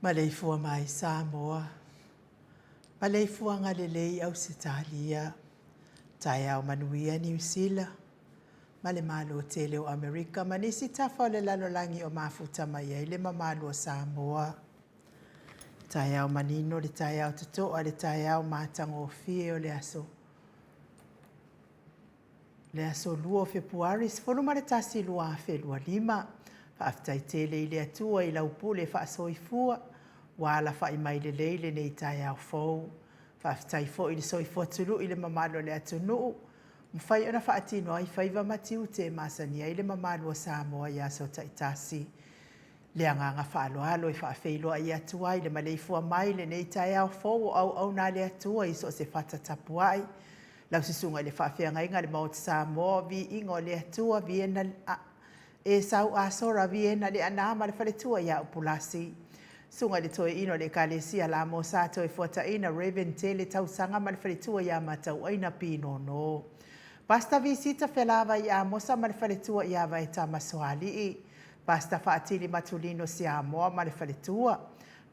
Maleifua mai Samoa, Maleifuaga lelei Ausetalia, Taeao manuia Niu Sila, ma le Malo tele o Amerika ma nisi tafa o le lalolagi o mafuta mai ai le mamalu o Samoa. Taeao manino le taeao totoa le taeao matagofie o le aso le aso 2 o Fepuari 11 2025. Faafetai tele i le Atua i lau pule faasoifua ua alafai mai lelei lenei taeao fou. Faafetai foi i le soifua tului i le mamalu o le atunuu, mafai ona faatino ai faiva ma tiute e masani ai le mamalu o Samoa i aso taitasi. Le agaga faaaloalo e faafeiloai atu ai le maleifua mai lenei taeao fou o auauna a le Atua i so o se fata tapuai. Lau Susuga i le Faafeagaiga a le Maota Samoa, Viiga o le Atua, Viena Esau Asora, Viena le Ana ma le Faletua ia Upulasi. Susuga i le Toeaina o le Ekalesia Lamo Sa Toefuataina, Rev. Tele Tausaga ma le Faletua ia Matauaina Pinono. Pastor Visita Felavai Amosa ma le Faletua ia Vaetama Soalii. Pastor Faatili Matulino Siamoa ma le Faletua.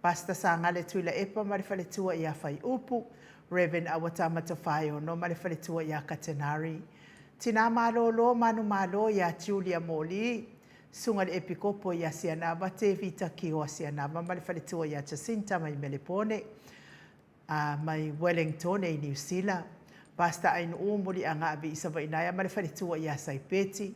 Pastor Sagale Tuilaepa ma le Faletua ia Faiupu. Rev. Awatama Tofaeono ma le Faletua ia Katenari. Tinā malōlō manumalo iā Julia Moli, Susuga i le Epikopo iā Sianava Tevita Kioa Sianava ma le faletua iā Jacinta mai Melepone, a mai Wellingtone i Niu Sila, Pastor Ainuu Muliaga Aviisavainaea ma le faletua iā Saipeti,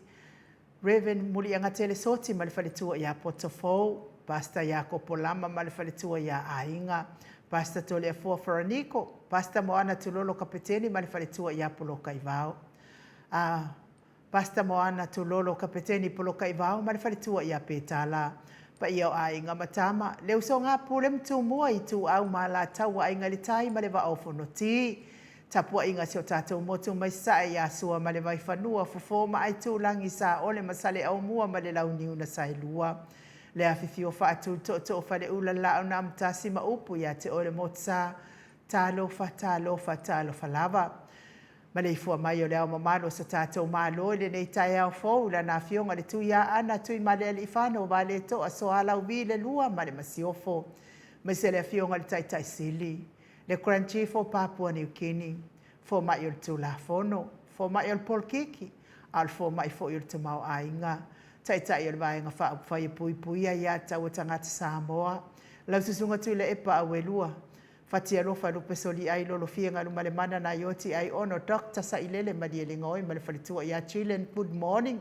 Rev. Muliagatele Soti ma le faletua iā Potofou, Pastor Iakopo Lama ma le faletua iā Aiga, Pastor Toleafoa Feraniko, Pastor Moana Tulolo Kapeteni ma le faletua ia Polokaivao. A Pastor Moana Tulolo Kapeteni Polokaivao ma le faletua ia Petala. Paia o aiga ma tama, le usoga a Pule ma Tumua, Ituau ma Alataua, Aiga i le Tai ma le Vaa o Fonoti. Tapuaiga a si o tatou motu mai Sasae ia Sua ma le Vaifanua, Fofo ma Aitulagi, Saole ma Saleaaumua ma le Launiu na Saelua. Le afifio faatu le tootoo faleula le laau na amotasi ma upu ia te oe le motusa. Talofa, talofa, talofa lava. Maleifua mai o le ao mamalu o so tatou Malo i lenei taeao fou i lana Afioga le Tuiaana Tuimalealiifano Vaaletoa Sualauvi le Lua ma le Masiofo, aemaise le Afioga i le Taitai Sili, le Grand Chief o Papua New Guinea, fomai o le Tulafono, fomai o le polokiki, a o le fomai foi o le tamaoaiga, Taitai o le Vaega Faaupufai e Puipuia Ia Tatau a Tagata Samoa, lau Susuga Tuilaepa Auelua, Fatialofa Lupesoliai Lolofia Galumalemana Naioti Aiono Doctor Sailele Malielegaoi ma le faletua ia Jillian Good morning.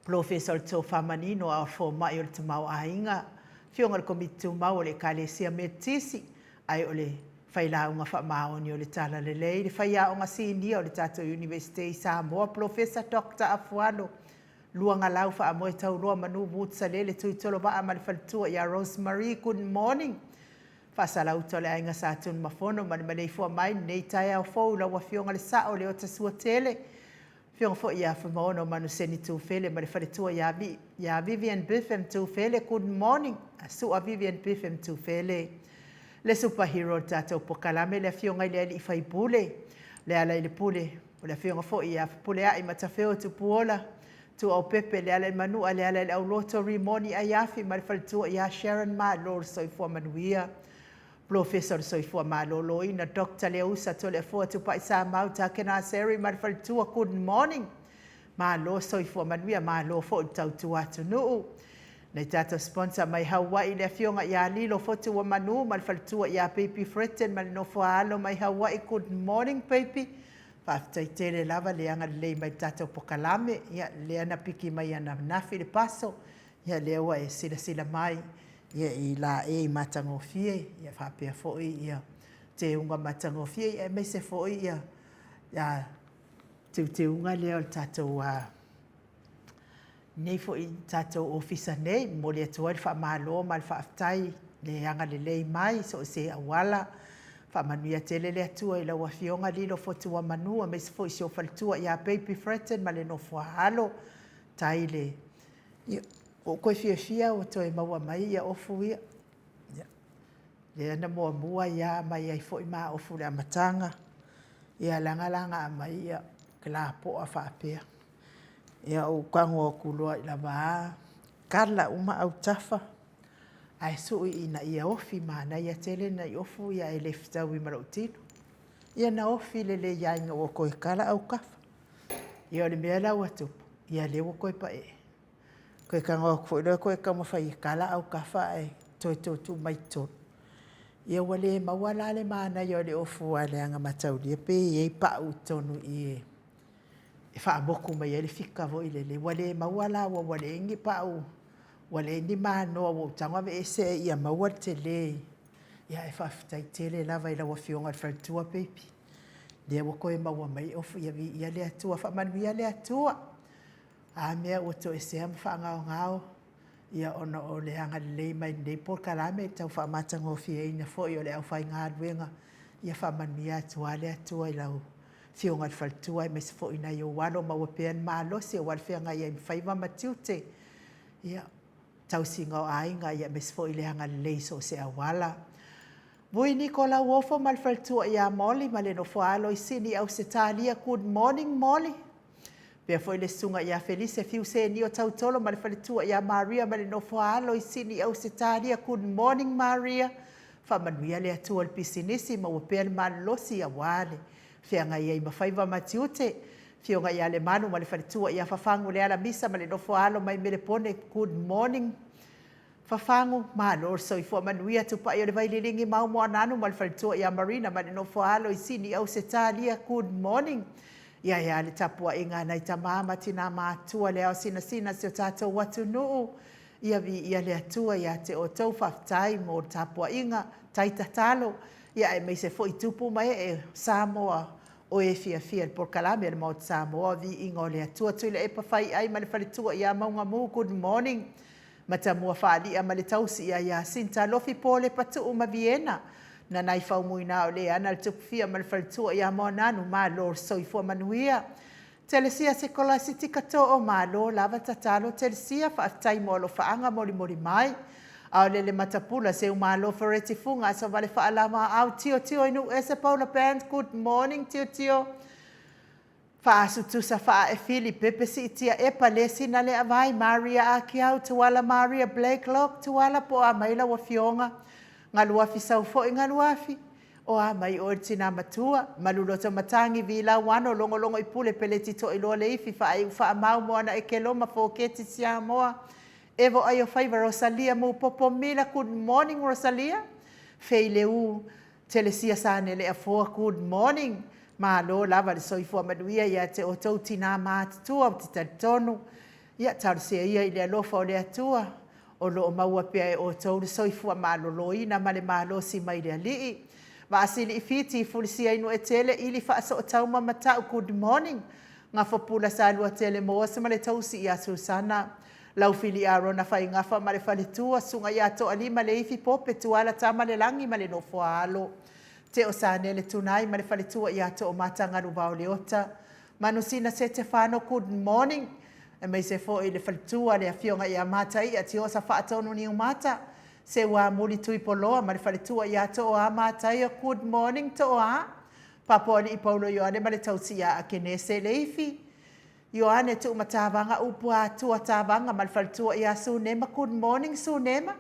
Polofesa o le Tofa Manino a o le Fomai o le Tamaoaiga, Afioga i le Komiti Tumau o le Ekalesia Metotisi, ae o le Failauga Faamaoni o le Talalelei, le Faiaoga Sinia o le tatou Iunivesite i Samoa, Polofesa Doctor Afualo Luagalau Faamoe Tauloa Manu Woods-Salele Tuitolovaa ma le faletua ia Rose Marie Good morning. Faasalauta o le Aiga Sa Tunumafono ma le maleifua mai lenei taeao fou i lau Afioga le Sao Leota Suatele, Afioga foi ia Fuimaono Manuseni Tufele ma le faletua ia, ia Vivian Biffem Tufele, good morning, Sua Vivian Biffem Tufele. Le superhero o le tatou pokalame, le afioga i le alii faipule, le ala i le pule, o le afioga foi ia Fepuleai Matafeo Tupuola, Tuaupepe, le ala i Manua, le ala i le Auloto, Rimoni Aiafi ma le faletua ia Sharon Malo le soifua manuia. Polofesa o le Soifua Maloloina, Doctor Leausa Toleafoa Tupai Samau Takena Seri ma le faletua, good morning. Malo soifua manuia, malo foi le tautua atunuu. Nai tatou sponsor mai Hawaii le afioga ia Lilo Fotu ua manu ma le faletua ia Baby Fretton ma le nofo a alo mai Hawaii, good morning baby. Faafetai tele lava le agalelei mai le tatou pokalame, ia lea na piki mai ananafi le paso, Ia lea ua e silasila mai ia i laei matagofie ia faapea foi ia teuga matagofie ia aemaise foi ia ia teuteuga lea o le tatou nei foi tatou ofisa nei. Momoli atu ai le faamalo ma le faafetai le agalelei mai so o se auala. Faamanuia tele le Atua i lau Afioga Lilo Fotuamanu aemaise foi si ou faletua ia Baby Fretton ma le nofo a alo. Tai le Ia, ua ou toe fiafia ua toe maua mai ia ofu ia. Ia, lea na muamua ia aumai ai foi ma ofu i le amataga. Ia leaga la na aumai ia lapoa faapea. Ia ou tago atu loa i lava a, kala uma autafa, ae sui ina ia ofi manaia tele nai ofu ia e le fetaui ma lou tino. Ia na ofi lelei lava ina ua toe kala autafa. Ia o le mea la ua tupu, ia lea ua toe paee. Toe tago atu foi loa toe taumafai e kala autafa ae toe tuutuu mai i totonu. Ia ua le maua la le manaia o le ofu aua leaga mataulia pe i ai pau i totonu i i e faamotu mai ai le fika foi lele. Ua le maua la ua leai ni pau, ua leai ni manoa ua ou tago aveese ai ia maua le tele. Ia ae faafetai tele lava i lau Afioga i le faletua baby. Lea ua toe maua mai ofu, ia viia le Atua, faamanuia le Atua. A mea ua toesea ma faagaogao, ia ona o le agalelei mai i lenei polokalame e tau faamatagofieina foi o le aufaigaluega, ia faamanuia atu lava le Atua i lau Afioga i le faletua aemaise foi nai ou alo, maua pea le malosi aua le feagai ai ma faiva ma tiute. Ia, tausiga o aiga, ia aemaise foi le agalelei i so o se auala. Vui Niko Lauofo ma le faletua ia Molly ma le nofo a alo i Sini Ausetalia Good morning Molly. Pea foi le susuga ia Felise Fiu Senio Tautolo ma le faletua ia Maria ma le nofo a alo i Sini Ausetalia Good morning Maria. Faamanuia le Atua i le pisinisi maua pea le malolosi aua le feagai ai ma faiva ma tiute. Afioga ia Lemalu ma le faletua ia Fafagu Lealamisa ma le nofo a alo mai Melepone Good morning Fafagu, malo le soifua manuia, Tupai o le Vaililigi ma Moananu ma le faletua ia Marina ma le nofo a alo i Sini Ausetalia, good morning. Ia e a le tapuaiga a nai tama ma tina matua le ao sinasina si o tatou atunuu. Ia viia le Atua ia te outou, faafetai mo le tapuaiga, tai tatalo, ia aemaise foi tupu ma ee o Samoa o e fiafia i le polokalame a le Maota Samoa, viiga o le Atua. Tuilaepa Faiai ma le faletua ia Maugamu, good morning. Matamua Faalia ma le tausi ia Iasinta, Alofi Polepa Tuu ma Viena, Nanai Faumuina o le ana le Tupufia ma le faletua ia Moananu, malo le soifua manuia. Telesia Sikolasitika Too, malo lava tatalo Telesia, faafetai mo alofaaga molimoli mai. Aolele Matapula, Seumalo Fereti Fuga, Asovale Faalama, Au Tio Tio i Nuuese Paula Band, good morning Tio Tio. Faasutusa Faaefili, Pepe Siitia Epa, Lesina Leavai, Maria Akiau, Tuala Maria Blakelock, Tuala po o a mai lau afioga? Galuafi Sau foi Galuafi, o a mai oe le tina matua? Maluloto Matagi, Vilauano, Logologo i Pule, Peleti Toailoa Leifi, Faaiu Faamau, Moana Ekeloma, Foketi Siamoa, Evo Aiofaiva, Rosalia Mupopo Mila, good morning Rosalia, Feileu Telesia Sanele Afoa, good morning. Malo lava le soifua manuia ia te outou tina matutua ou te talitonu. Ia talosia ia i le alofa o le Atua o lo o maua pea e outou le soifua maloloina ma le malosi mai le Alii. Vaasili Fiti Fulisia Inuetele Ili Faasootau ma Matau, good morning. Gafopula Saluatele Moas ma le tausi ia Susana. Laufili Arona Faigafa ma le faletua, Susuga ia Toalima Leifi Pope Tuala Tamalelagi ma le nofo a alo. Teo Sanele Tunai ma le faletua ia Toomata Galuvao Leota. Manusina Setefano, good morning. Aemaise foi le faletua le afioga ia Mataia Tiosa Faatonu Niumata. Seuamuli Tuipoloa ma le faletua ia Tooa Mataia, good morning Tooa. Papoalii Paulo Ioane ma le tausi ia Akenese Leifi. Ioane Tuumatavaga Upu Atua Tavaga ma le faletua ia Sunema, good morning Sunema.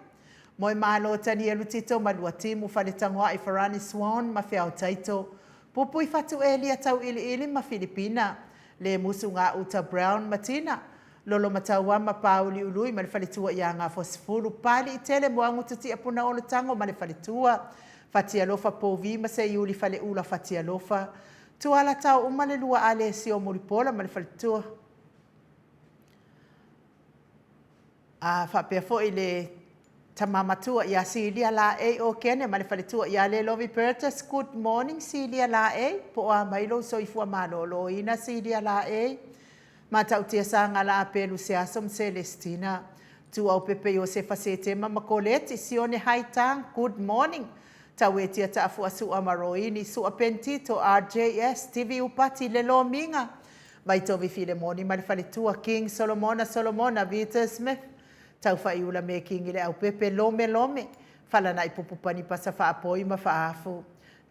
Moemalo Tanielu Tito ma Luatimu Faletagoai Farani Swan ma Feao Taito. Pupui Fatu Elia Tauiliili ma Filipina. Lemusu Gauta Brown ma Tina. Lolomatauama ma Pauliului ma le faletua ia Gafosefulu. Paliitele Moagutu Tiapuna Tago ma le faletua. Fatialofa Povi ma Seiuli Faleula Fatialofa. Tuala tao uma le lua Alesio Mulipola ma le faletua. A faapea foi le tama matua ia Silia Laei Okene ma le faletua ia Lelovi Bertus. Good morning Silia Laei, po o a mai lou soifua maloloina Silia Laei. Matautia Sagala Apelu Seaso ma Celestina. Tuaupepe Iosefa Setema ma Koleti Sione Haitang. Good morning. Tauetia Taafua Sua ma Roini Sua Pentito RJS TV Upati le Lomiga. Vaitovi Filemoni ma le faletua King Solomona Solomona Vita Smith. Taufaiula Mekingi le Aupepe Lome Lome. Falanai Pupu Panipasa Faapoi ma Faafu.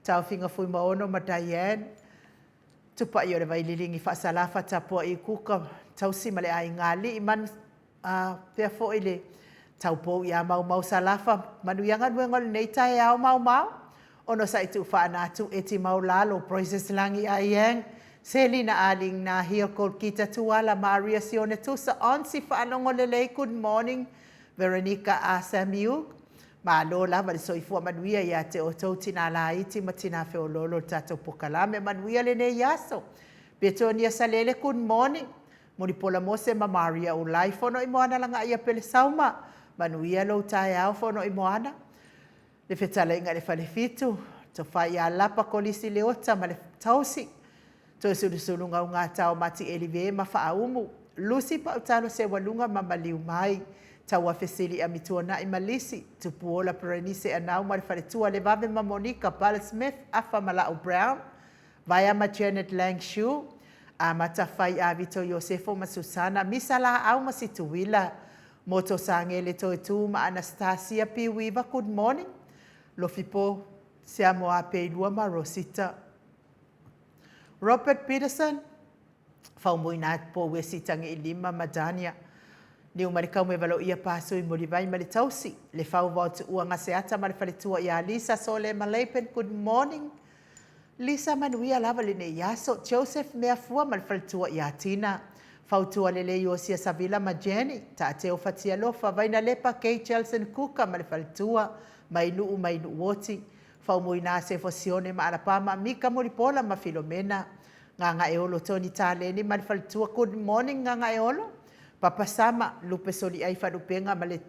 Taofiga Fuimaono ma Diane. Tupai o le Vaililigi Faasalafa Tapuai Kuka Tausi ma le Aiga Alii Manu a pea foi le taupou ia Maumau Salafa manuia galuega o lenei taeao Maumau Onosai Tuufaanatu Eti Maulalo Praises Lagi Aiang Selina Aling Nahia Kolkita Tuala Maria Sione Tusa Onsi Faalogo Lelei Good morning Veronica A Samiuk Malo lava le soifua manuia ia te outou tina laiti ma tina feololo le tatou pokalame manuia lenei aso. Petonia Salele good morning. Mulipola Mose ma Maria Ulai Fono i Moana Lagaia Pele Sauma manuia lou taeao Fono i Moana. Le fetalaiga i le Falefitu, Tofa ia Lapa Kolisi Leota ma le Tausi, Toesulusulu Gaugata o Mati Elive ma Faaumu, Lucy Pautalo Seualuga ma Maliu Mai, Tauafesili Amituanai ma Lisi, Tupuola Perenise Anau ma le Faletua Levave ma Monica Bala Smith Afa ma Lau Brown, Vaea ma Janet Lang Shu, Amata Fai Avito Iosefo ma Susana, Misa Laau ma Situila, Moto Sagele Toetu ma Anastasia Piuiva, good morning. Lofipo Siamoa Peilua ma Rosita. Robert Peterson, Faumuina Pouesi Tagiilima ma Dania. Niumalikau me Valoia Pasui Mulivai ma le Tausi, Le Fau Vao Tuua Gaseata ma le Faletua ia Lisa Sole ma Lapen, good morning. Lisa manuia lava lenei aso. Joseph Meafua ma le faletua ia Tina. Fautua Lelei Iosia Savila ma Jenny. Taateo Fatialofa, Vainalepa Kay Chelson Kuka ma le faletua. Mainuu Mainuu Oti. Faumuina Sefo Sione ma Alapama Mika Mulipola ma Filomena. Gagaeolo Tony Taleni ma le faletua. Good morning Gagaeolo. Papa Sama, Lupe Soliai Faalupega ma le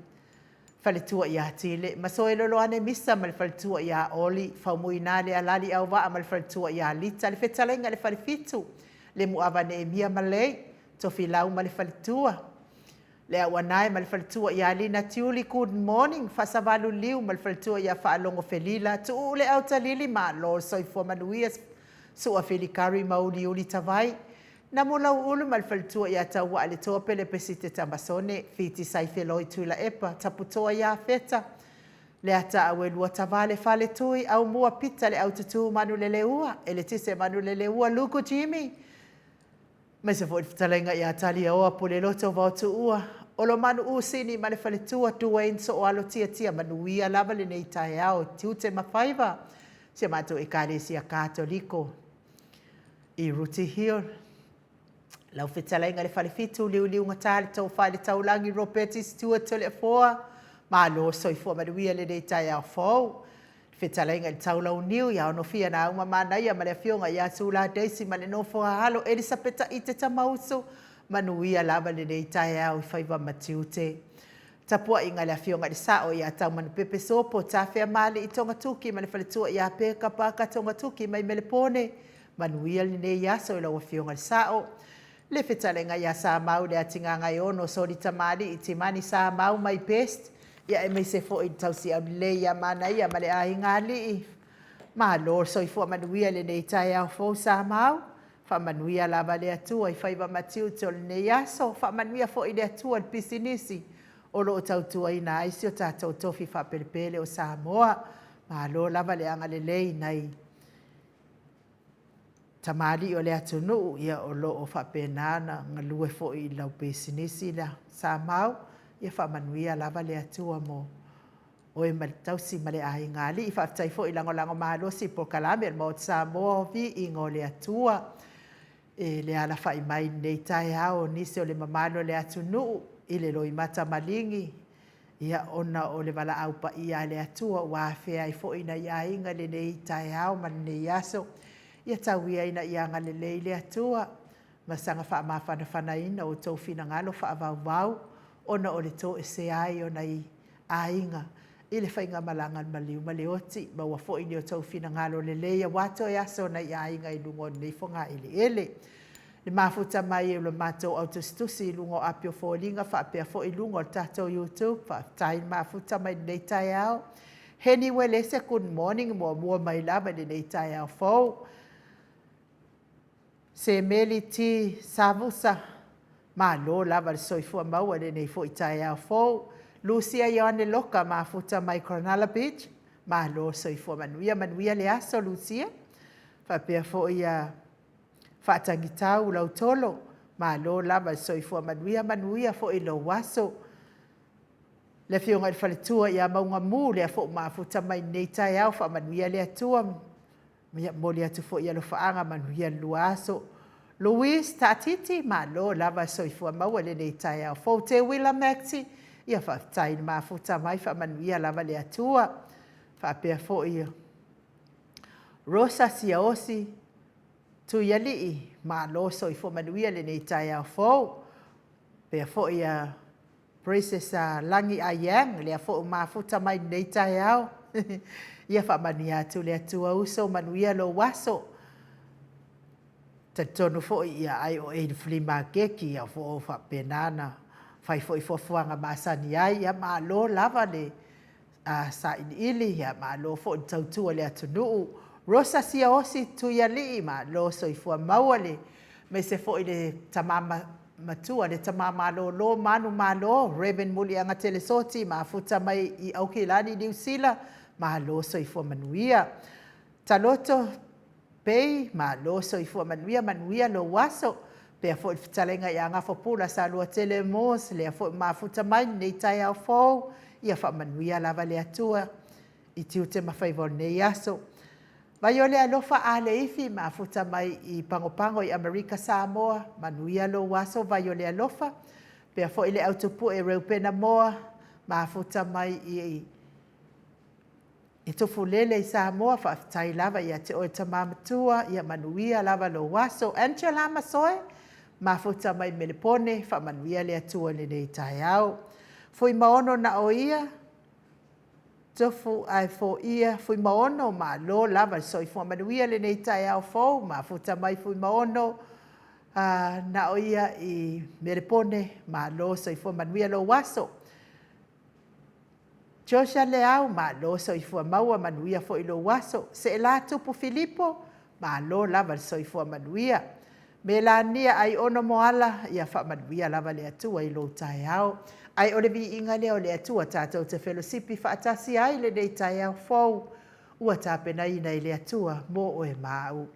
Faletua ia Tile, Masoe Loloane Misa ma le Faletua ia Oli, Faumuina Lealali Auvaa ma le Faletua ia Lita, Le Fetalaiga i le Falefitu, Lemuava Neemia Malei, Tofilau ma le Faletua, Le Auanae ma le Faletua ia Lina Tiuli, Good morning, Faasavalu Liu ma le Faletua ia Faalogo Felila, Tuuu Le Autalili, Malo le soifua manuia, Sua Filikari ma Uliuli Tavai, Namulauulu ma le faletua ia Tauaaletoa Pele Pesite Tamasone, Fiti Saifeloi Tuilaepa, Taputoa ia Feta, Leataauelua Tavale Faletui, Aumua Pita Le Aututu Manuleleua, Eletise Manuleleua, Luku Jimmy, aemaise foi le fetalaiga ia Taliaoa Puleloto Vaotuua, Olomanu Usini ma le faletua Duane Sooalo Tiatia, manuia lava lenei taeao i tiute ma faiva si a matou Ekalesia Katoliko i Rooty Hill. Lau fetalaiga i le Falefitu, Liuliugata le Tofa i le Taulagi Ropeti Stewart Toleafoa, malo soifua manuia lenei taeao fou. Le fetalaiga i le Taulauniu ia Onofia Nauma Manaia ma le afioga ia Tula Daisy ma le nofo a alo Elisapeta Ite Tamausu, manuia lava lenei taeao i faiva ma tiute. Tapuaiga a le Afioga i le Sao ia Taumanupepe Sopo Tafeamalii Togatuki ma le faletua ia Peka Paka Togatuki mai Melepone. Manuia lenei aso i lau Afioga i le Sao. Le fetalaiga ia Samau Leatigagaeono Soli Tamalii Timani Samau my best ia aemaise foi le tausiau lelei ia Manaia ma le aiga alii. Malo le soifua manuia i lenei taeao fou Samau. Faamanuia lava le Atua i faiva ma tiute o lenei aso. Faamanuia foi le Atua i le pisinisi o lo o tautuaina ai si o tatou tofi faapelepele o Samoa. Malo lava le agalelei i nai tamalii o le atunuu ia o lo o faapena ona galue foi i lau pisinisi lea Samau. Ia faamanuia lava le Atua mo oe ma le tausi ma le aiga alii. Faafetai foi lagolago malosi i polokalame a le Maota Samoa o Viiga o le Atua. E le alafai mai i lenei taeao nisi o le mamalu o le atunuu i le loimata maligi, ia ona o le valaau paia a le Atua ua afea ai foi nai aiga i lenei taeao ma lenei aso. Ia tau ia ina ia agalelei le Atua ma saga faamafanafanaina o outou finagalo faavauvau ona o le toesea ai o nai aiga i le faigamalaga a le maliu ma le oti. Maua foi ni o outou finagalo lelei aua toe aso o nai aiga i luga o lenei fogaeleele. Le mafuta mai o le matou autusitusi i luga o api o foliga faapea foi i luga o le tatou YouTube. Faafetai le mafuta mai lenei taeao. Heni Uelese, good morning, muamua mai lava i lenei taeao fou. Semeli T. Savusa, malo lava le soifua maua i lenei foi taeao fou. Lucia Ioane Loka, mafuta mai Cronulla Beach, malo le soifua manuia, manuia le aso Lucia. Faapea foi ia Faatagitau Lautolo, malo lava le soifua manuia, manuia foi lou aso. Le afioga i le faletua ia Maugamu, lea foi ua mafuta mai lenei taeao, faamanuia le Atua. Ia momoli atu foi alofaaga, manuia le lua aso. Louise Taatiti, malo lava soifua maua i lenei taeao fou. Teuila Maxi, ia faafetai i le mafuta mai, faamanuia lava le Atua. Faapea foi Rosa Siaosi Tuialii, malo soifua manuia i lenei taeao fou. Faapea foi a Princess Lagi Aiyang, lea foi ua mafuta mai lenei taeao. Ia faamanuia atu le Atua uso, manuia lou aso. Talitonu foi ia ai o e i le flea maketi ia o faapena ona fai foi fuafuaga masani ai. Ia malo lava le sailiili, ia malo foi le tautua i le atunuu. Rosa Siaosi Tuialii, malo soifua maua le aemaise foi le tama matua, le tama malolo manumalo, Reverend Muliaga Telesoti, mafuta mai i Aukilani, Niu Sila, malo soifua manuia. Taloto Pei, malo soifua manuia, manuia lou aso. Pea foi le fetalaiga ia Gafapula Saluatele Moores, lea foi mafuta mai lenei taeao fou, ia faamanuia lava le Atua i tiute ma faiva o lenei aso. Vaiole Alofa Aleifi, mafuta mai i Pagopago i Amerika Samoa, manuia lou aso Vaiole Alofa. Pea foi le autupue Reupena Moa, mafuta mai i Tufulele i Samoa, faafetai lava ia te oe tama matua, ia manuia lava lou aso. Angela Masoe, Mafuta mai Melepone, faamanuia le Atua i lenei taeao. Fuimaono na o ia, Tofu ae foia Fuimaono, malo lava le soifua manuia lenei taeao fou, mafuta mai Fuimaono na o ia i Melepone, malo soifua manuia lou aso. Joshua Leao, malo soifua maua manuia foi lou aso. Seela Tupu Filipo, malo lava le soifua manuia. Melania Aiono Moala, ia faamanuia lava le Atua i lou taeao. Ae o le viiga lea o le Atua tatou te felosipi faatasi ai lenei taeao fou ua tapenaina e le Atua mo oe ma au.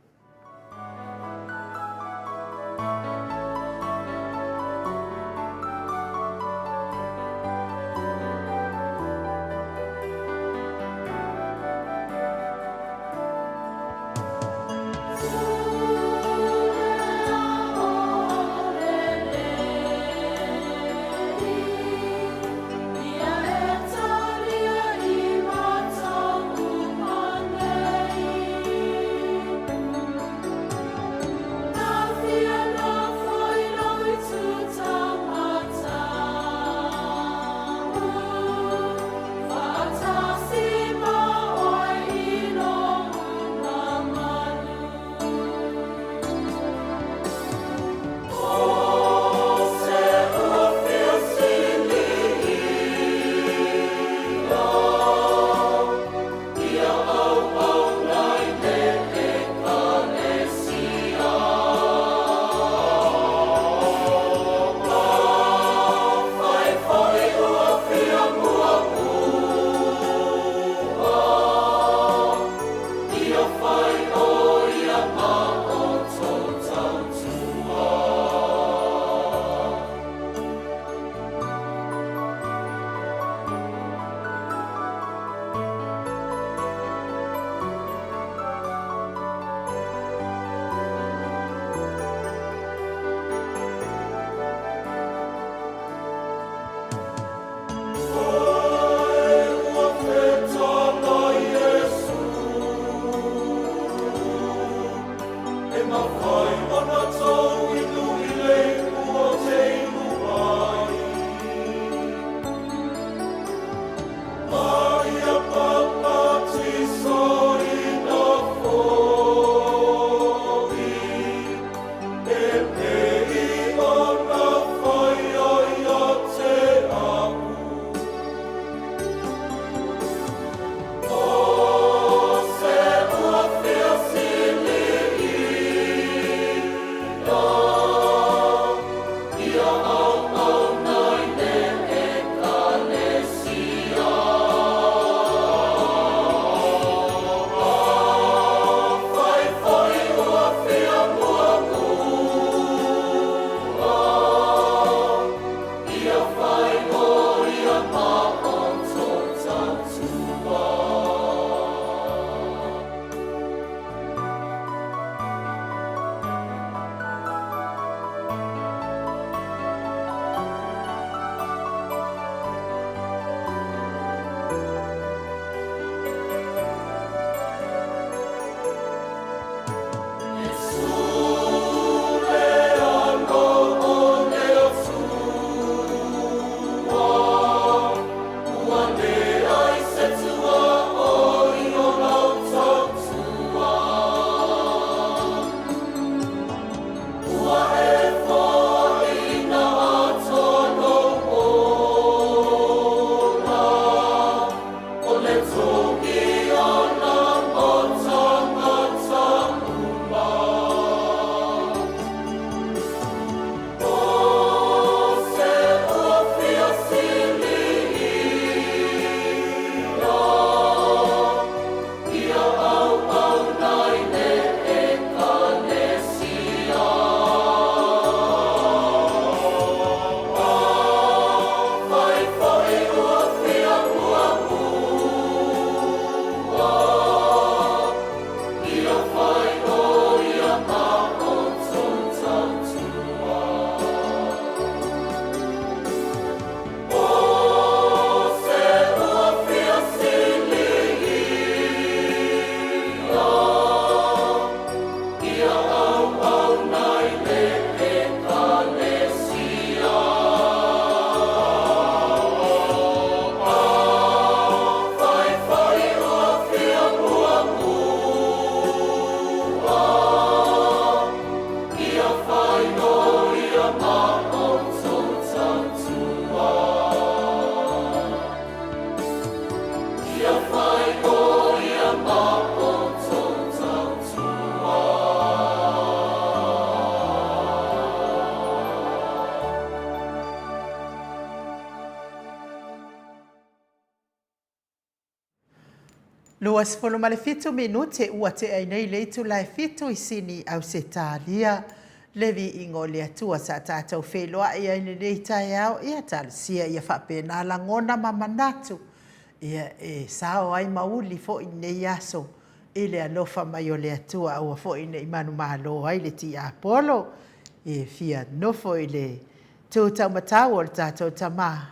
27 minute ua tea ai nei le itula e fitu i Sini, Ausetalia. Le viiga o le Atua sa tatou feiloai ai i lenei taeao, ia talosia ia faapena lagona ma manatu, ia e sao ai ma uli foi lenei aso i le alofa mai o le Atua, aua foi ne i manumalo ai le tiapolo, e fia nofo i le tu taumatau o le tatou Tama,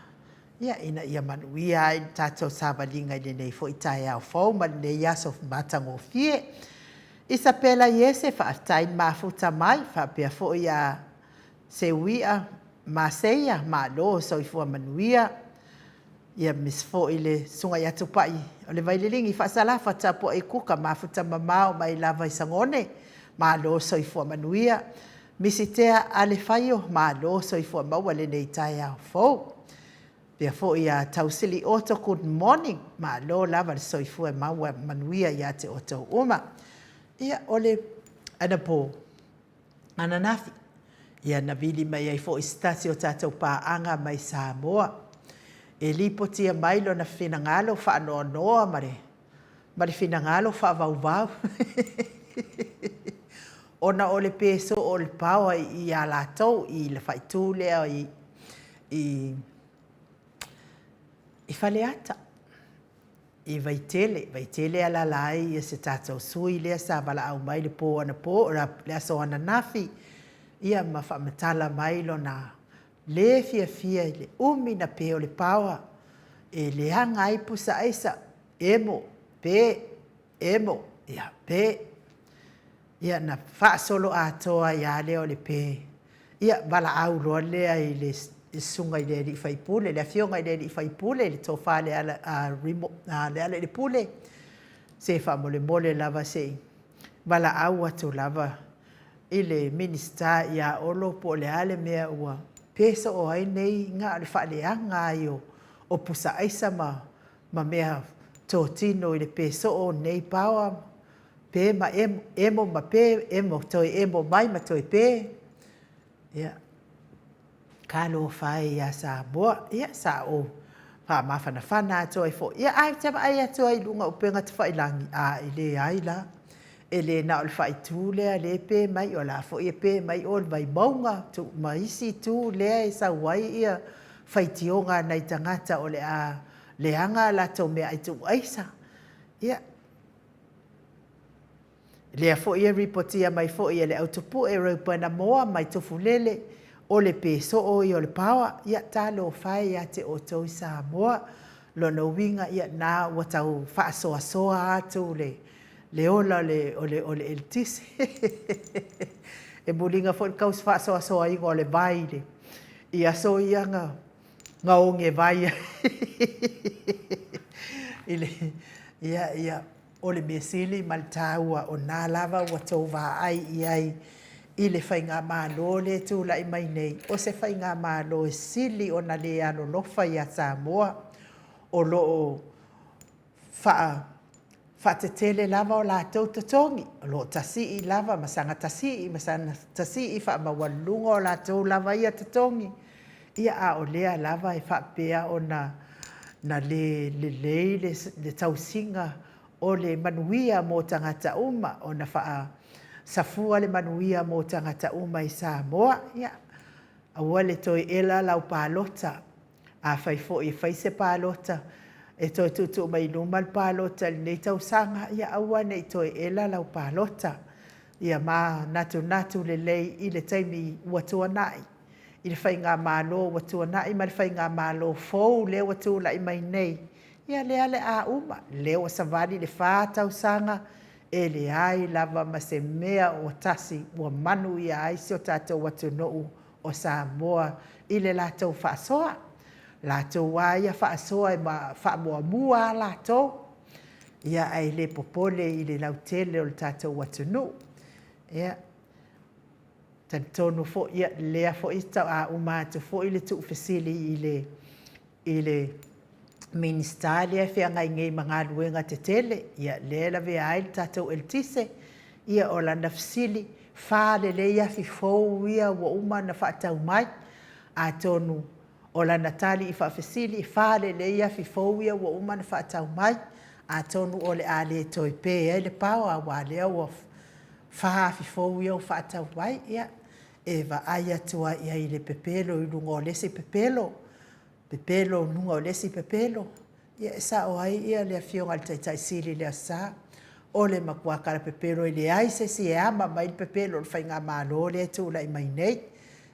ia ina ia manuia ai le tatou savaliga i lenei foi taeao fou ma lenei aso matagofie. Isapela Iese, faafetai le mafuta mai, faapea foi ia Seuia Maseia, malo soifua manuia. Ia aemaise foi le susuga ia Tupai o le Vaililigi Faasalafa Tapuai Kuka, mafuta mamao mai lava i Sagone, malo soifua manuia. Misitea Alefaio, malo soifua maua i lenei taeao fou. Faapea foi ia Tausili Otto, good morning, malo lava le soifua maua manuia ia te outou uma. Ia, o le anapo ananafi, ia na vili mai ai foi se tasi o tatou paaga mai Samoa e lipotia mai lona finagalo faanoanoa ma le ma le finagalo faavauvau ona o le pe soo o le paoa ia latou i le faaitu lea i i i Faleata i Vaitele. Vaitele e alaala ai se tatou sui lea sa valaau mai le po anapo, le aso ananafi, ia ma faamatala mai lona le fiafia i le umi na pe o le paoa e leaga ai pusa aisa, emo, pe, emo, ia, pe. Ia na faasoloatoa ai lava lea o le pe. Ia, valaau loa lea i le susuga i le alii faipule, le afioga i le alii faipule, le tofa ia Lealailepule, se faamolemole lava se i valaau atu lava i le Minisita ia Olo po o le a le mea ua pe soo ai nei, na o le faaleaga ai o pusa aisa ma mea totino i le pe soo o nei paoa, pe ma emo, emo ma pe, emo, toe emo mai ma toe pe. Ia, talofa e ia Samoa. Ia, sa ou faamafanafana atu ai foi, ia ae ou te vaai atu ai i luga o upega tafailagi, a e leai la. E le na o le faaitu lea o lea e pe mai, o la foi e pe mai o i le Vaimauga ma isi itu lea e sau ai ia faitioga a nai tagata o le a leaga a latou meaai tuuaisa. Ia, lea foi e ripotia mai foi e le au tupue Reuben Amoa mai Tufulele, o le pe soo ia o le paoa. Ia, talofa e ia te outou i Samoa. Lona uiga, ia na ua tau faasoasoa atu le le ola o le o le eletise. E muliga foi le tau faasoasoaina o le vai i i aso ia na na oge vai ai i le ia ia o le mea sili ma le taua o na lava ua tou vaai i ai i le faigamalo lea e tulai mai nei, o se faigamalo e sili ona le alolofa ia Samoa, o lo o faa faatetele lava o latou totogi, o lo o tasii lava ma saga tasii ma saga tasii faamaualuluga o latou lava ia totogi, ia a o lea lava e faapea ona na le lelei le tausiga o le manuia mo tagata uma, ona faasafua le manuia mo tagata uma i Samoa. Ia, aua le toe ela lau palota. Afai foi e fai se palota, e toe tuutuu mai i luma le palota i lenei tausaga, ia aua ne i toe ela lau palota. Ia manatunatu lelei i le taimi ua tuanai, i le faigamalo ua tuanai ma le faigamalo fou lea ua tulai mai nei, ia lea o le a uma, lea ua savali le fa tausaga, e leai lava ma se mea o tasi ua manuia ai si o tatou atunuu o Samoa i le latou faasoa. Latou lava ia faasoa e faamuamua lava latou, ia ae le popole i le lautele o le tatou atunuu. Ia, talitonu foi, ia lea foi faatoa uma atu foi le tuufesili i le i le Minisita lea e feagai nei ma galuega tetele, ia lea e lavea ai le tatou eletise, ia o lana fesili, fa lelei afi fou ia ua uma ona faatau mai. Atonu o lana tali i faafesili, fa lelei afi fou ia ua uma ona faatau mai. Atonu o le a le toe pe ai le pao aua lea ua 4,000 fou ia ua faatau mai, ia, e vaai atu ai i ai i le pepelo i luga o le isi pepelo, pepelo i luga o le isi pepelo. Ia, e sao ai ia le Afioga i le Taitai Sili i le Aso Sa, o le matua talapepelo e leai se isi e ama mai le pepelo o le faigamalo lea e tulai mai nei.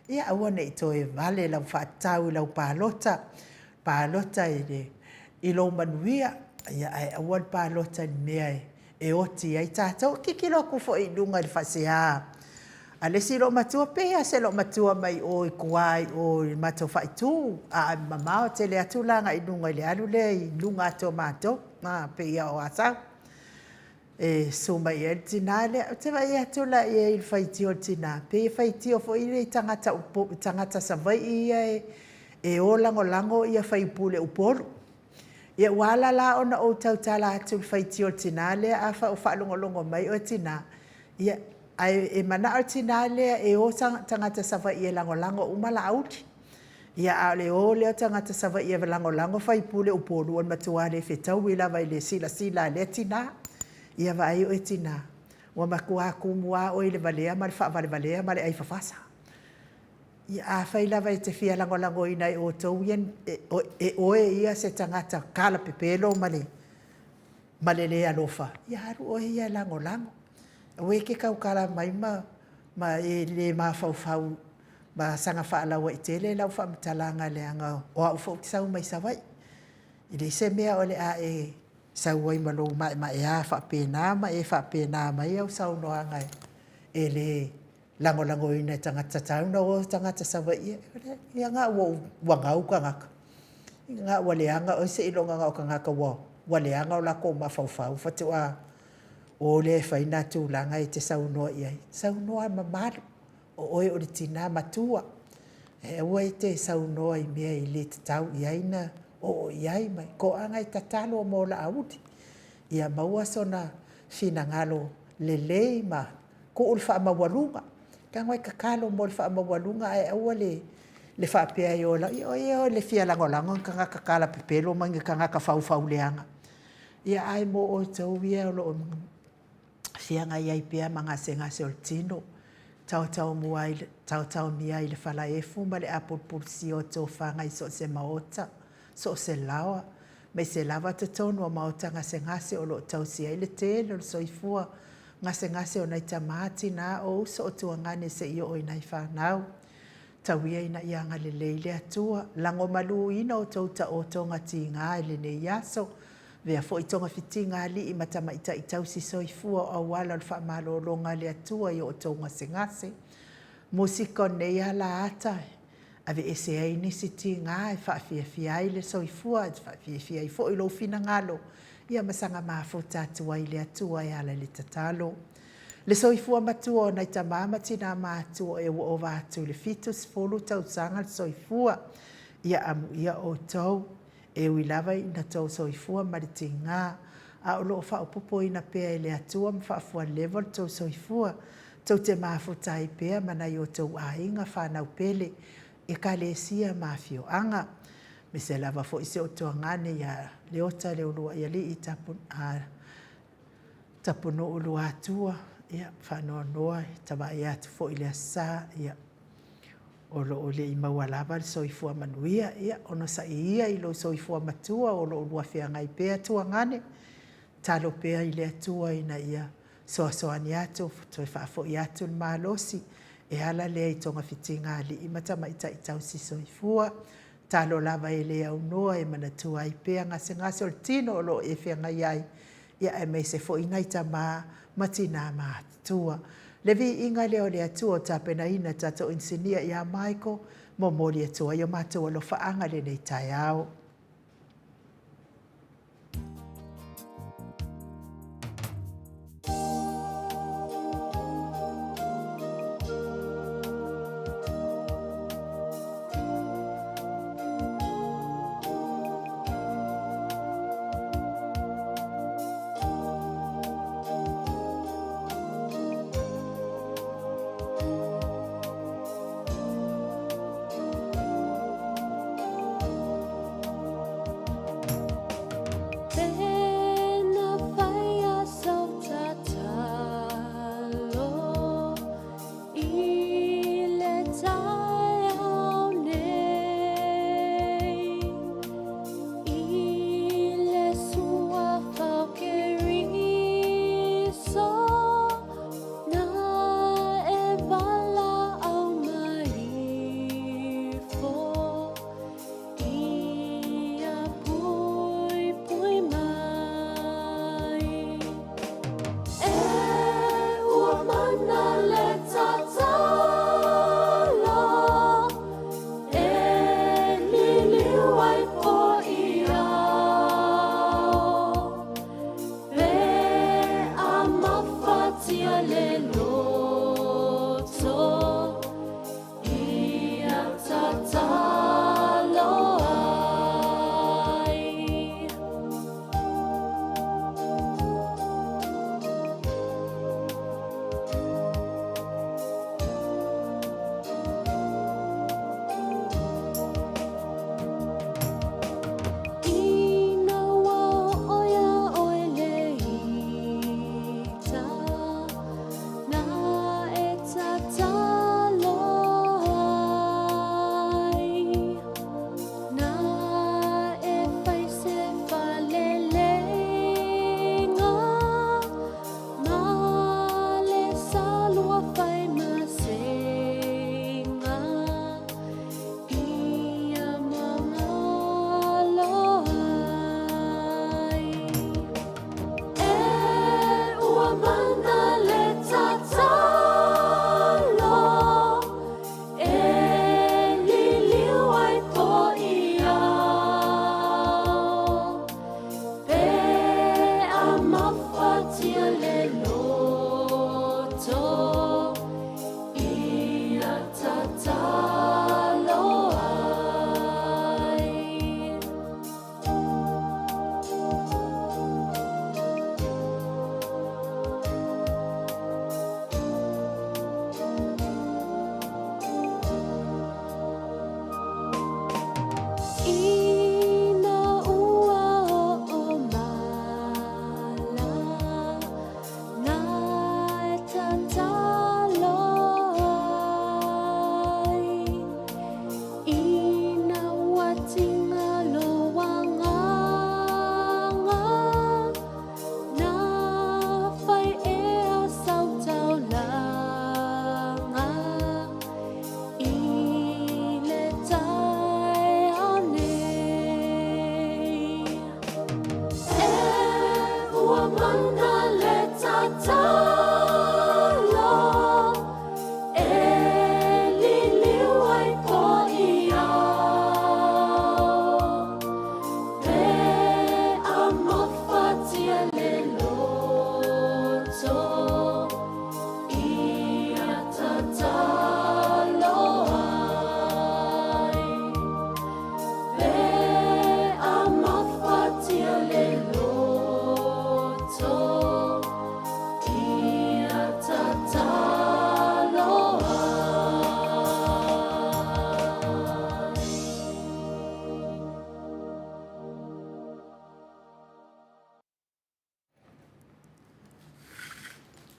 Ia aua ne i toe vale lau faatatau i lau palota, palota i lou manuia, ia ae aua le palota i le mea e oti ai tatou. Tilotilo atu foi i luga i le faasea a le isi loomatua, pei lava o se loomatua mai o i tua i o i le matou faaitu, ae mamao tele atu la agai i luga i le alu lea i luga atu o matou, pei lava o Asau e susu mai i ai le tina lea. Ou te vaai atu la i ai i le faitio a le tina, pei e faitio foi lea i tagata Savaii ia e o lagolago faipule o Upolu. Ia ua ala la ona ou tautala atu i le faitio a le tina lea, afai o faalogologo mai oe tina, ia, ae e manao le tina lea e o tagata Savaii e lagolago uma Laauli. Ia, a o le o lea o tagata Savaii e lagolago faipule o Upolu, o le matua le fetaui lava i le silasila a lea tina. Ia vaai oe tina, ua matua tumu lava oe i le valea ma le faavalevalea ma le aifafasa. Ia afai lava e te fia lagolagoina e outou ia, e oe ia se tagata talapepelo ma le le alofa, ia alu oe ia e lagolago. Aua e te tautala mai ma e le mafaufau ma saga faalauaitele lau faamatalaga leaga o au foi ou te sau mai Savaii. E leai se mea o le a e sau ai ma lou maemaea faapena ma e faapena mai au saunoaga e le lagolagoina e tagata, e tatau ona o tagata Savaii. Ia na ua gau tagata, na ua leaga oe seiloga na o tagata ua leaga o latou mafaufau faatoa o lea e fai na tulaga e te saunoa i ai. Saunoa mamalu, o oe o le tina matua, ae aua e te saunoa i mea e le tatau i ai ona oo i ai. Toaga e tatalo mo Laauli, ia maua sona finagalo lelei ma tuu le faamaualuga. Tago e tatalo mo le faamaualuga ae aua le faapea e o ia o le fia lagolago ni tagata talapepelo ma ni tagata faufauleaga. Ia ae mo outou ia o lo o feagai ai pea ma gasegase o le tino, taotaomia i le falaefu ma le apulupulusia o tofaga i so o se maota, so o se laoa, aemaise lava totonu o maota gasegase o lo o tausi ai le tele o le soifua gasegase o nai tama, tina, o uso o tuagane seia oo i nai fanau. Tau ia ina ia agalelei le Atua, lagomaluina outou taotoga tiga i lenei aso, avea foi togafitiga a alii ma tamaitai tausi soifua o auala o le faamalologa a le Atua i o outou gasegase. Musika o lenei alaata e aveese ai nisi tiga e faafiafia ai le soifua, e faafiafia ai foi lou finagalo, ia ma saga mafuta atu ai i le Atua e ala i le tatalo. Le soifua matua o nai tama ma tina matutua ua ova atu i le 70 tausaga le soifua, ia amuia outou, e ui lava ina outou soifua ma le tiga, a o lo o faaopoopoina pea e le Atua ma faafualelewa lo outou soifua, tou te mafuta ai pea ma nai o outou aiga, fanau pele, ekalesia ma afioaga. Aemaise lava foi si ou tuagane ia Leota Leuluaialii Tapunuu Luatua, ia, faanoanoa e ta vaai atu foi i le Aso Sa, ia, o lo o le i maua lava le soifua manuia. Ia, onosai ia i lou soifua matua o lo o lua feagai pea tuagane, tatalo pea i le Atua ina ia soasoani atu, toe faafoi atu le malosi e ala lea i togafitiga a alii ma tamaitai tausi soifua. Tatalo lava e le aunoa e manatua ai pea gasegase o le tino o lo o e feagai ai, ia aemaise foi nai tama ma tina matutua. Le viiga lea o le Atua ua tapenaina e tatou inisinia ia Michael, momoli atu ai o matou alofaaga i lenei taeao.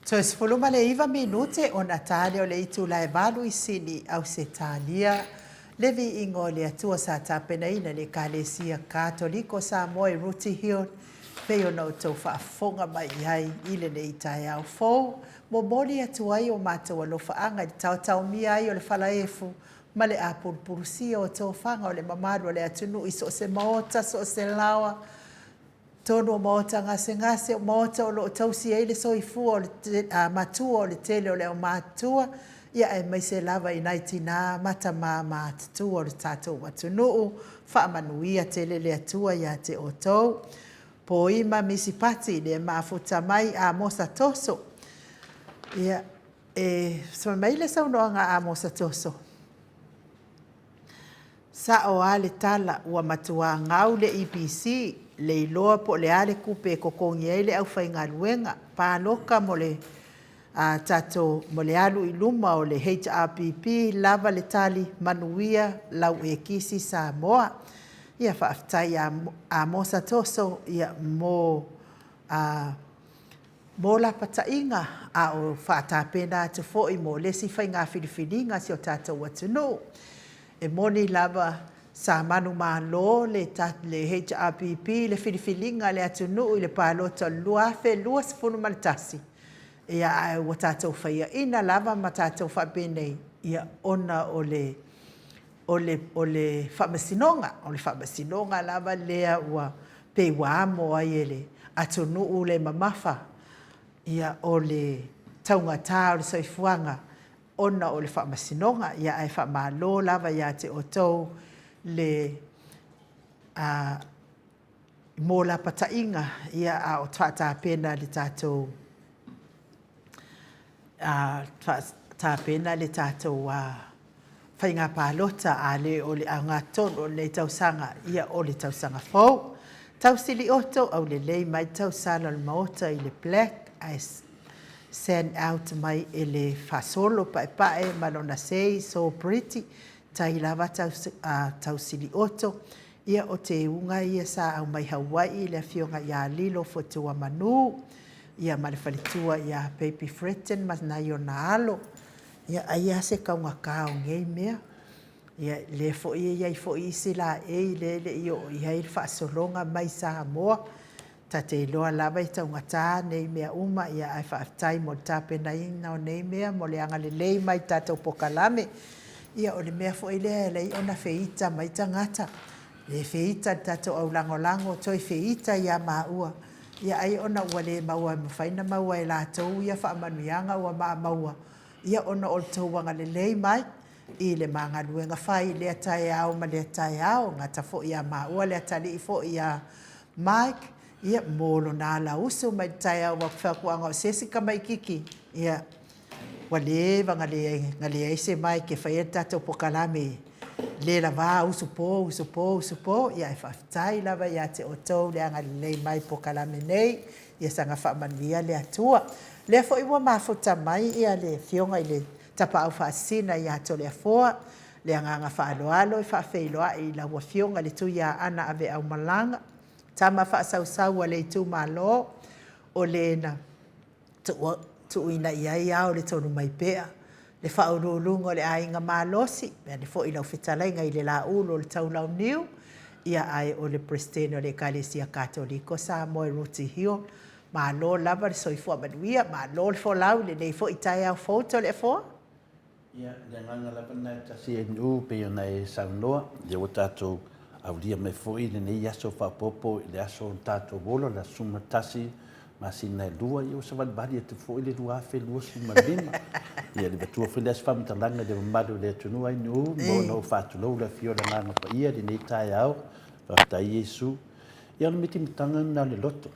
Toe 19 minute ona ta lea o le itula e 8 i Sini, Ausetalia. Le viiga o le Atua sa tapenaina e le Ekalesia Katoliko o Samoa i Rooty Hill, pei ona outou faafofoga mai i ai i lenei taeao fou. Momoli atu ai o matou alofaaga i le taotaomia ai o le falaefu ma le apulupulusia o tofaga o le mamalu o le atunuu i so o se maota, so o se laoa, totonu o maota gasegase, o maota o lo o tausi ai le soifua o le matua o le tele o le aumatutua, ia aemaise lava i nai tina ma tama matutua o le tatou atunuu. Faamanuia tele le Atua ia te outou. Poima Misipati, lea e mafuta mai Amosa Toso. Ia, e fai mai le saunoaga a Amosa Toso, Sa'o a le tala, ua matuā gau le EPC, le iloa po o le a le tupe e totogi ai le aufaigaluega, paloka mo le tatou mo le alu i luma o le HRPP, lava le tali, manuia lau ekisi Samoa. Ia faafetai ia Amosa Toso ia mo mo lapataiga a o faatapena atu foi mo le isi faiga filifiliga a si o tatou atunuu. E moni lava sa manumalo le HRPP i le filifiliga a le atunuu i le palota o le 2021, ia ae ua tatou faiaina lava ma tatou faapenei, ia ona o le o le o le faamasinoga, o le faamasinoga lava lea ua pei ua amo ai e le atunuu le mamafa ia o le taugata o le soifuaga ona o le faamasinoga. Ia ae faamalo lava ia te outou le a mo lapataiga ia a o faatapena le tatou a faatapena le tatou faiga palota a le o le aagatonu o lenei tausaga ia o le tausaga fou. Tausili Oto, aulelei mai tausala o le maota i le black ae send out mai e le faasolo paepae ma lona sei so pretty tai lava Tausili Oto. Ia o teuga ia sa aumai Hawaii le afioga ia Lilo Fotuamanu ia ma le faletua ia Baby Fretton ma nai ona alo. Ia ai lava se taugata o nei mea. Ia lea foi e i ai foi isi laei lea e le i oo i ai le faasologa mai Samoa. Ta te iloa lava e taugata nei mea uma, ia ae faafetai mo le tapenaina o nei mea, mo le agalelei mai i tatou polokalame. Ia o le mea foi lea e ala ai ona feita mai tagata, le feita i le tatou aulagolago, toe feita ia maua, ia ai ona ua le maua, mafai ona maua e latou ia faamanuiaga ua ma maua, ia ona o le tou agalelei mai i le ma galuega fai i lea taeao ma lea taeao. Gata foi ia maua le atalii foi ia Mike, ia, mo lona ala usu mai le taeao aua ou te fai atu ana o se isi tamaititi, ia, ua leva na leai, na leai se Mike e fai ai le tatou polokalame le lava usu po, usu po, usu po. Ia ae faafetai lava ia te outou le agalelei mai i polokalame nei. Ia saga faamanuia le Atua. Lea foi ua mafuta mai ia le Afioga i le Tapaau Faasisina ia Toleafoa, le agaga faaaloalo e faafeiloai i lau Afioga i le Tuiaana Aveaumalaga, tama faasausau a le itumalo, o le na tuuina i ai ao le Tonumaipea, le faauluuluga o le aiga malosi, vaeane foi lau fetalaiga i le Laulu o le Taulauniu, ia ae o le Peresetene o le Ekalesia Katoliko Samoa i Rooty Hill. Malo lava le soifua manuia, malo le folau i lenei foi taeao fou Toleafoa. Ia, le agaga lava lena e tasi e Nu'u pei ona e saunoa, ia ua tatou aulia mai foi lenei aso faaopoopo i le aso o le tatou ola, le aso 11 masina e 2, ia ua savalivali atu foi le 2025. Ia, le matua foi lea se faamatalaga i le mamalu o le atunuu ai Nu'u, mo ona ou faatulou le afio o le Agaga Paia i lenei taeao, faafetai Iesu. Ia, o le mitimitaga lena o le loto.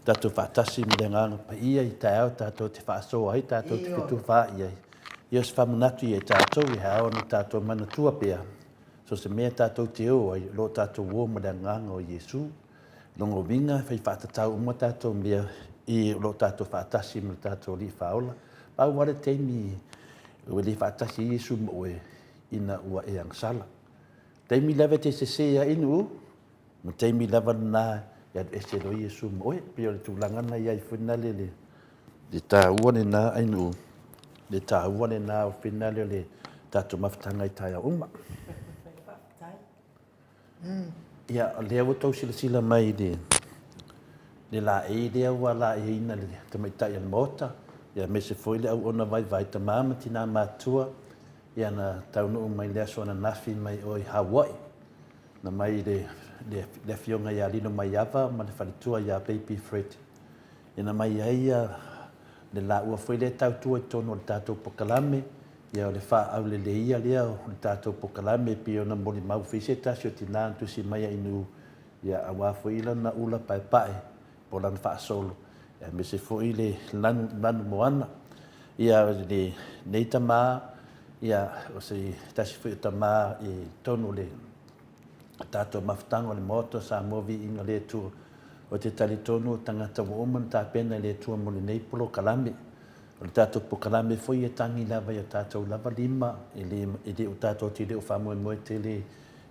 Tatou faatasi ma le Agaga Paia i taeao tatou te faasoa ai, tatou te fetufaai ai. Ia o se faamanatu ia i tatou e ao ona tatou manatua pea, so o se mea tatou te o ai, o lo o tatou o ma le Agaga o Iesu. Lona uiga, e fai faatatau uma tatou mea i o lo o tatou faatasi ma le tatou Alii Faaola. Pau lava le taimi ua le faatasi ai Iesu ma oe, ina ua e agasala. Taimi lava e te sese ai Nu'u, Ma taimi lava lena e alu ese loa Iesu ma oe. Pei o le tulaga na i ai foi na le le Le taua lena ainuu, le taua lena o finale o le tatou mafutaga i taeao uma. Ia, o lea ua tou silasila mai i le, le laei lea ua laeiina le tamaitai o le Maota, ia aemaise foi le auauna vaivai, tama ma tina matutua, ia na taunuu mai le aso ananafi mai o i Hawaii, na mai le, le, le afioga ia Lino Maiava ma le faletua ia Baby Fred. Ia na mai ai ia le laua foi lea e tautua i totonu o le tatou polokalame, ia o le faaauleleia lea o le tatou polokalame e pei ona molimau foi se tasi o tina na tusi mai a Inu, ia aua foi lana ula paepae po o lana faasolo, aemaise foi le lanu, lanu moana. Ia lenei tama, ia o se tasi foi o tama i totonu o le tatou mafutaga o le Maota o Samoa Viiga le Atua. Ou te talitonu o tagata ua uma ona tapena e le Atua mo lenei polokalame. O le tatou polokalame foi e tagi lava i o tatou lava lima, e le, e le o tatou te le o faamoemoe tele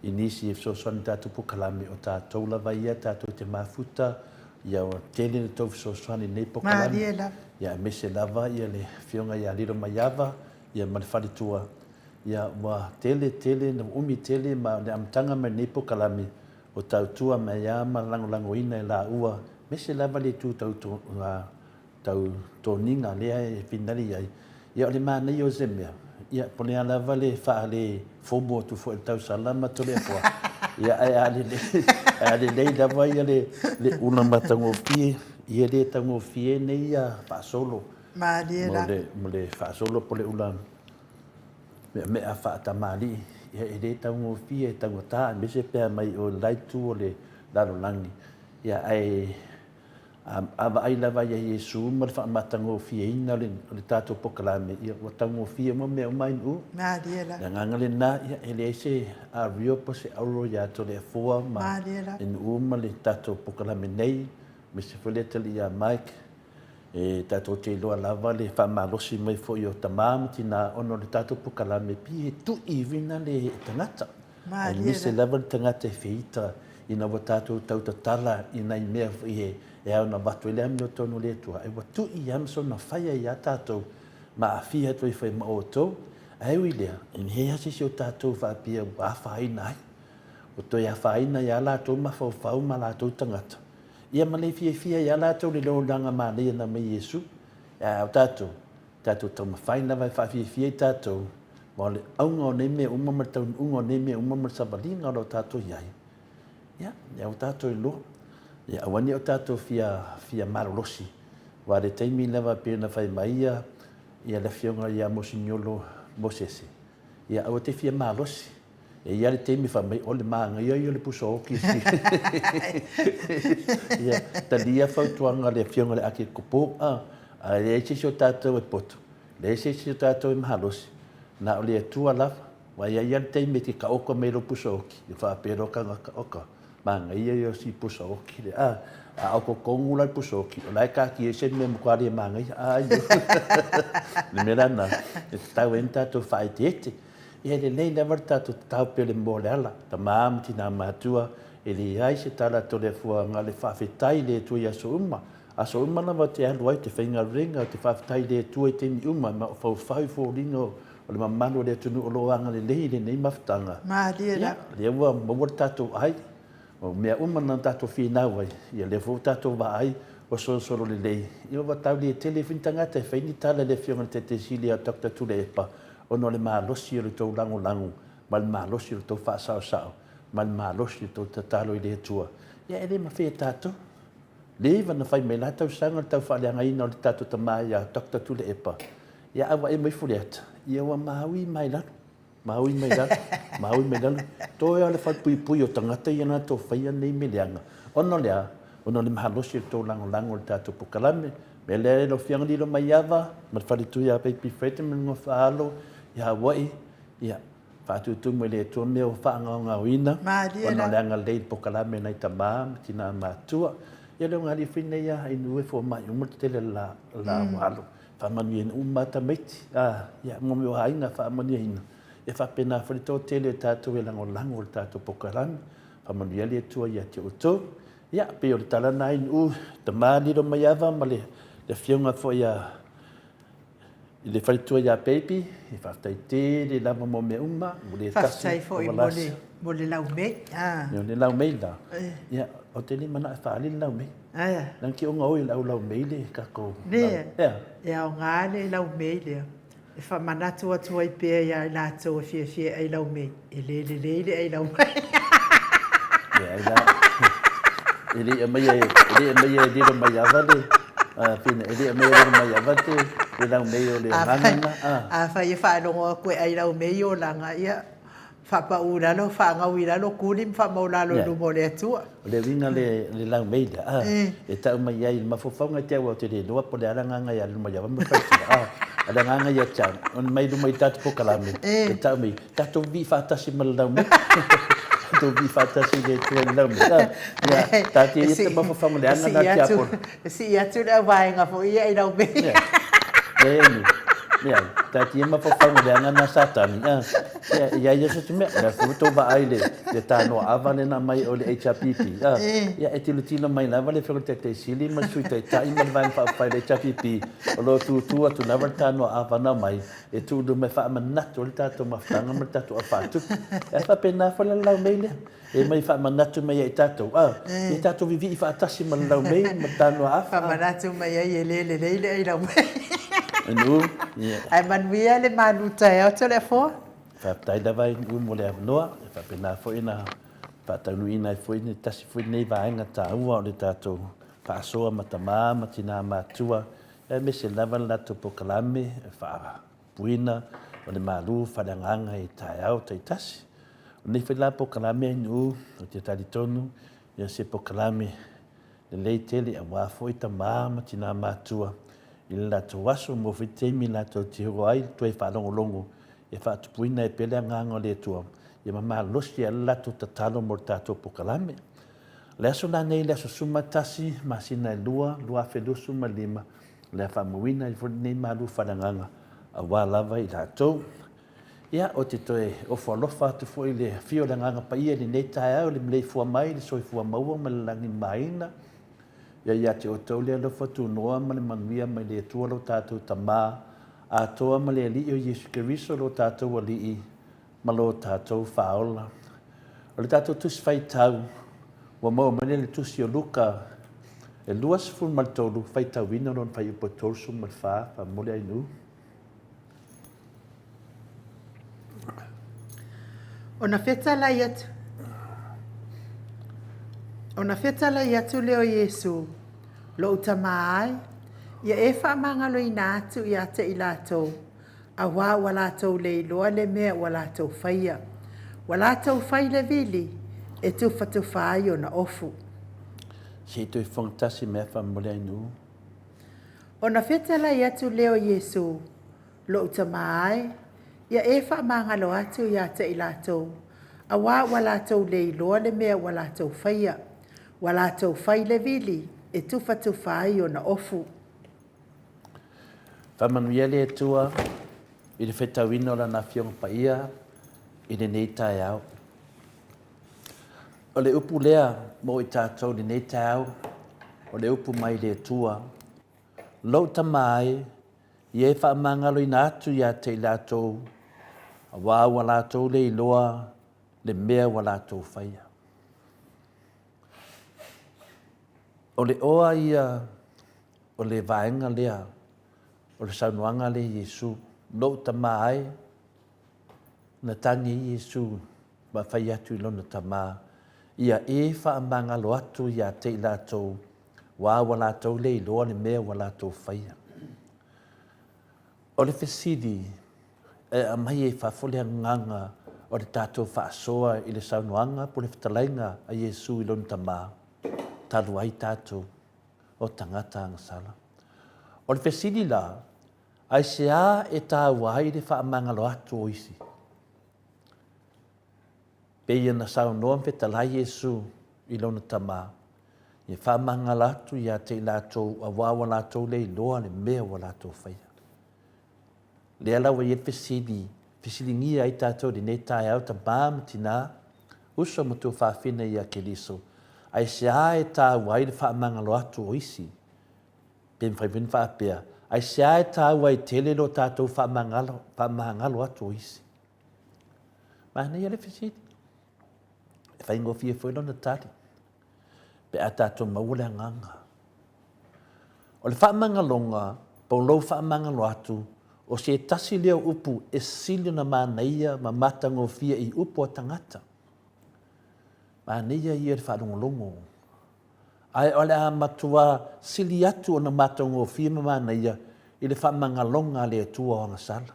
i nisi e fesoasoani i le tatou polokalame, o tatou lava ia tatou te mafuta, ia ua tele le tou fesoasoani i lenei polokalame. Malie lava. Ia aemaise lava ia le Afioga ia Lilomaiava ia ma le faletua, ia ua tele tele, ua umi tele ma le amataga mai lenei polokalame, o tautua mai a ma lagolagoina e laua, aemaise lava le itu tau, tau toniga lea e finali ai. Ia o le manaia o se mea, ia po o le a lava le faale fomo atu foi i le tausala ma Toleafoa, ia ae a lelei, ae a lelei lava ia le, le ula matagofie, ia e le taugofie nei ia faasolo. Malie la. Mo le faasolo po o le ula meamea faatamalii, ia e le taugofie, e taugata, aemaise pe a mai o le la itu o le lalolagi. Ia ae a vaai lava ia Iesu ma le faamatagofieina o le tatou polokalame, ia ua taugofie uma mea uma i Nu'u. Malie la. Le agaga lena, ia e leai se ario po o se auro ia Toleafoa ma Malie la. Nu'u ma le tatou polokalame nei, aemaise foi le atalii ia Mike, E tatou te iloa lava le faamalosi mai foi o tama ma tina ona o le tatou polokalame pei e tui uiga le tagata. Aemaise lava le tagata e feita ina ua tatou tau tatala i nai mea foi e ao ona avatu ai le amiotonu a le Atua, ae ua tui lava ma soona fai ai lava tatou ma aafia atu ai foi ma outou. Ae ui i lea, e leai lava se isi o tatou faapea ua afaina ai, ua toe afaina ai lava latou mafaufau ma latou tagata. Ia ma le fiafia ia latou le lolaga manaia na mai Iesu. A o tatou, tatou taumafai lava e faafiafia i tatou, ma o le auga o nei mea uma ma le taunuuga o nei mea uma ma le savaliga o lo o tatou i ai, ia, lea ua tatou iloa. Ia, aua ne i o tatou fia, fia malolosi, aua le taimi lava pei ona fai mai ia, ia le afioga ia Moseniolo Mosese, ia aua te fia malosi, E i ai le taimi fai mai, o le manaia ia o le pusa oti. Ia, talia fautuaga a le Afioga i le Akikopo, a, a leai se isi o tatou e poto, leai se isi o tatou e malosi, na o le Atua lava. Aua e i ai lava le taimi e te taoto mai ai lou pusa oti, ia faapea loa tagata, oka, manaia ia o si pusa oti lea. A, a oto tonu la le pusa oti, o la e taatia ai se mea matua le manaia. A, le mea la lena, e tatau ai ona tatou faaeteete. Ia e lelei lava le tatou tatao pea le moa o le ala, tama ma tina matua, e leai se tala a Toleafoa na o le faafetai i le Atua i aso uma. Aso uma lava ou te alu ai, ou te faigaluega, ou te faafetai i le Atua i taimi uma, ma o faufau i foliga o le mamalu o le atunuu o lo o agalelei i lenei mafutaga. Malie la. Ia, lea ua maua le tatou ai, o mea uma na tatou finau ai, ia lea foi ua tatou vaai ua solosolo lelei. Ia ua tau le tele foi ni tagata e fai ni tala i le Afioga i le Taitaisili ia Doctor Tuilaepa, ona o le malosi o le tou lagolago ma le malosi o le tou faasaosao ma le malosi o le tou tatalo i le Atua, ia e le mafai e tatou. Leva na fai mai la tausaga le tau faaleagaina o le tatou tama ia Doctor Tuilaepa, ia a ua e mai Faleata, ia ua maui mai lalo, maui mai lalo, maui mai lalo. Toe lava o le falepuipui o tagata ia na latou faia nei mea leaga. Ona o le a? Ona o le malosi o le tou lagolago i le tatou polokalame. O le mea lea lau Afioga Lilomaiava ma le faletui ia Baby Fred ma le Nofoaalo i Hawaii, ia, faatutumu e le Atua mea ua faagaogaoina ona o le agalelei i le polokalame a nai tama ma tina matutua. Ia le ogalii foi lenei a Ainuu e fomai uma le tele o le la ua alu. Faamanuiaina uma lava tamaiti, a, ia, mo mea o aiga faamanuiaina. Ia faapena foi le toatele o tatou e lagolago i le tatou polokalame. Faamanuia le Atua ia te outou. Ia, pei o le tala lena Ainuu, tama Lilomaiava ma le Le Afioga foi a i le faletua ia Baby, e faafetai tele lava mo mea uma, ua le tasi, Faafetai foi ua mo le, lasi. mo le laumei. Ah. Ia, le laumei la. Ia, ou te le manao e faaali le laumei. Aia. Leaga ke oga oi i le au laumei le tatou. Ne. Ea. E aoga le laumei lea. E faamanatu atu ai pea iā i latou e fiafia e ʻai laumei, e le lelei le ʻai laumei. Leai la. E le i aumaia e, e le i aumaia e lilo mai ava le, a, Fina, e le i aumaia e lilo mai ava te, le laumei o le agaga lena, a. Afai e faalogo atu e ʻai laumei olaga, ia, Faapaʻu i lalo, faagau i lalo, kuli ma faamaulalo i luma o le Atua. O le uiga le, le laumei lea, a, e tau mai ai i le mafaufauga i te au au te le iloa po o le a le agaga ia luma ia ma faitila, a, o le agaga ia te au, ona mai luma i tatou polokalame, e tau mai, tatou vivii faatasi ma le laumei. Tatou vivii faatasi i le Atua i le laumei, a, ia, taatia ia te mafaufauga le aga lena tiapolo. E sii atu le auvaega foi ia i laumei. Leai, leai, taatia mafaufauga le aga lena Satani, a. Ia, i a ia se mea, o le a foi tou vaai i le, le tanoa ava lea na aumai o le HRPP, a, ia e tilotilo mai lava le Afioga i le Taitai Sili ma le Sui Taitai ma le Vaega Faaupufai i le HRPP, o lo o tutu atu lava le tanoa ava na aumai e tuu i luma e faamanatu ai le tatou mafutaga ma le tatou au faatupe. Ae faapena foi la le laumei lea, e mai faamanatu mai ia i tatou, a, ia tatou vivii faatasi ma le laumei ma le tanoa ava. Faamanatu mai ai e le lelei le ai laumei. Inu, ia. Ae manuia le malu taeao Toleafoa. Faafetai lava Inu mo le avanoa, e faapena foi ona faataunuuina ai foi le tasi foi lenei vaega taua o le tatou faasoa ma tama ma tina matua, aemaise lava le latou polokalame e faapuina o le malu faaleagaga i taeao taitasi. O lenei foi la polokalame Inu, ou te talitonu ia se polokalame lelei tele aua foi tama ma tina matua i le latou aso mo foi taimi latou te o ai toe faalogologo e faatupuina ai pea le agaga o le Atua ia ma malosi ai le latou tatalo mo le tatou polokalame. O le aso la nei le aso 11 masina e 2 2025 o le a faamauina ai foi lenei malu faaleagaga aua lava i latou. Ia, ou te toe ofo alofa atu foi i le afio o le Agaga Paia i lenei taeao, i le maleifua mai, le soifua maua ma le lagi mamaina. Ia ia te outou le alofa tunoa ma le manuia mai le Atua lo tatou Tama atoa ma le Alii o Iesu Keriso lo tatou Alii ma lo tatou Faaola. O le tatou Tusi Faitau, ua maua mai lea i le Tusi o Luka e 23, faitauina lona fuaiupu e 34, faamolemole Ainuu. Ona fetalai atu, ona fetalai atu lea o Iesu, Lou Tama e, ia e faamagaloina atu ia te i latou, auā ua latou le iloa le mea ua latou faia. Ua latou fai le vili e tufatufa ai ona ofu. Se i toe fofoga tasi mea faamolemole Ainuu. Ona fetalai atu lea o Iesu, Lou Tama e, ia e faamagalo atu ia te i latou, auā ua latou le iloa le mea ua latou faia. Ua latou fai le vili e tufatufa ai ona ofu. Faamanuia le Atua i le fetauina o Lana Afioga Paia i lenei taeao. O le upu lea mo i tatou i lenei taeao, o le upu mai le Atua, Lou Tama e, ia e faamagaloina atu ia te i latou, auā ua latou le iloa le mea ua latou faia. O le oa ia o le vaega lea o le saunoaga lea i Iesu, Lou Tama e, Na tagi ai Iesu ma fai atu i lona Tama, Ia e faamagalo atu ia te i latou, ua ua latou le iloa le mea ua latou faia. O le fesili, e aumai ai fafo le agaga o le tatou faasoa i le saunoaga po o le fetalaiga a Iesu i lona Tama, talu ai tatou o tagata agasala. O le fesili la, Aisea e tāua ai le faamagalo atu o isi? Pei ona saunoa ma fetalai Iesu i lona Tama, Ia faamagalo atu ia te i latou auā ua latou le iloa le mea ua latou faia. Lea la ua i ai le fesili, fesiligia ai tatou i lenei taeao, tamā ma tinā, uso ma tuafafine ia Keriso, aisea e tāua ai le faamagalo atu o isi? Pe mafai foi ona faapea, aisea e tāua ai tele lo tātou faamagalo, faamagalo atu o isi? Manaia le fesili. E faigofie foi lona tali, pe a tātou maua le agaga. O le faamagaloga, po o lou faamagalo atu, o se tasi lea o upu e sili ona manaia ma matagofie i upu a tagata. Manaia ia le faalogologo. Ae o le a matua sili atu ona matagofie ma manaia i le faamagaloga a le Atua o agasala.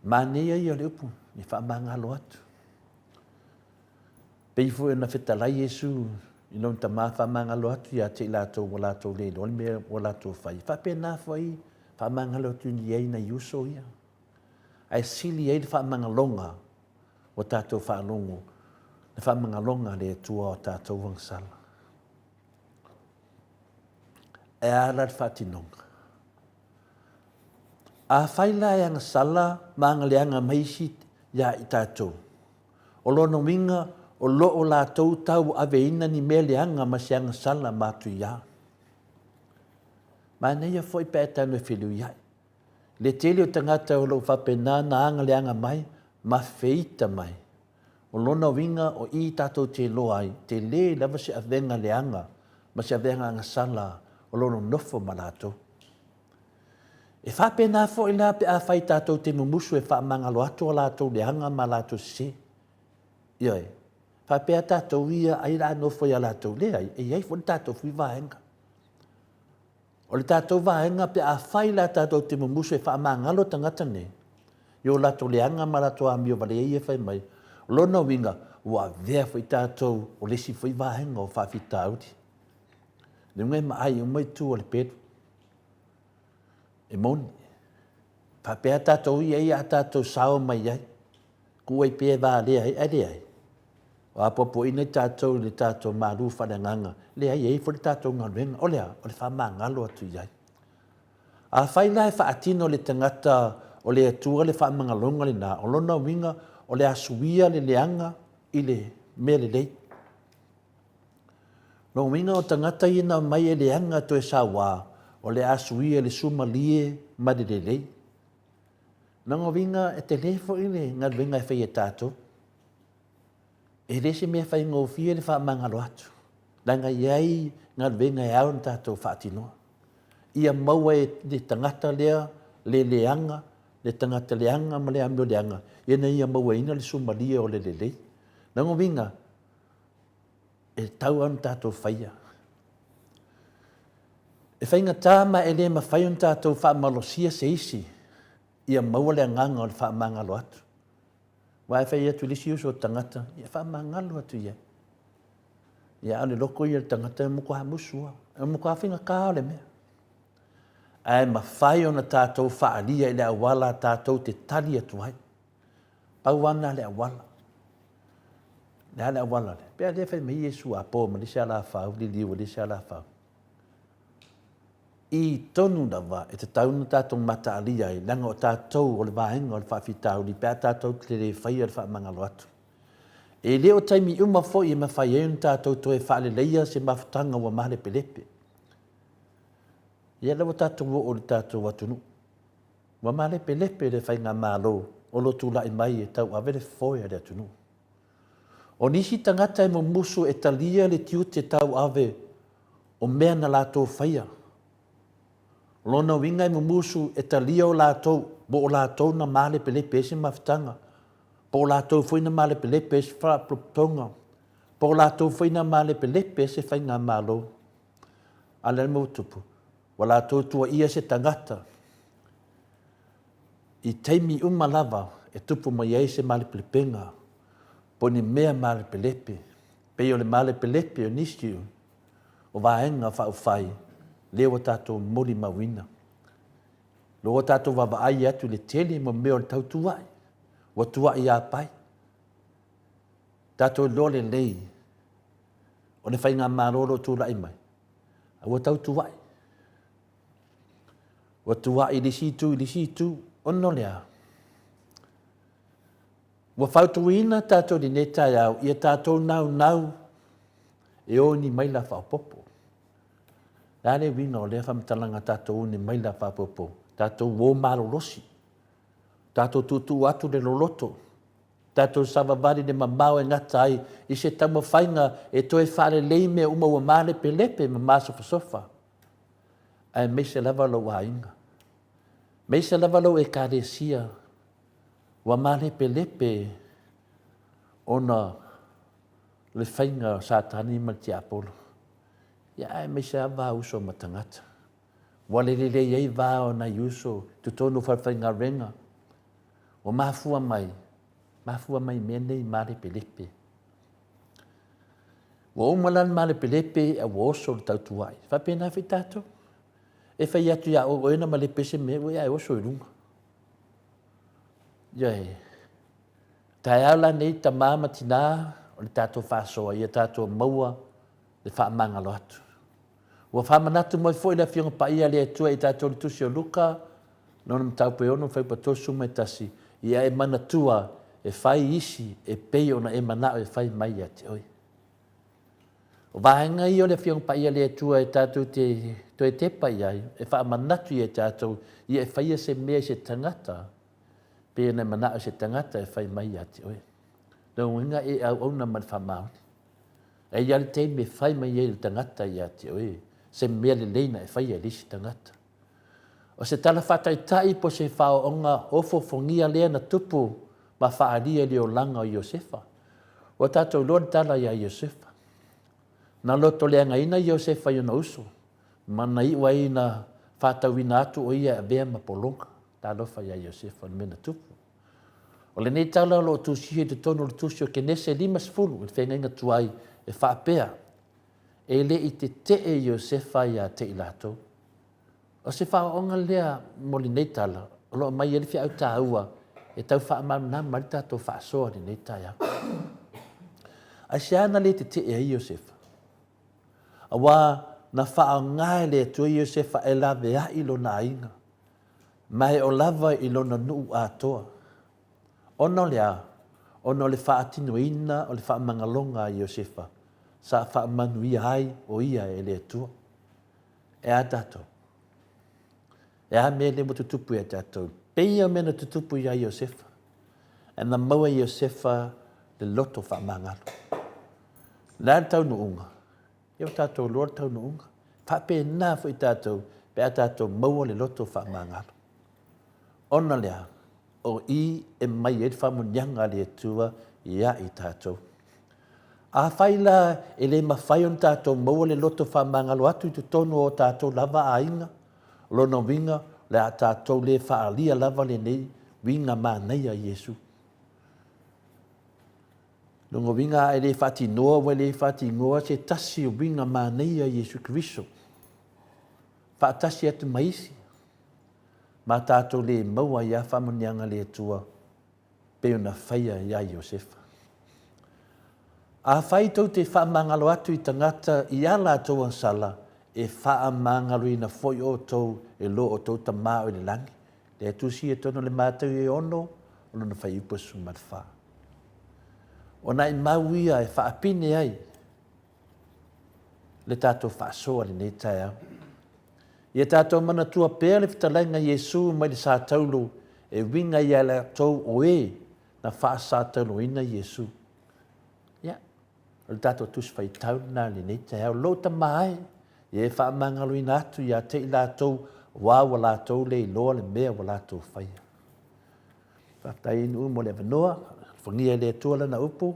Manaia ia o le upu, e faamagalo atu. Pei foi ona fetalai Iesu i lona Tama faamagalo atu ia te i latou ua latou le iloa le mea ua latou fai. E faapena foi faamagalo atu i ai nai uso ia. Ae sili ai le faamagaloga ua tatou faalogo le faamagaloga a le Atua o tatou agasala. E a la le faatinoga? Afai la e agasala ma agaleaga mai isi iā i tatou, o lona uiga o lo o latou tauaveina ni mea leaga ma se agasala matuia. Manaia foi pe a e tago e feliuiaʻi. Le tele o tagata o lo o faapena ona agaleaga mai ma feita mai. O lona uiga o i tatou te iloa ai, tele lava se avega leaga ma se avega agasala o lo o nonofo ma latou. E faapena foi la pe afai tatou te mumusu e faamagalo atu a latou leaga ma a latou sese. Ioe. Faapea tatou ia ai la nofo ia latou. Leai, e i ai foi le tatou fui vaega. O le tatou vaega pe afai la tatou te mumusu e faamagalo tagata nei i o latou leaga ma latou amio vale ai ia e fai mai, o lona uiga ua avea foi tatou o le isi foi vaega o faafitauli. Le uiga e maai uma itu o le pelu. E moni. Faapea tatou ia ia a tatou sao mai ai. Tuu ai pea e valea ai, ae leai. O apoapoaiina i tatou i le tatou malu faaleagaga, leai, e i ai foi le tatou galuega. O le a? O le faamagalo atu i ai. Afai la e faatino e le tagata o le Atua le faamagaloga lena, o lona uiga o le a suia le leaga i le mea lelei. Lona uiga o tagata ia na omai e leaga toe sauā, o le a suia i le sumalie ma le lelei. Lona uiga e tele foi le galuega e fai e tatou. E le se mea faigofie le faamagalo atu, leaga e i ai galuega e ao ona tatou faatinoa. Ia maua e le tagata lea le leaga, le tagata leaga ma le amio leaga, ina ia mauaina le sumalie o le lelei. Lona uiga, e tatau lava ona tatou faia. E faigata ma e le mafai ona tatou faamalosia se isi ia maua le agaga o le faamagalo atu. Aua e fai atu i le isi uso o tagata, ia faamagalo atu i ai. Ia a o le loto ia o le tagata e matua musu lava, e matua faigata lava o le mea. Ae mafai ona tatou faaalia i le auala tatou te tali atu ai. Pau lava lena le auala. Le a le auala lea? Pea lea fai mai Iesu a po ma le isi alafau, liliu e le isi alafau. I tonu lava e tatau ona tatou mataalia ai, leaga o tatou o le vaega o le faafitauli pe a tatou te le faia le faamagalo atu. E le o taimi uma foi e mafai ai ona tatou toe faaleleia se mafutaga ua malepelepe. Ia lea ua tatou oo i le tatou atunuu. Ua malepelepe le faigamalo o lo o tulai mai e tauave le foe a le atunuu. O nisi tagata e mumusu e talia le tiute tauave o mea na latou faia. O lona uiga e mumusu e talia o latou, po o latou na malepelepe ai se mafutaga, po o latou foi na malepelepe ai se faalapotopotoga, po o latou foi na malepelepe ai se faigamalo. A o le a le mea ua tupu? Ua latou tuuaia se tagata i taimi uma lava e tupu mai ai se malepelepega po o ni mea malepelepe, pei o le malepelepe o nisi o vaega faaupufai lea ua tatou molimauina. Lea ua tatou vaavaai atu i le tele mo mea o le tautua'i, ua tua'i ia pai. Tatou iloa lelei o le faigamalo o lo o tulai mai, ua tautua'i. Ua tua'i i le isi itu i le isi itu, ona o le a? Ua fautuaina tatou i lenei taeao ia tatou naunau e o i ni maila faaopoopo. Le a le uiga o lea faamatalaga tatou une mai le faapopo, tatou o malolosi, tatou tuutuu atu le loloto, tatou savavali le mamao e gata ai i se taumafaiga e toe faalelei mea uma ua malepelepe ma masofasofa, aemaise lava lou aiga, aemaise lava lou ekalesia ua malepelepe ona le faiga o Satani ma le tiapolo. Ia aemaise lava va uso ma tagata. Ua le lelei ai va o nai uso i totonu o falefaigaluega. Ua mafua mai, mafua mai i mea nei malepelepe. Ua uma la le malepelepe a ua oso le tautuai. E faapena foi tatou. E fai atu ia oe, oe na malepe se mea, ua ia e oso i luga. Ia e, taeao la nei tamā ma tinā o le tatou faasoa ia tatou maua le faamagalo atu. Ua faamanatu mai foi le Afioga Paia a le Atua i tatou le Tusi o Luka, lona mataupu e 6 fuaiupu 31, ia e manatua e fai isi e pei ona e manao e fai mai ia te oe. O vaega ia o le Afioga Paia a le Atua e tatou te toe tepa i ai, e faamanatu ia tatou, ia e faia se mea i se tagata, pei ona e manao i se tagata e fai mai ia te oe. Lona uiga e auauna ma le faamaoni. E i ai le taimi e fai mai ai le tagata ia te oe se mea lelei na e faia i le isi tagata. O se tala faataitai po o se faaooga ofoofogia lea na tupu ma faaalia i le olaga o Iosefa. Ua tatou iloa le tala ia Iosefa. Na lotoleagaina Iosefa i ona uso, ma na iu ai ina faatauina atu o ia e avea ma pologa. Talofa ia Iosefa i le mea na tupu. O lenei tala o lo o tusia i totonu o le tusi o Kenese 50 i le feagaiga tuai e faapea, E le i tetee Iosefa ia te i latou. O se faaooga lea mo lenei tala o lo o aumai ai le feau taua e tau faamalamalama ai le tatou faasoa i lenei taeao. Aisea na le tetee ai Iosefa? Aua na faaaoga e le Atua Iosefa e laveai lona aiga, ma e oo lava i lona nuu atoa. Ona o le a? Ona o le faatinoina o le faamagaloga a Iosefa, sa faamanuia ai o ia e le Atua. E a tatou? E a mea lea ua tutupu ia tatou? Pei o mea na tutupu ia Iosefa. E na maua e Iosefa le loto faamagalo. Le a le taunuuga? Ia ua tatou loa le taunuuga. Faapena foi tatou pe a tatou maua le loto faamagalo. Ona lea, o i e mai ai le faamanuiaga a le Atua ia i tatou. Afai la e le mafai ona tatou maua le loto faamagalo atu i totonu o o tatou lava aiga, o lona uiga o le a tatou le faaalia lava lenei uiga manaia a Iesu. Lona uiga a e le faatinoa ua le faatinoa se tasi o uiga manaia a Iesu Keriso faatasi atu ma isi, ma tatou le maua ai lava faamanuiaga a le Atua pei ona faia ia Iosefa. Afai tou te faamagalo atu i tagata i a latou agasala, e faamagaloina foi outou e lo outou Tama o i le lagi. Lea e tusi ia tonu o le Matau e 6, o lona fuaiupu e 14. O nai mau ia e faapine ai le tatou faasoa i lenei taeao. Ia tatou manatua pea le fetalaiga Iesu mai le satauro e uiga ia latou o e na faasatauroina Iesu. Ia, o le tatou Tusi Faitau lena i lenei taeao. Lou tama e, ia e faamagaloina atu ia te i latou aua ua latou le iloa le mea ua latou faia. Faafetai i nuu mo le avanoa, alofagia e le Atua lana upu,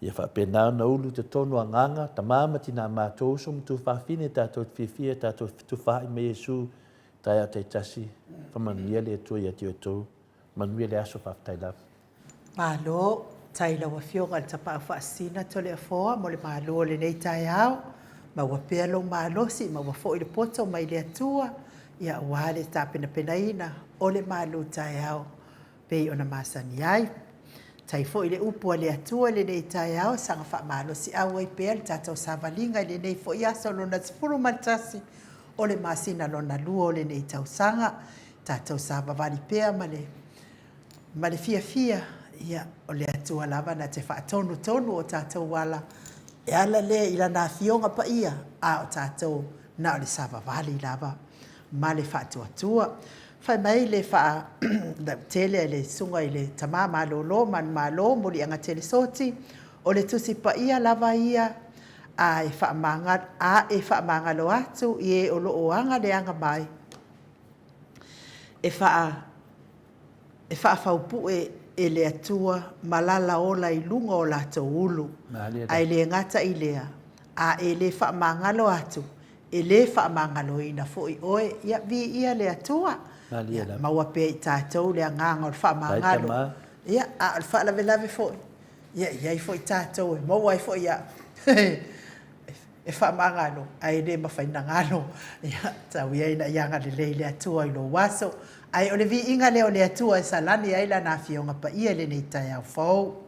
ia faapena ona ulu i totonu o agaga, tama ma tina matou, uso ma tuafafine, tatou te fiafia, tatou te fetufaai ma Iesu, taeao taitasi, faamanuia le Atua ia te outou, manuia le aso, faafetai lava. Malo, tai lau Afioga i le Tapaau Faasisina Toleafoa mo le malo o lenei taeao. Maua pea lou malosi, maua foi le poto mai le Atua, ia aua le tapenapenaina o le malu taeao pei ona masani ai. Tai foi le upu a le Atua i lenei taeao, saga faamalosiau ai pea le tatou savaliga i lenei foi aso lona 11 o le masina lona lua o lenei tausaga. Tatou savavali pea ma le ma le fiafia, ia, o le Atua lava na te faatonutonu o tatou ala, e ala lea i Lana Afioga Paia, a o tatou Na o le savavali lava ma le faatuatua. Fai mai le faalautele a le susuga i le Tama Malolo Manumalo Muliagatele Soti, o le Tusi Paia lava ia a e faamagalo atu i e o lo o aga leaga mai, e faafaupue e le Atua malala ola i luga o latou ulu. Ae le gata i lea, a e le faamagalo atu, e le faamagaloina foi oe. Ia, viia le Atua. Ia maua pea e i tatou le agaga o le faamagalo. Ia, a o le faalavelave foi, ia e i ai foi tatou e maua ai foi au e faamagalo, ae le mafai ona galo. Ia, tau ia ina ia agalelei le Atua i lou aso. Ae o le viiga lea o le Atua e salani ai Lana Afioga Paia i lenei taeao fou.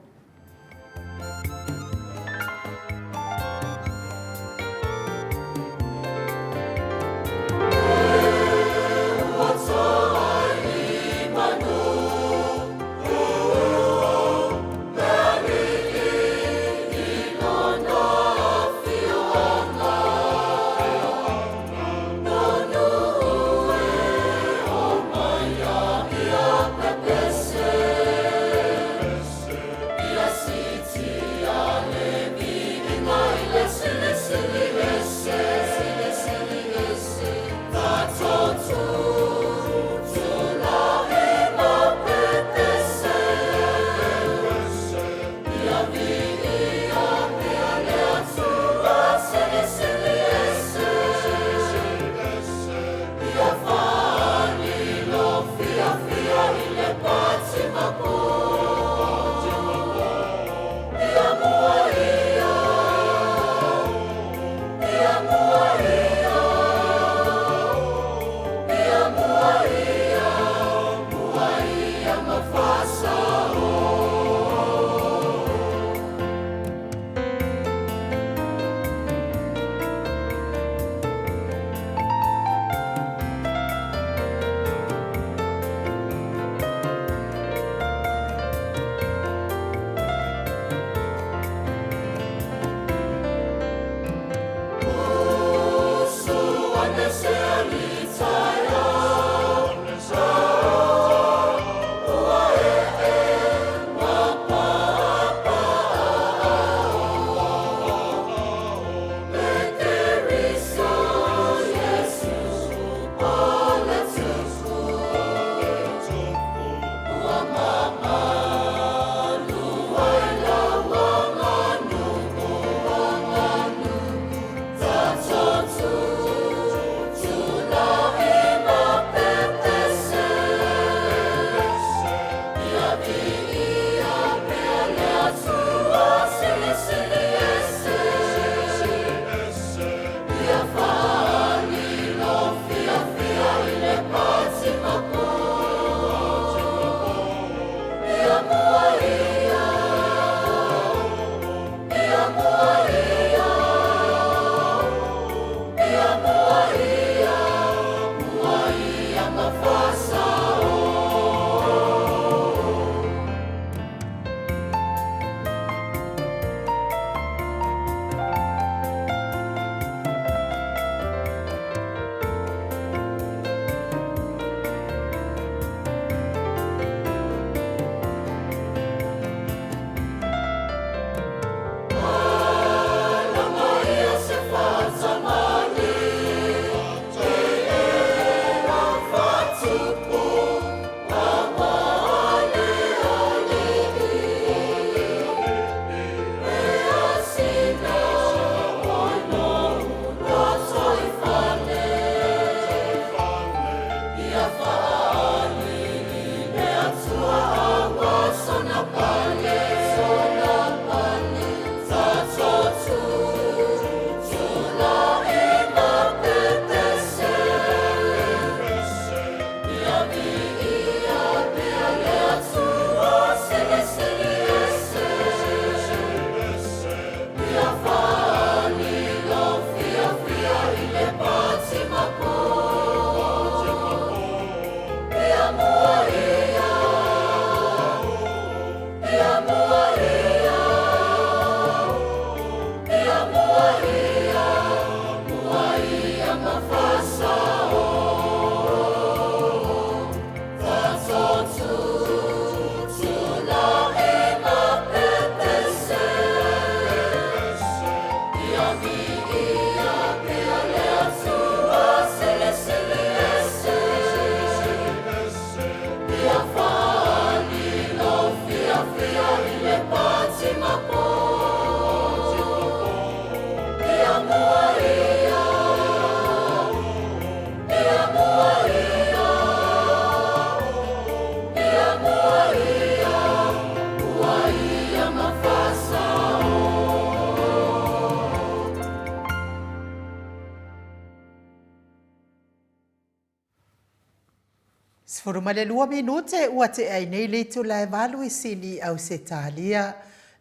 12 minute ua tea ai nei le itula e valu i Sini, Ausetalia.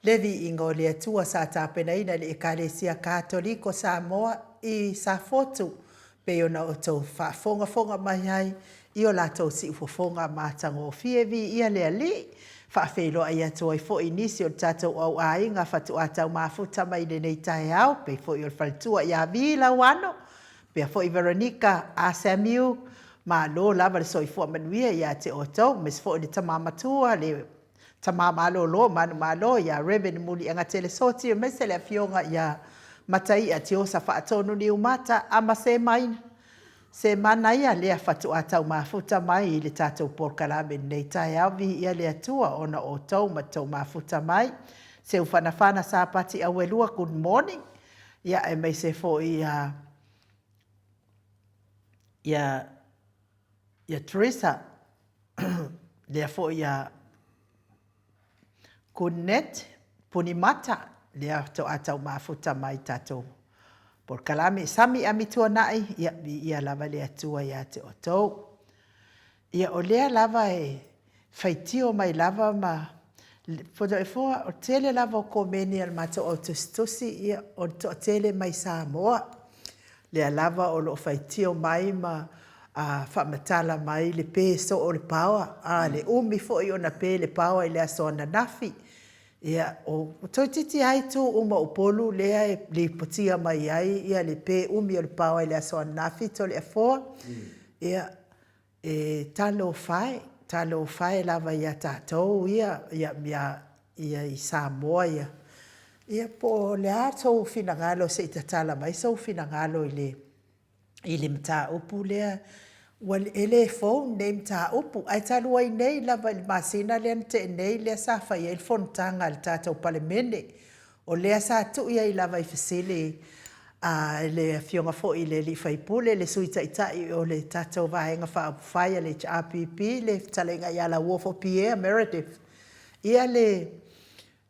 Le viiga o le Atua sa tapenaina e le Ekalesia Katoliko Samoa i Safotu, pei ona outou faafogafoga mai ai i o latou siufofoga matagofie. Viia le Alii! Faafeiloai atu ai foi i nisi o le tatou au aiga faatoa tau mafuta mai i lenei taeao, pei foi o le faletua ia Vi Lauano, pea foi Veronica a Samuel, malo lava le soifua manuia ia te outou, aemaise foi le tama matua, le tama malolo manumalo ia Rev Muliagatele Soti, aemaise le afioga ia Mataia Tiosa Faatonu Niumata, ama se mai se manaia lea faatoa tau mafuta mai i le tatou polokalame i lenei taeao. Viia le Atua ona o outou ma tou mafuta mai. Seufanafana Sapati Auelua, good morning. Ia aemaise foi ia ia ia Teresa lea foi ia Kunnet Punimata lea faatoa tau mafuta mai tatou polokalame. Sami Amituanai, ia viia lava le Atua ia te outou. Ia o lea lava e faitio mai lava ma Fonoefoa, o le tele lava o komeni a le matou au tusitusi, ia o le toatele mai Samoa. Lea lava o lo o faitio mai ma faamatala mai le pe soo o le paoa, a le umi foi ona pe le paoa i le aso ananafi. Ia, o toeitiiti lava itu uma o Upolu lea e lipotia mai ai ia le pe umi o le paoa i le aso ananafi, Toleafoa. Ia, E talofa e, talofa e lava ia tatou ia, ia, ia, ia i Samoa ia. Ia po o le a sou finagalo se i tatala mai sou finagalo i le, i le mataupu lea. Ua, e le fou lenei mataupu, ae talu ai nei lava i le masina lea na tea nei lea sa fai ai le fonotaga a le tatou Palemene. O lea sa tui ai lava i fesili a le Afioga foi i le sui usufono, le Sui Taitai o le tatou Vaega Faaupufai a le HRPP, le Fetalaiga ia Lauofo Pierre Meredith, ia le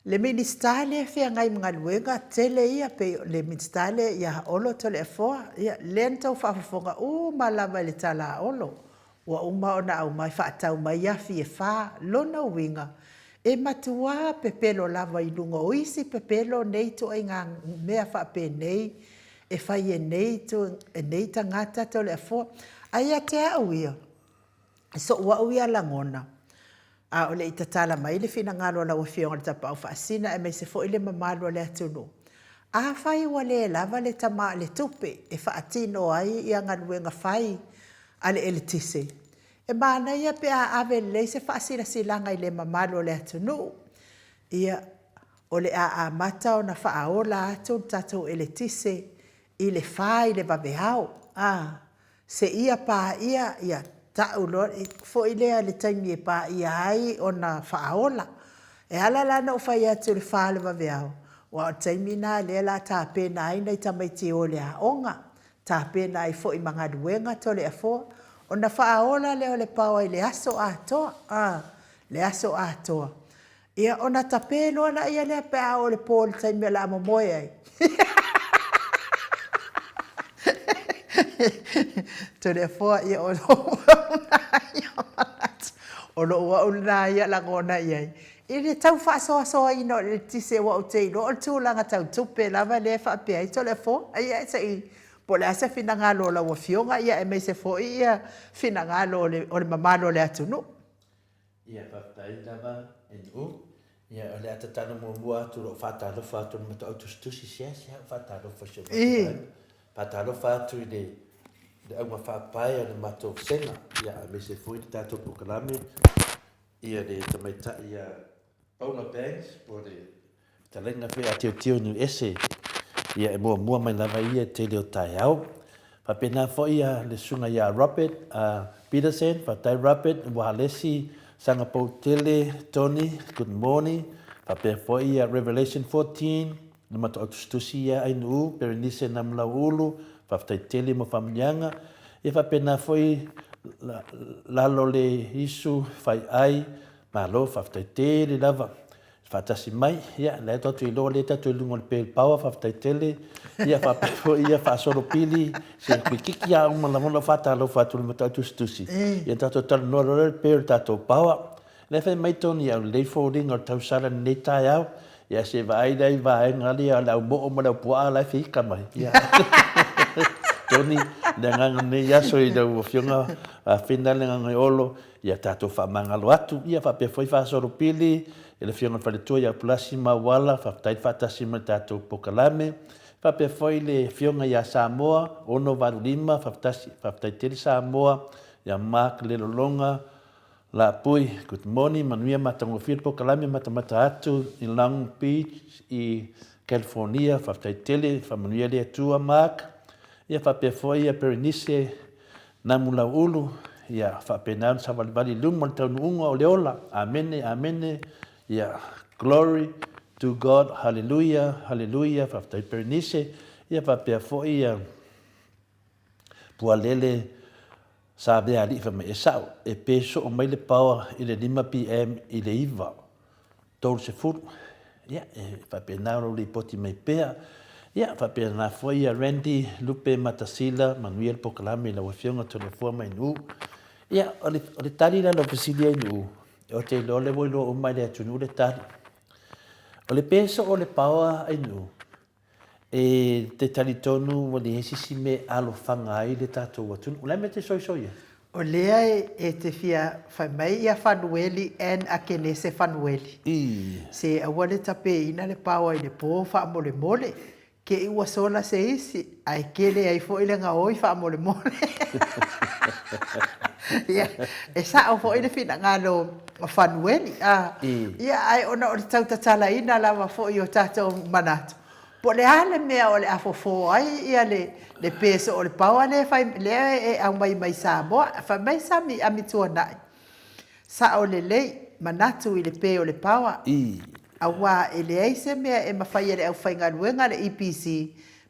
le Minisita lea e feagai ma galuega tele ia, pei o le Minisita lea ia Olo Toleafoa, ia lea na outou faafofoga uma lava i le tala a Olo, ua uma ona aumai faatau mai afi e fa. Lona uiga, e matuā pepelo lava i luga o isi pepelo nei ituaiga mea faapenei e fai e nei e nei tagata Toleafoa. Ae ia te au ia, i soʻu au ia lagona, a o le i tatala mai le finagalo o lau Afioga i le Tapaau Faasisina aemaise foi le mamalu o le atunuu, afai ua le lava le tama le tupe e faatino ai ia galuega fai a le eletise, e manaia pe a ave lelei se faasilasilaga i le mamalu o le atunuu, ia, o le a amata ona faaola atu le tatou eletise i le fa i le vaveao, a, seia paia, ia, tau loa foi lea le taimi e paia ai ona faaola. E ala la ona ou fai atu i le fa o le vaveao, aua o le taimi lena lea o le a tapena ai nai tamaiti e o i le aoga, tapena ai foi ma galuega Toleafoa, ona faaola lea o le paoa i le aso atoa, a, le aso atoa. Ia, ona tape loa laia lea pe a oo i le po i le taimi o le a momoe ai. Toleafoa, ia o lou au lena ia manatu, o lou au lena ia lagona i ai. I le tau faasoasoaina o le eletise aua ou te iloa o le tulaga tau tupe lava lea e faapea ai Toleafoa. Ia se i, po o le a se finagalo o lau Afioga, ia aemaise foi ia finagalo o le, o le mamalu o le atunuu. Ia, faafetai lava NU. Ia, o le a tatalo muamua atu lou faatalofa atu i le matou au tusitusi, seasea ou faatalofa i si o matou vaega. Faatalofa atu i le le auga faapae a le matou vasega, ia, aemaise foi le tatou polokalame, ia le tamaitai ia Paula Banks po o le fetalaiga foi a Teoteo Niuese, ia e muamua mai lava ia i tele o taeao. Faapena foi ia le susuga ia Robert uh, Peterson, faafetai Robert, ua halesi Sangapou tele, Tony, good morning. Faapea foi ia Revelation 14, le matou tusitusi ia Ainuu, Berenice Namulauulu, faafetai tele mo faamanuiaga. Ia faapena foi lalo le Isu, Faiai, malo, faafetai tele lava. faatasi mai. Ia, lea tatou iloa lea tatou i luga o le Pale Power, faafetai tele. Ia, faapea foi ia faasolo pili, se kuikiki a uma lava ona faatalofa atu i le matau tusitusi. Ia tatou talanoa loa lea i le pay o le tatou power. Lea fai mai Tony au lelei foliga o le tausala i lenei taeao. Ia se vaai lea i vaega lea o le au moo ma le au puaa la e fia mai. Ia. Tony, le agaga lenei aso i lau afioga Fina le agaga i Olo, ia tatou faamagalo atu. Ia faapea foi faasolopili i le afioga i le faletua ia Pulasi Mauala, faafetai le faatasi mai le tatou polokalame. Faapea foi le afioga ia Samoa 685, faafetai, faafetai tele Samoa, ia Mark Lelolonga, Lapui, good morning, manuia matagofie le polokalame matamata atu i Long Beach i California, faafetai tele, faamanuia le Atua Mark. Ia faapea foi ia Berenice Namulauulu, ia faapena ona savalivali i luma o le taunuuga o le ola. Amene, amene, ia glory to God, hallelujah, hallelujah, faafetai Berenice. Ia faapea foi ia Pualele Sa avea alii fai mai, E sao, e pe soo mai le paoa i le 5 PM i le 9, 30. Ia, e faapena lou lipoti mai pea. Ia, faapena foi ia Randy Lupe Matasila, manuia le polokalame i lau Afioga Toleafoa Mainuu. Ia, o le, o le tali la lau fesili Ainuu, ou te iloa o lea ua iloa uma e le atunuu le tali. O le pe soo o le paoa Ainuu, E te talitonu ua leai se isi mea e alofaga ai le tatou atunuu. O le a le mea e te soisoi ai? O lea e te fia fai mai ia Fanueli and Akenese Fanueli. I. Se aua le tapeina le paoa i le po faamolemole. Ke i ua sola se isi, ae kele ai foi le gaoi faamolemole. Ia, e sao foi le finagalo o Fanueli, a. I. Ia, ae ona o le tau tatalaina lava foi o tatou manatu, po o le a le mea o le a fofo ai ia le, le peso o le paoa lea e fai, lea e aumai mai Samoa. Fai mai Sami Amituanai, sao lelei, manatu i le pe o le paoa. I. Aua e leai se mea e mafai e le aufaigaluega a le EPC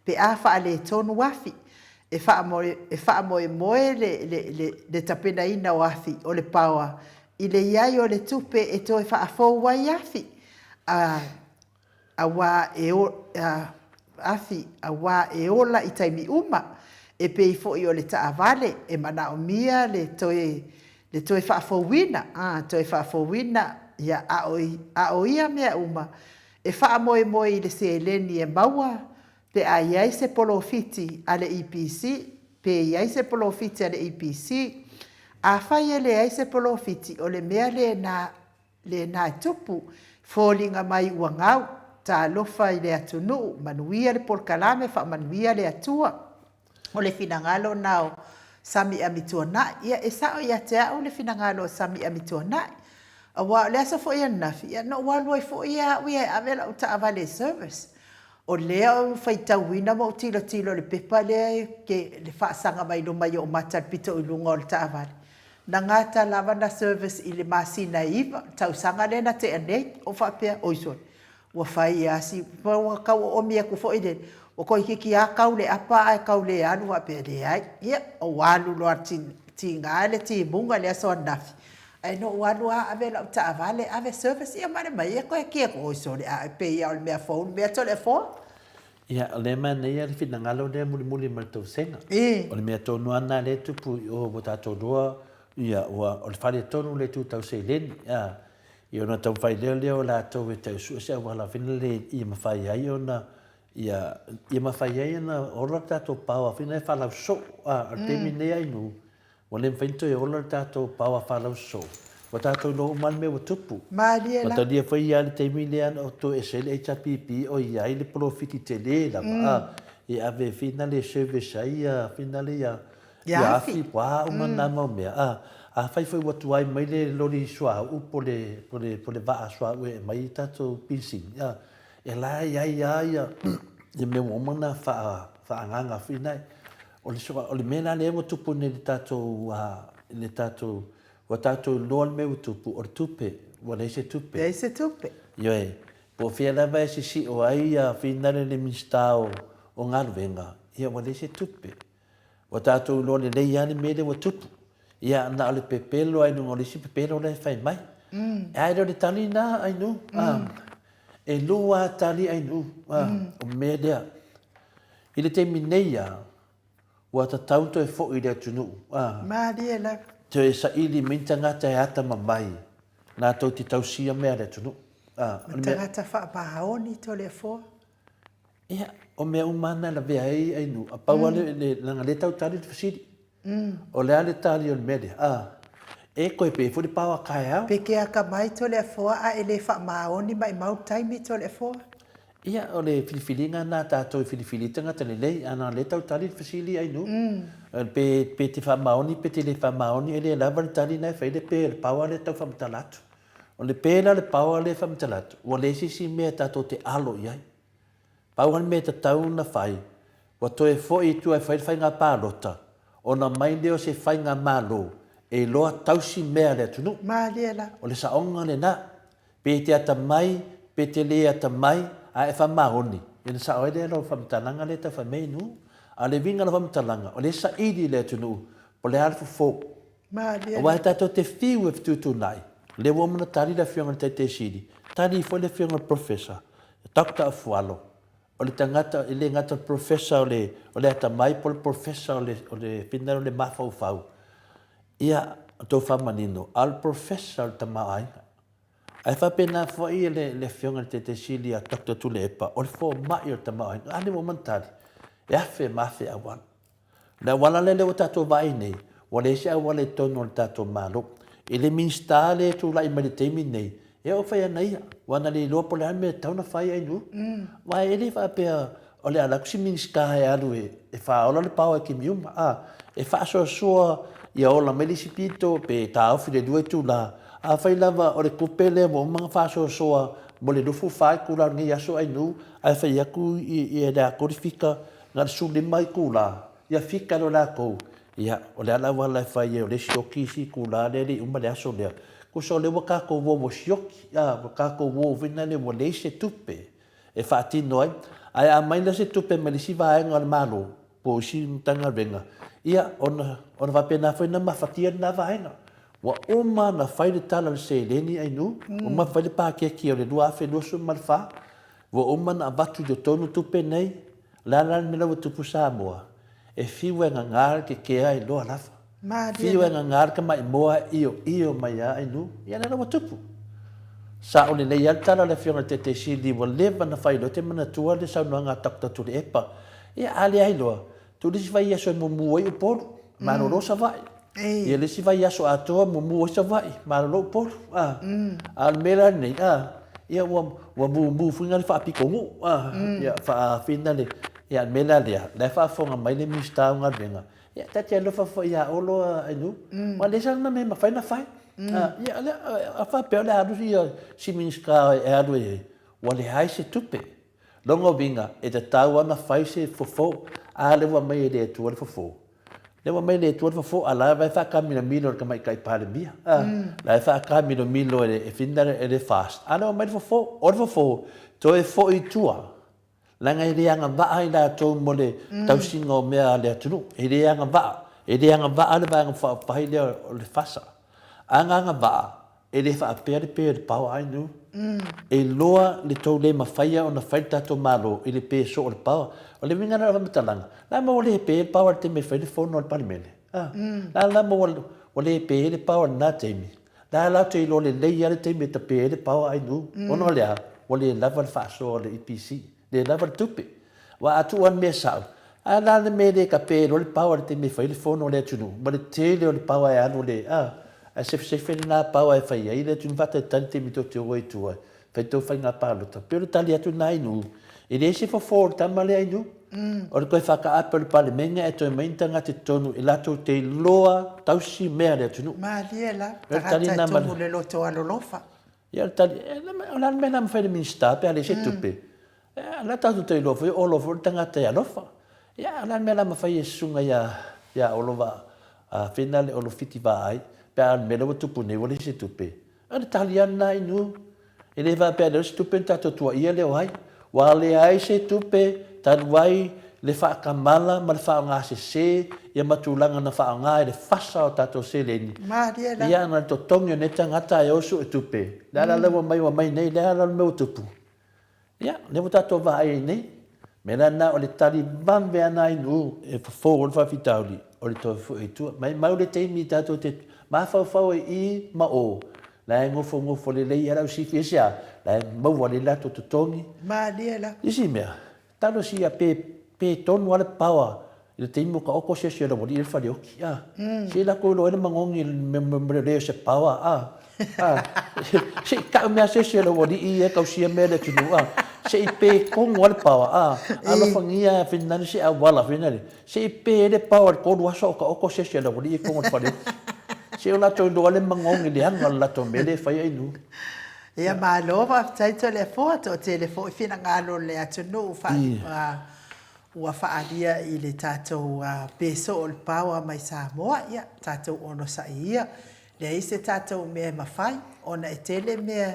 pe a faaletonu afi. E faamoemoe le tapenaina o afi o le paoa i le i ai o le tupe e toe faafou ai afi, aua e afi aua e ola i taimi uma, e pei foi o le taavale e manaomia le toe le toe faafouina, toe faafouina, ia, a o ia mea uma, e faamoemoe i le seleni e maua Pe a i ai se polofiti a le EPC, pe i ai se polofiti a le EPC. Afai e leai se polofiti, o le mea lena, lena e tupu, foliga mai ua gau, talofa i le atunuu, manuia le polokalame, faamanuia le Atua. O le finagalo na o Sami Amituanai. Ia, e sao ia te au le finagalo o Sami Amituanai. Aua o le aso foi ananafi, ia, na ou alu ai foi au ia e ave lau taavale e service. O lea ou faitauina ma ou tilotilo i le pepa lea e ke, le faasaga mai luma i ou mata i le pito i luga o le taavale. Na gata lava na service i le masina e iva, le tausaga lea na tea nei. Ou faapea, oi sole, ua fai lava si, ma ua tau oomi atu foi le, ua toeitiiti lava tau le apa ae tau le alu, faapea, leai, ia, ou alu loa tiga le timuga i le aso ananafi, Ae na ou alu lava ave lau taavale ave service ia male mai ia toe ki atu oi sole a e pei lava o le mea fou le mea Toleafoa. Ia, o lea e manaia le finagalo lea mulimuli mai le tausega. O le mea tonu lava lena lea e tupu i o ua tatou iloa, ia, ua, o le faletonu le itu tau seleni, a. Ia ona taumafai lea lea o latou e tau sue se auala fina le ia mafai ai ona, ia, ia mafai ai ona ola le tatou power fina e faalausoo, a. O le taimi lenei Ainuu, Ua le mafai ona toe ola le tatou paoa falau sosoo. Ua tatou iloa uma lava le mea ua tupu. Malie la. Matalia foi ia le taimi lea na toese ai le HRPP o i ai le polofiti tele lava a e ave finale e service ai ia finale ia ia afi po a uma na mau mea a. Afai foi ua tuai mai le loli suauu po le po le po le vaa suauu e aumai tatou pilisini a, e la e i ai lava ia ia mea ua uma ona faa faaagaga foi na. O le, o le mea la lea ua tupu nei i le tatou, i le tatou, ua tatou iloa le mea ua tupu, o le tupe, ua leai se tupe. Leai se tupe. Ioe, po o fea lava e sisio ai ia finale le Minisita o, o Galuega, ia ua leai se tupe. Ua tatou iloa lelei lava le mea lea ua tupu. Ia, na o le pepelo lava i luga o le isi pepelo la e fai mai. Mm. Ae le o le tali lena, Ainuu. Mm. E lua tali Ainuu, a, o mea lea. I le taimi nei a, ua tatau toe foi i le atunuu, a. Malie lava. Toe saili mai ni tagata e atamamai latou te tausia mea a le atunuu, a. Ma tagata faamaoni Toleafoa. Ia, o mea uma lava na lavea ai Ainuu, a pau lava le, leaga o lea e tau tali le fesili. O le a le tali o le mea lea? A, e koe pē foi le pao a taeao. Pe ke akamai Toleafoa a e le faamaoni maimau le taimi Toleafoa? Ia, o le filifiliga lena a tatou e filifili ai tagata lelei, a na o lea e tau tali le fesili Ainuu. Pe, pe te faamaoni pe te le faamaoni, e le lava le tali lena e fai le pē o le pao lava lea e tau faamatala atu. O le pē la o le pao lea e faamatala atu, ua leai se isi mea tatou te alo i ai. Pau lava le mea e tatau ona fai, ua toe foi i tua e fai le faiga palota, ona mai lea o se faigamalo e iloa tausi mea a le atunuu. Malie la. O le saoga lena. Pe te atamai, pe te le atamai, a e faamaoni, ona sao ai lea o lau faamatalaga lea e tau fai mai nuu. A o le uiga o lau faamatalaga, o lea e saili le atunuu po o le a le fofo. Malie la. Aua e tatou te fiu e fetuutuunai, o lea ua uma ona tali le Afioga i le Taitaisili, tali foi le Afioga i le Professor, Doctor Afualo, o le tagata, e le gata o le Professor o le, o le atamai po o le Professor o le, o le finagalo o le mafaufau, ia, tou faamanino, a o le Professor o le tamaoaiga. Ae faapena foi le, le Afioga i le Taitaisili ia Doctor Tuilaepa, o le fomai o le tamaoaiga. A lea ua uma ona tali, e afe ma afe auala. O le auala lea lea ua tatou vaai nei, ua leai se auala i totonu o le tatou Malo. I le Minisita lea e tulai mai i le taimi lenei, e oo fai ana ia, ua na le iloa po o le a le mea e tatau ona fai Ainuu. Aua e le faapea o le a alu atu se Minisita e alu e faaola le paoa i taimi uma, a, e faasoasoa ia ola mai le isi pito pe taofi i le 2 itula. Afai lava o le tupe lea ua uma ona faasoasoa mo le 24 itula o lenei aso Ainuu, ae fai atu i le atoa le fika Na o le 15 itula, ia fika loa latou, ia, o le a le auala e fai ai, o lea e sioki isi itula lea e le i uma le aso lea. Tusa o lea ua tatou o ua sioki, a, ua tatou o foi lea ua leai se tupe e faatino ai. Ae a aumai la se tupe mai le isi vaega o le Malo, po o isi Matagaluega, ia, ona, ona faapena foi ona mafatia lena vaega. Ua uma ona fai le tala o le seleni Ainuu, ua uma ona fai le paketi o le 2024, Ua uma ona avatu i totonu tupe nei, o le a la le mea la ua tupu Samoa? E fiu e gaga le kekea e iloa lava. Fiu e gaga le tamaimoa e ioio mai a Ainuu, ia lea la ua tupu. Sao lelei lava le tala a le Afioga i le Taitaisili ua leva ona fai loa, e te manatua le saunoaga a Doctor Tuilaepa, ia a leai loa, Tuu le isi vaiaso e mumu ai Upolu, malolo Savaii. Ia le isi vaiaso atoa mumu ai Savaii, malolo Upolu. A, a o le mea la lenei, a, ia ua, ua mumu foi na le faapitonuu, a, ia faaafina le, ia le mea la lea, la e faafofoga mai le Minisita o Galuega, ia ta te alofa foi ia Olo Ainuu, aua o lea sa lana mea e mafai ona fai. A, ia lea, a faapea o le a alu si Minisita e alu ai, ua leai se tupe. Lona uiga, e tatau lava ona fai se fofo. A lea ua aumai e le Atua le fofo. Lea ua aumai e le Atua le fofo, a la e faatamilamilo e le Tamaitai Palemia. A, la e faatamilamilo e le, e le FAST. A lea ua aumai le fofo. O le fofo, toe foi i tua, leaga e le agavaa i latou mo le tausiga o mea a le atunuu. E le agavaa. E le agavaa le Vaega Faaupufai lea o le FASA. A na agavaa, E le faapea le pe o le power I knew. E iloa le tou le mafaia ona fai le tatou Malo i le pe soo o le power. O le uiga lena o le faamatalaga, la ma ua le pe le power i le taimi e fai le fono a le Palemene? A? La la ma ua le pe le power i lena taimi? La la ou te iloa lelei lava le taimi e tape ai le power I knew. Ona o le a? Ua le lava le faasoa o le EPC. Le lava le tupe. Aua a tuu lava le mea sao, a la le mea e le tape ai loa le power i le taimi e fai ai le fono a le atunuu, ma le tele o le power e alu le, a, ae sefesefe lena power e fai ai le atunuu faatalitali taimi tou te o ai i tua e fai tou faiga palota. Pei o le tali atu lena Ainuu. E leai se fofo o le tama lea Ainuu. O le toe faataape o le Palemene ae toe aumai ni tagata i totonu e latou te iloa tausi mea a le atunuu. Malie la, tagata e tumu le loto alolofa. Ia o le tali, o le a le mea la e mafai e le Minisita pe a leai se tupe? O la tatou te iloa foi o Olo foi o le tagata e alofa. Ia o le a le mea la e mafai e susuga ia Olo Vaa, Fina le Olo Fiti Vaai pe a o le mea lea ua tupu nei ua leai se tupe? O le tali lava lena Inu. E le faapea a leai se tupe ona tatou tuuaia lea o ai. Ua leai se tupe talu ai le faatamala ma le faaaoga sese ia ma tulaga na faaaoga ai le fasa o tatou seleni. Malie la. Ia na le totogi o nei tagata e o sue tupe. Le a la le ua mai ua mai nei, le a la le mea ua tupu. Ia, lea ua tatou vaai ai nei. Mea la lena o le tali vave lava na i nuu e fofo ai le faafitauli, o le toe foi i tua. Maimau le taimi tatou te mafaufau ai i ma o, la e nofonofo lelei lava le au sifi. Aisea? La e maua lelei latou totogi. Malie la. Isi mea, talosia pe pe tonu lava le power i le taimi ua taoto se isi o le aualii lea i le faleoti, a. Se i latou iloa ai le manogi i le mea lelei o se power, a. A. Se i tau mai lava se isi o le aualii ia e tausia mea i le atunuu, a. Se i pe tonu lava le power, a. Alofagia lava finagalo se auala foi lea, se i pe ai le power i le 3 aso o taoto se isi o le aualii ia i totonu o le faleoti. Se i o latou iloa ai le manogi leaga o le latou mea lea e fai ainu. Ia malo faafetai Toleafoa, toatele foi finagalo o le atunuu ua faaalia i le tatou pe soo o le power mai Samoa, ia tatou onosai ia, leai se tatou mea e mafai ona e tele mea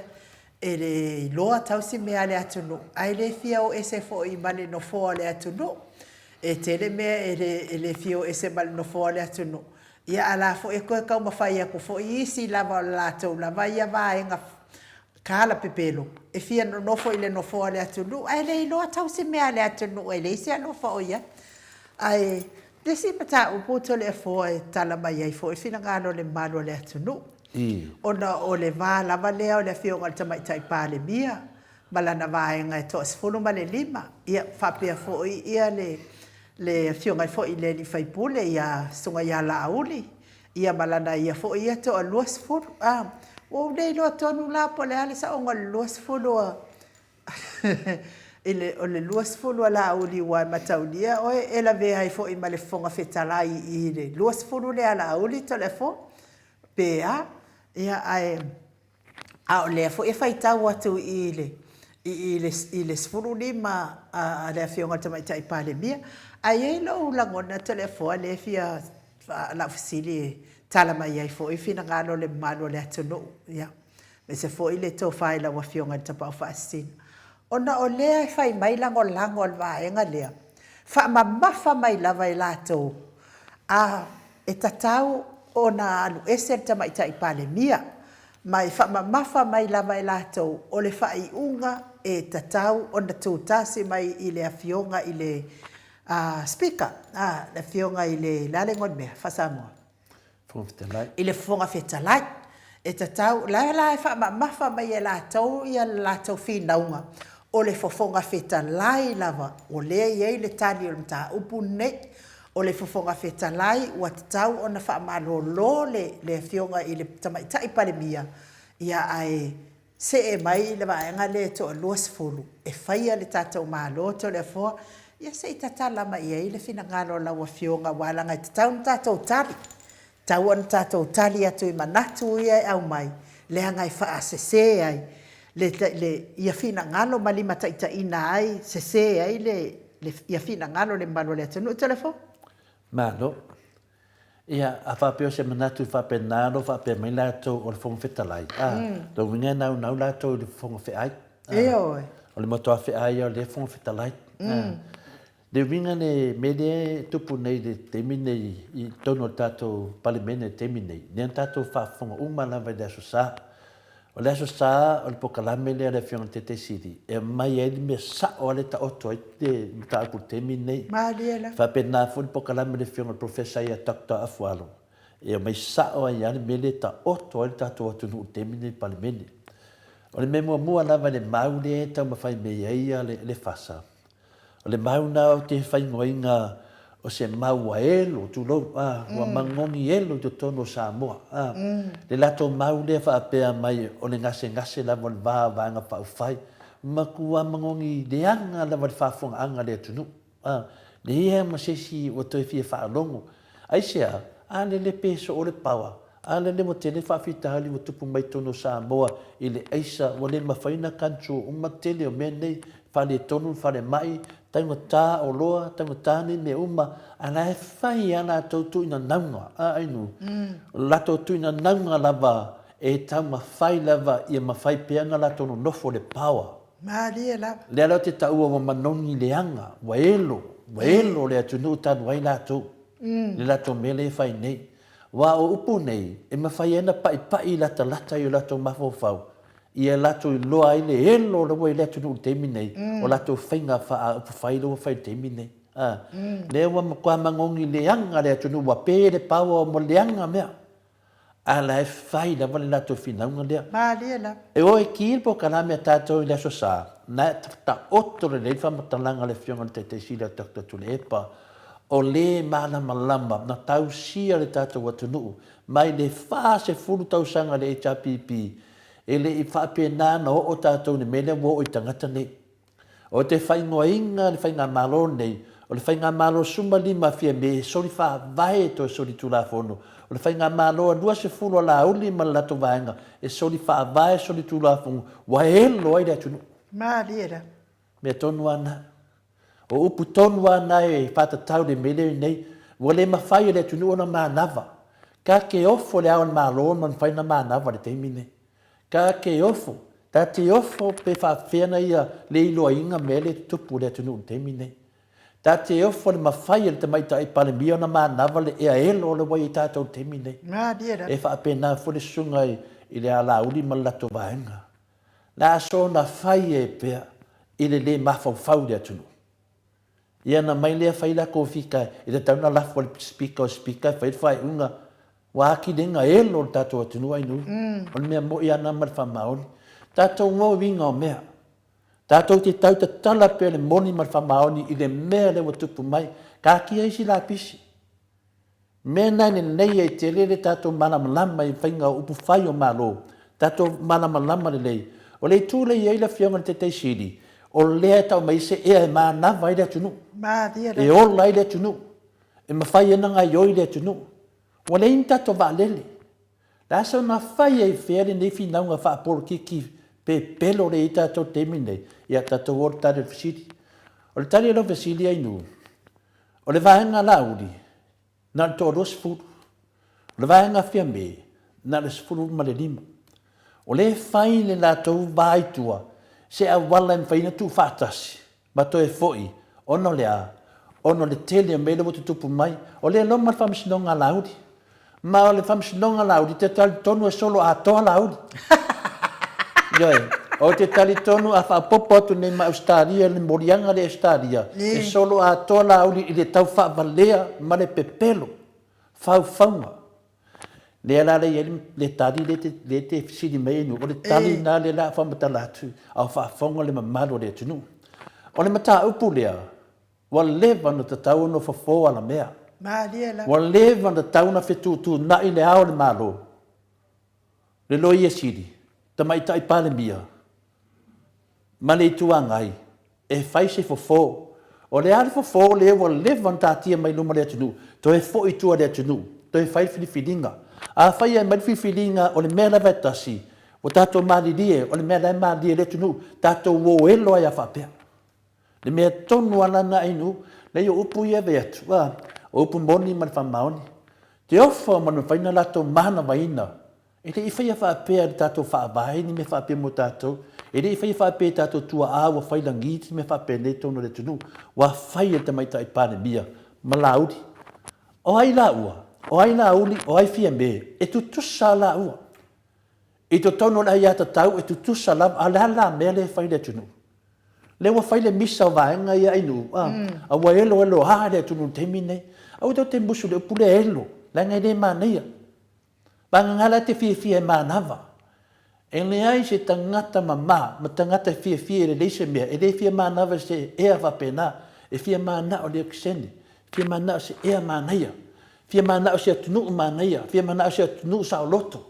e le iloa tausi mea a le atunuu ae le fia o ese foi ma le nofoa o le atunuu. E tele mea e le fia o ese ma le nofoa o le atunuu. Ia a la foi e toe taumafai atu foi isi lava o le latou lava ia vaega kalapepelo e fia nonofo i le nofoa o le atunuu ae le iloa tau se mea a le atunuu e leai se alofa o i ai. Ae le isi mataupu Toleafoa e tala mai ai foi le finagalo o le mamalu o le atunuu, ona o le va lava lea o le Afioga i le Tamaitai Palemia ma lana vaega e toa-15, ia faapea foi ia le le afioga foi i le alii faipule ia Susuga ia Laauli, ia ma lana ia foi ia toa 20. A, ua ou le iloa tonu la po o le a le saoga o le 20 a i le, o le 20 a Laauli aua e mataulia oe e lavea ai foi ma le Fofoga Fetalai i le 20 lea a Laauli Toleafoa, pe a. Ia, ae A o lea foi e faitau atu i le i le i le 15 a le Afioga i le Tamaitai Palemia. Ae i ai lou lagona Toleafoa lea e fia lau fesili e tala mai ai foi finagalo o le mamalu o le atunuu, ia, aemaise foi le tofa i lau Afioga i le Tapaau Faasisina. Ona o lea e fai mai lagolago a le vaega lea, faamamafa mai lava e latou a E tatau ona alu ese le Tamaitai Palemia, ma e faamamafa mai lava e latou o le faaiuga e tatau ona tutasi mai i le Afioga i le Speaker, le Afioga i le, le a le igoa o le mea faa-Samoa? Fofoga Fetalai. I le Fofoga Fetalai. E tatau, la la e faamamafa mai e latou ia le latou finauga, o le Fofoga Fetalai lava o lea e i ai le tali o le mataupu lenei. O le Fofoga Fetalai ua tatau ona faamalolo le le Afioga i le Tamaitai Palemia, ia ae see mai le vaega lea e toa 20 e faia le tatou Malo Toleafoa, ia se i tatala mai i ai le finagalo o lau Afioga aua leaga e tatau ona tatou tali, tatau ona tatou tali atu i manatu ia e aumai leaga e faasese ai le, le, ia finagalo ma limataitaiina ai, sese ai le, le, ia finagalo le mamalu o le atunuu. Toleafoa? Malo. Ia, a faapea o se manatu faapena o lo o faapea mai latou o le Fofoga Fetalai, a, lona uiga e naunau latou i le Fofoga Fe'ai. Ioe. O le matua fe'ai o le Fofoga Fetalai. Le uiga le mea lea e tupu nei i le taimi nei i totonu o le tatou Palemene i le taimi nei, lea na tatou faafofoga uma lava i le Aso Sa. O le Aso Sa o le polokalame lea a le Afioga i le Taitai Sili e aumai ai le mea sao lava lea e taoto ai le mataupu i le taimi lenei. Malie la. E faapena foi le polokalame a le Afioga i le Professor ia Doctor Afualo e aumai sao ai lava le mea lea e taoto ai le tatou atunuu i le taimi lenei i le Palemene. O le mea muamua lava i le mau lea e taumafai mai ai le FASA, O le mau na ou te faaigoaina o se mau ua elo, tulou, a, ua manogi elo i totonu o Samoa, a. Le latou mau lea faapea mai o le gasegase lava o le va o Vaega Faaupufai, matua manogi leaga lava le faafofogaaga a le atunuu, a. Leai lava ma se isi ua toe fia faalogo. Aisea? A lele pe soo le paoa, a lele ua tele faafitauli ua tupu mai totonu o Samoa i le aisa, ua le mafai ona control uma tele o mea nei, faaletonu le falemai, taugata oloa, taugata nei mea uma, a la e fai lava latou tuuinanauga, a Ainu? O le latou tuuinanauga lava e taumafai lava ia mafai pea ona latou nonofo i le power. Malie lava. Lea la ou te taua ua manogi leaga, ua elo, ua elo le atunuu talu ai latou, le latou mea lea e fai nei. Aua o upu nei, e mafai ai ona paipai latalata i o latou mafaufau. Ia latou iloa ai le elo lea ua i le atunuu i le taimi nei, o latou faiga faa-upufai lea ua fai i le taimi nei. A, lea ua matua magogi leaga le atunuu, ua pe le power ua leaga mea. A la e fai lava le latou finauga lea. Malie lava. E o e ki le polokalame a tatou i le Aso Sa, na e taoto lelei le faamatalaga a le Afioga i le Taitai Sili a Doctor Tuilaepa, o le malamalama na tausia le tatou atunuu mai le 40 tausaga i le HRPP, e le i faapena ona oo tatou i le mea lea ua oo i tagata nei. O te faaigoaina le Faigamalo lenei, o le Faigamalo 15 Fiame e soli faavae e toe soli tulafono. O le Faigamalo a 20 a Laauli ma le latou vaega e soli faavae soli tulafono ua elo ai le atunuu. Malie la. Mea tonu lava na. O upu tonu lava na e faatatau i le mea lea nei, ua le mafai e le atunuu ona manava. Ka te ofo le Ao o le Malo ma mafai ona manava i le taimi lenei. Ta te ofo, ta te ofo pe faapefea na ia le iloaina mea lea e tutupu i le atunuu i le taimi lenei. Ta te ofo le mafai e le Tamaitai Palemia ona manava le ea elo lea ua i ai tatou i le taimi lenei. E faapena foi le susuga i le Alauli ma le latou vaega. Le a soona fai ai pea i le le mafaufau i le atunuu. Ia na mai lea fai la kofika e tatau na lafo le speaker o speaker e fai le faaiuga ua akilega elo le tatou atunuu ai nuu. O le mea moi ana ma le faamaoni. Tatou ngo uiga o mea. Tatou te tau tatala pea le moni ma le faamaoni i le mea lea ua tupu mai. Taatia isi lapisi. Mea na e lelei ai tele le tatou malamalama i faiga o upu fai o Malo, tatou malamalama lelei. O le itu lea e i ai le Afioga i le Taitai Sili, o lea e tau mai ai se ea e manava ai le atunuu, e ola ai le atunuu, e mafai ai ona gaoioi le atunuu. Ua leai ni tatou vaalele. Le a soona fai ai fea lenei finauga faapolokiki pepelo lea e i ai tatou i le taimi lenei? Ia, tatou o i le tali o le fesili. O le tali o lau fesili Ainuu, O le vaega Laauli, na o le toa 20. O le vaega Fiame, na o le 15. O lea e fai le latou va i tua, se auala e mafai ona tuufaatasi ma toe foi, ona o le a? Ona o le tele o mea lea ua tutupu mai. O lea e loma le Faamasinoga a Laauli. Ma o le Faamasinoga Laauli, te talitonu e solo atoa Laauli. Ioe, ou te talitonu a faaopoopo atu nei ma Ausetalia, le moliaga lea i Ausetalia, e solo atoa Laauli i le tau faavalea ma le pepelo, faufauga. Lea la lea e i ai le tali lea e te fesili mai ai, o le tali lena lea o le a faamatala atu, a o faafofoga le mamalu o le atunuu. O le mataupu lea, Ua leva ona tatau ona fofo alamea. Malie lava. Ua leva ona tatau ona fetuutuunai le Ao o le Malo, le Loia Sili, Tamaitai Palemia ma le Itu Agai e fai se fofo. O le a le fofo lea ua leva ona taatia mai luma o le atunuu, toe foi i tua i le atunuu, toe fai le filifiliga. Afai e aumai le filifiliga o le mea lava e tasi, ua tatou malilie, o le mea la e malilie ai le atunuu, tatou o elo ai lava faapea. Le mea tonu a lana ainu, leai o upu ia e vei atu, a, o upu moni ma le faamaoni. Te ofa ma le mafai ona latou manavaina. E le i faia faapea e le tatou Faavae ni mea faapea mo tatou. E le i faia faapea e tatou tuaa ua fai lagi ni mea faapenei i totonu o le atunuu. Ua fai e le Tamaitai Palemia ma Laauli. O ai laua? O ai Laauli? O ai Fiame? E tutusa laua. I totonu o le aiatatau e tutusa lava, a o le a la mea lea e fai i le atunuu? Lea ua fai le misa o vaega ia Ainuu, a, a ua eloelo a le atunuu i le taimi lenei. Aua tou te musu i le upu lea elo, leaga e le manaia. Vagana la e te fiafia e manava. E leai se tagata mama ma tagata e fiafia e lelei se mea, e le fia manava i se ea faapena, e fia manao i le okesene, fia manao i se ea manaia, fia manao i se atunuu manaia, fia manao i se atunuu saoloto.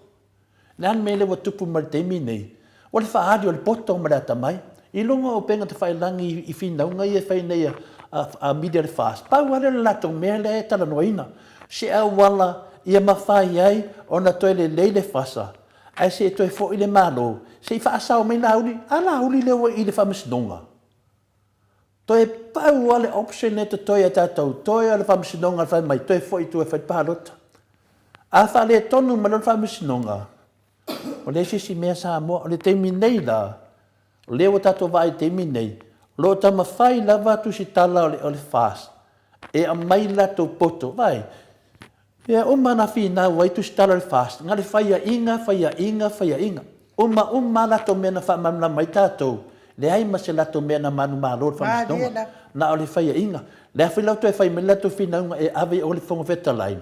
Le a le mea lea ua tupu mai le taimi nei? O le faaali o le poto ma le atamai. I luga o upega tafailagi i finauga ia e fai nei a Media le FAST, pau lava lea o le latou mea lea e talanoaina, se auala ia mafai ai ona toe lelei le fasa, ae se i toe foi le Malo, se i faasao mai Laauli, a Laauli lea ua i le Faamasinoga? Toe pau lava le option lea e totoe ia tatou, toe lava le Faamasinoga e fai mai, toe foi i tua e fai le palota. A faaletonu mai loa le Faamasinoga, ua leai se isi mea Samoa. O le taimi nei la, o lea ua tatou vaai i le taimi nei, o lo o taumafai lava tusitala o le FAST e aumai le latou poto. Vaai, Ia uma na finau ai tusitala o le FAST, na le faiaina, faiaina, faiaina. Uma uma a latou mea na faamalamalama ai tatou, leai ma se latou mea na manumalo i le faamasinoga, na o le faiaina. Le a foi la ua toe fai mai le latou finauga e ave i o le Fofoga Fetalai,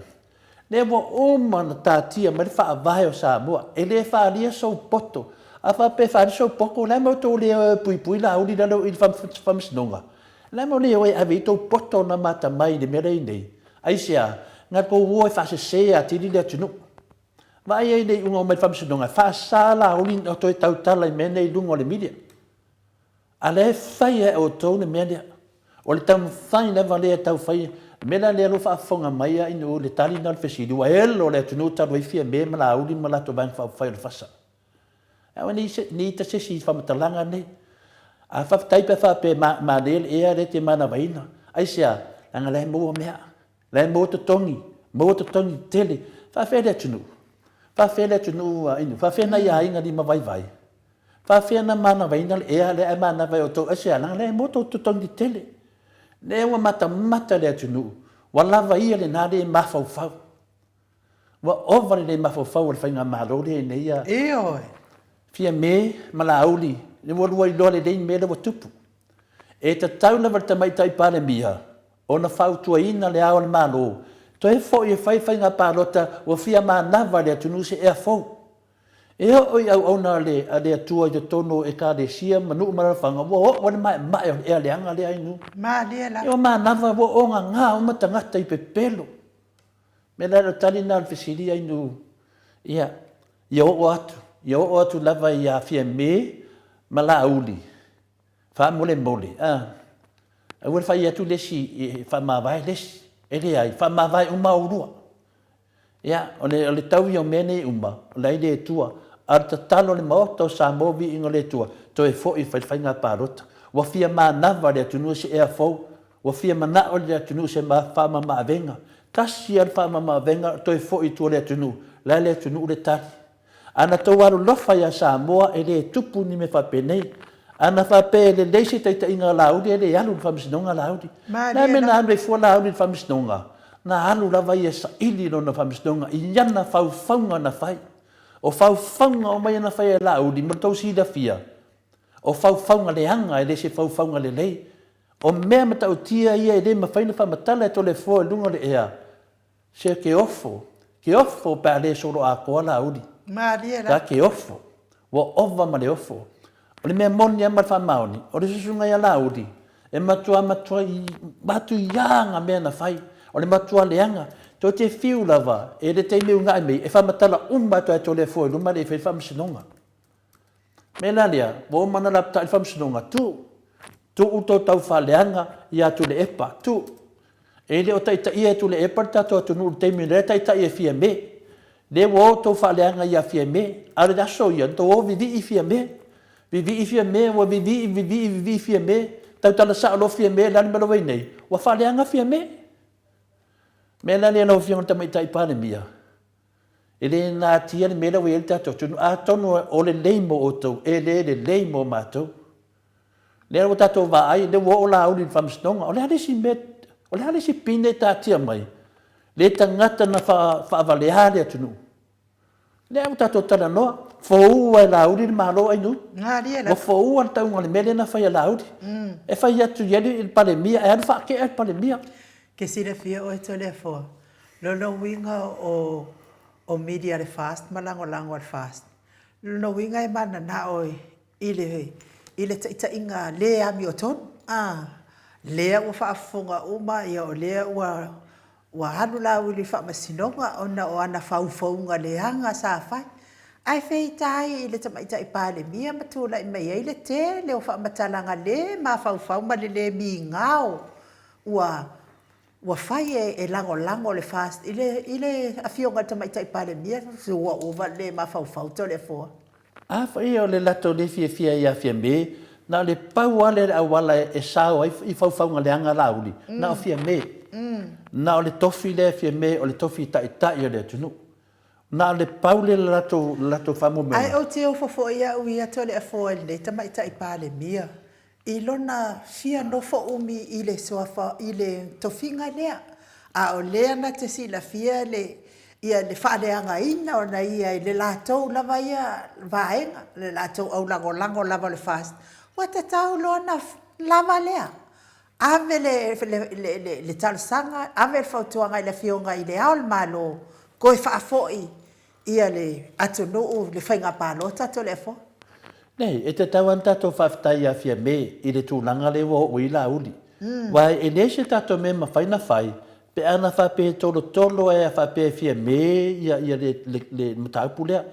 lea ua uma ona taatia mai le Faavae o Samoa, e le faaalia sou poto. A faapea e faaali sou poto, o le a le mea ua outou le o e puipui Laauli i lalo i le faamasinoga? O le a le mea ua le o e ave i ai tou poto na mata mai i le mea lea e i ai nei? Aisea? Na tou o e faasese atili le atunuu. Vaai ai i le iuga o mai le faamasinoga, e faasa Laauli ona toe tautala i mea nei i luga o le media. A lea e fai lava e outou le mea lea. O le taumafai lava lea e tau fai. O le mea la lea o lo o faafofoga mai a ina o le tali lena o le fesili, ua elo le atunuu talu ai Fiame ma Laauli ma latou Vaega Faaupufai o le FASA. Aua ne i ita se isi i faamatalaga nei. A faafetai pe a faapea e manaia le ea lea e te manavaina. Aisea? Leaga la e maua mea. La e maua totogi, maua totogi tele. Faafefea le atunuu? Faafefea le atunuu a Inu? Faafefea nai aiga limavaivai? Faafefea na manavaina le ea lea ae manava e outou? Aisea? Leaga la e maua tou totogi tele. Lea ua matamata le atunuu, ua lava ia lena le mafaufau. Ua ova le le mafaufau o le faigamalo lea i nei a. Ioe. Fiame ma Laauli, ua lua iloa lelei le mea lea ua tupu. E tatau lava i le Tamaitai Palemia ona fautuaina Le Ao o le Malo, toe foi e fai faiga palota ua fia manava le atunuu se ea fou. E oo i auauna a le a le Atua i totonu o Ekalesia ma nuu ma alalafaga, ua oo ai le maemae o le ea leaga lea i nuu. Malie lava. Ua manava, ua ogaga uma tagata i pepelo. Mea la, o le tali lena o le fesili ai nuu, ia, ia oo atu, ia oo atu lava ia Fiame ma Laauli, Faamolemole, a, aua le fai atu le isi e faamavae le isi. E leai, faamavae uma oulua. Ia, o le, o le tau ia o mea nei uma, o la e i le Atua. A o le tatalo a le Maota o Samoa viiga o le Atua, toe foi e fai le faiga palota. Ua fia manava le atunuu i se ea fou, ua fia manao le atunuu i se faamamaavega. Tasi lava le faamamaavega, toe foi i tua o le atunuu, la e le atunuu le tali. A na tou alolofa ia Samoa e le tupu ni mea faapenei. A na faapea e lelei se taitaiga a Laauli e le alu i le faamasinoga Laauli. Le a mea na alu ai fua Laauli i le faamasinoga? Na alu lava ia e saili lona faamasinoga i ana faufauga na fai. O faufauga uma ia na fai e Laauli mo le tou silafia, o faufauga leaga e le se faufauga lelei. O mea matautia ia e le mafai ona faamatala e Toleafoa i luga o le ea. Se ke ofo, ke ofo pe a le solo atoa Laauli. Malie la. Ka ke ofo. Ua ova ma le ofo. O le mea moni lava ma le faamaoni, o le susuga ia Laauli, e matua matua matuia nga mea na fai. O le matua leaga. Toe te fiu lava, e le taimi e unaai mai, e faamatala uma atu lava e Toleafoa i luma e le i fai le faamasinoga. Mea la lea, ua uma ona lapatai le faamasinoga, tuu, tuu tou taufaaleaga ia Tuilaepa, tuu. E le o taitaia e Tuilaepa le tatou atunuu i le taimi lea e taitai e Fiame. Lea ua o tou faaleaga ia Fiame, a o le aso ia, na tou o vivii Fiame. Vivii Fiame, ua vivii, vivii, vivii Fiame, tautala sao loa Fiame, o le a le mea la ua i ai nei? Ua faaleaga Fiame. Mea la lea lau Afioga i le Tamaitai Palemia, E le natia le mea lea ua i ai le tatou atunuu. Atonu o lelei mo outou, e le lelei mo matou. Lea ua tatou vaai, lea ua oo Laauli i le faamasinoga. O le a le isi mea, o le a le isi pine e taatia mai le tagata na faavalea le atunuu? Lea ua tatou talanoa, foua e Laauli le Malo Ainuu. Ua foua le tauga o le mea lea na fai e Laauli. E fai atu i ai le Palemia, e alu faatea le Palemia. Ke silafia oe Toleafoa, Lona uiga o o media a le FAST ma lagolago a le FAST, lona uiga e mananao i le i le taitaiga le amiotonu a, lea ua faafofoga uma ia o lea ua ua alu Laauli i le faamasinoga ona o ana faufauga leaga sa fai. Ae feitai i le Tamaitai Palemia ma tulai mai ai le tele o faamatalaga le mafaufau ma le le migao ua Ua fai e lagolago le FAST i le i le Afioga i le Tamaitai Palemia, ua ova le le mafaufau Toleafoa. Afai o le latou le fiafia ia Fiame, na o le pau lava lea o le auala e sao ai i faufauga leaga Laauli, na o Fiame. Na o le tofi lea e Fiame o le tofi taitai o le atunuu. Na o le pau lea o le latou le latou faamoemoega. Ae ou te ofo foi au ia Toleafoa i lenei Tamaitai Palemia i lona fia nofo umi i le suafa i le tofiga lea, a o lea na te silafia le ia le faaleagaina ona ia i le latou lava ia vaega, le latou aulagolago lava o le FAST, ua tatau loa ona lava lea. Ave le talosaga, ave le fautuaga i le Afioga i Le Ao o le Malo, toe faafoi ia le atunuu i le faiga palota Toleafoa. Nei, e tatau lava ona tatou faafetai ia Fiame i le tulaga lea ua oo i ai Laauli. Aua e leai se tatou mea e mafai ona fai pe ana faapea e tolotolo ai a faapea e Fiame ia le mataupu lea.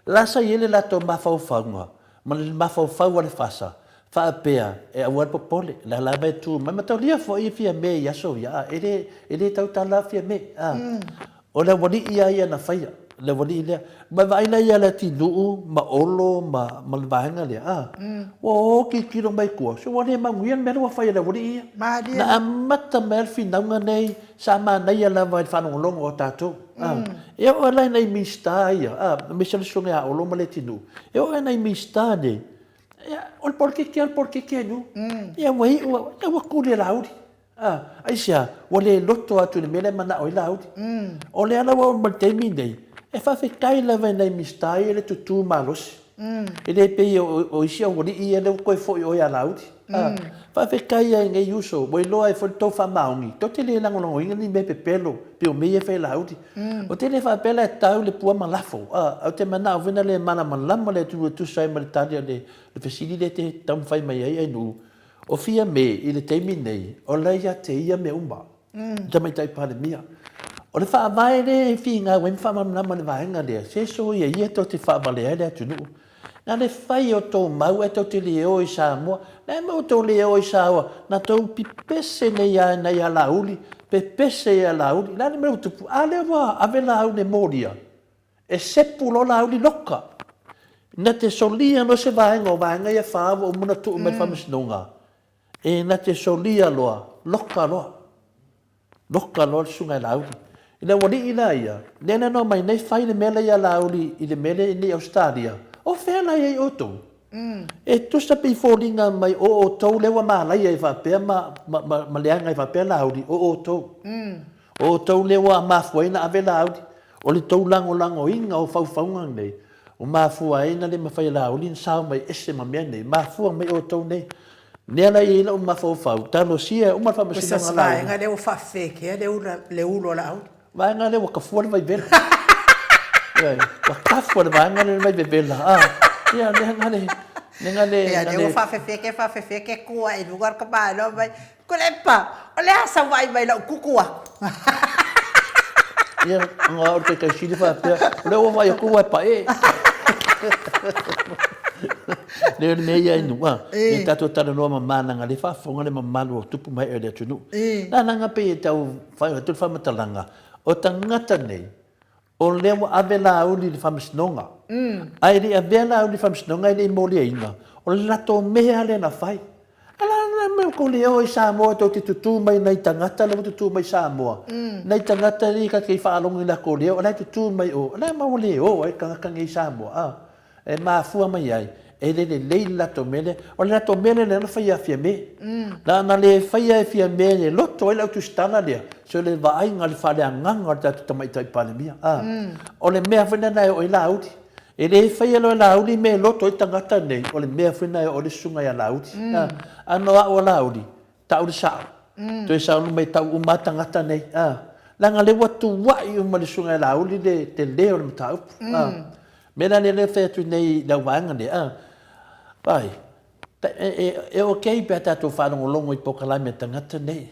La sa i ai le latou mafaufauga ma le mafaufau a le FASA faapea e aua le popole, o la lava e tu mai. Mataulia foi Fiame i aso ia, e le, e le tautala lava Fiame. O le aualii lava ia na faia, le aualii lea. Ma vaai la ia Leatinuu ma Olo ma, ma le vaega lea, a, ua o tilotilo mai tua, se ua le manuia le mea lea ua fai e le aualii ia. Malie. Na amata mai lava le finauga nei, sa manaia lava i le faalogologo a tatou. A, e oo lava la i nai Minisita ia, a, aemaise le susuga ia Olo ma Leatinuu, e oo lava i nai Minisita nei, ia, o le polokiki lava o le polokiki a nuu. Ia ua iu lava, ua tuli e Laauli. A, aisea? Ua le loto atu i le mea lea e manao ai Laauli. O lea la ua oo mai i le taimi lenei, e faafetai lava i nai Minisita ia le tutū malosi. E le pei o isi aualii ia lea ua toe foi o ia Laauli. A, faafetai lava i nei uso, ua iloa ai foi le tou faamaoni, tou te le lagolagoina ni mea pepelo pei o mea ia e fai e Laauli. Ou te le faapea la e tau le pua ma lafo, a, ae ou te manao foi na le malamalama le atunuu e tusa ai ma le tali a le fesili lea e te taumafai mai ai Ainuu. O Fiame i le taimi nei, o la e ia te ia mea uma, le Tamaitai Palemia. O le faavae lea e finau ai ma faamalamalama le vaega lea, se soia ia tou te faavalea ai le atunuu. Na le fai o tou mau ae tou te le o i Samoa. Le a mea ua tou le o i Saoa? Na tou pipese nei lava i nai alauli, pepese i alauli. Le a le mea ua tupu? A lea ua ave Laauli e molia. E sepu loa Laauli loka. Na te solia loa se vaega o vaega ia fa ua uma ona tuu mai le Faamasinoga, e na te solia loa, loka loa. Loka loa le susuga ia Laauli. I le aualii la ia, lea na ona omai nei fai le mea lea ia Laauli i le mea lea i nei Ausetalia, o fea la i ai outou? E tusa pe i foliga mai o outou lea ua malaia ai faapea ma, ma, ma, ma leaga ai faapea Laauli, o outou. O outou lea ua mafua ai ona ave Laauli. O le tou lagolagoina o faufauga nei, ua mafua ai ona le mafai e Laauli ona sao mai ese ma mea nei, mafua mai outou nei. Lea la e i ai lou mafaufau, talosia e uma le faamasinoga a Laauli. Vaega lea ua faafefekea le ulu o Laauli. Vaega lea ua tafua le vaivela. Ioe, ua tafua le vaega lea le vaivevela. Ia, lea na le, lea na le. Ia, lea ua faafefeke, faafefeke, tu ae i luga le tamaloa mai, Tuilaepa, o le a sau vaai mai lau kuku aku? Ia, ona o le taitaisili faapea, o lea ua vaai atu ua e pae. Le o le mea ia e nuu, a. Ia tatou talanoa mama leaga lea e faafofoga le mamalu o tupu ma ee o le atunuu. La leaga pei e tau fai atu le faamatalaga, o tagata nei, O lea ua ave Laauli i le faamasinoga. Ae e le i avea Laauli i le faamasinoga e le i moliaina, o le latou mea lea na fai. A la le mea ua tou le o i Samoa tou te tutu mai nai tagata la ua tutu mai i Samoa, nai tagata ia ta te faalogo i latou leo, o la e tutu mai o, o le a mea ua le o ai tagata nei i Samoa, a? E mafua mai ai, e le lelei le latou mea lea. O le latou mea lea lea na fai ia Fiame. Na ona le faia e Fiame e loto ai le au tusitala lea, se o le vaaiga o le faaleagaga o le tatou Tamaitai Palemia. A. O le mea foi lena e oo ai Laauli. E le faia loa e Laauli mea e loto ai tagata nei, o le mea foi lena e oo ai le susuga ia Laauli. A. A o au a Laauli, tau le sao. Toe sauni mai tau uma lava tagata nei. A. Leaga lea ua tuuai uma e le susuga ia Laauli le tele o le mataupu. A. Mea la lea e fai atu nei i lau vaega nei, a, vaai, e okay pe a tatou faalogologo i polokalame a tagata nei,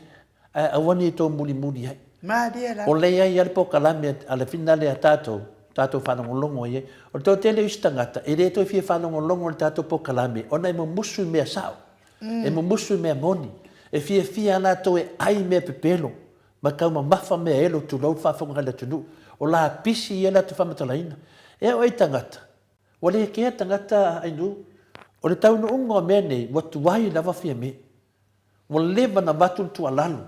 ae aua ne i tou mulimuli ai. Malie lava. O lea e i ai lava le polokalame a le finale a tatou, tatou faalogologo i ai. O le toatele o isi tagata, e le toe fia faalogologo i le tatou polokalame ona e mumusu i mea sao, e mumusu i mea moni, e fiafia lava latou e ai mea pepelo. Ma taumamafa mea elo tulou le faafofoga a le atunuu. O lapisi ia latou faamatalaina. Ea oe tagata, ua le kea tagata Ainu. O le taunuuga o mea nei, ua tuai lava Fiame. Ua leva na avatu le tuualalo.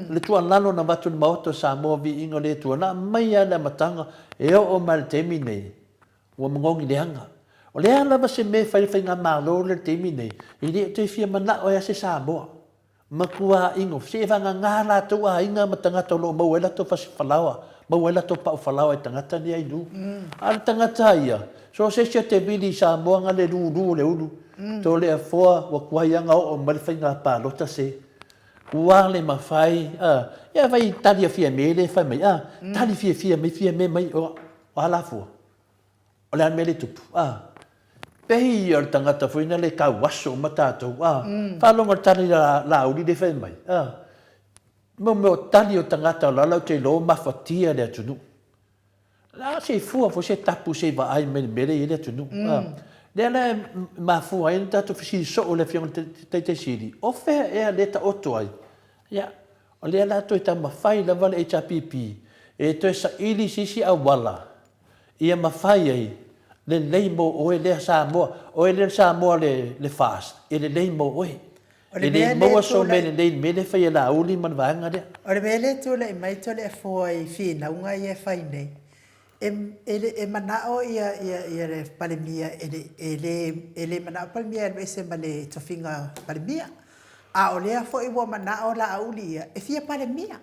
Le tuualalo na avatu i le Maota o Samoa Viiga o le Atua, na aumai lava i le amataga e oo mai i le taimi nei, ua magogi leaga. O le a lava se mea e fai i le Faigamalo lea i le taimi nei, e le o toe fia manao ai lava se Samoa. Matua ino, se e vagana latou aiga ma tagata o lo o maua ai latou fasi falaoa maua ai latou pau falaoa i tagata nei ainu. A o le tagata ia, so o se isi o te vili i Samoa na le lulu o le ulu, Toleafoa ua tuai lava na oo mai le faiga palota se ua le mafai a, ia fai tali a Fiame lea e fai mai a, tali fiafia mai Fiame mai o a la fua? O le a le mea lea e tupu? A, pei ia o le tagata foi na le tauaso uma tatou a, faalogo i le tali a Laauli lea e fai mai a, mo mea o tali o tagata o la la ou te iloa ua mafatia le atunuu. La se i fua foi se tapu se i vaai mai i le mea lea e i ai le atunuu. A, lea la e mafua ai ona tatou fesili soo i le Afioga i le Taitai Sili, o fea ea lea e taoto ai? Ia, o lea la toe taumafai lava le HRPP e toe saili i se isi auala ia mafai ai lelei mo oe lea Samoa, oe lea le Samoa le FAST, e lelei mo oe. O le E le mea lea maua sou mea tulai. lelei i le mea lea e fai e Laauli ma le vaega lea. O le mea lea e tulai mai Toleafoa i finauga ia e fai nei, e, e, e manao ia, ia, ia le Palemia, e le, e le, e le manao le Palemia e alu ese ma le tofiga Palemia. A o lea foi ua manao Laauli ia e fia Palemia.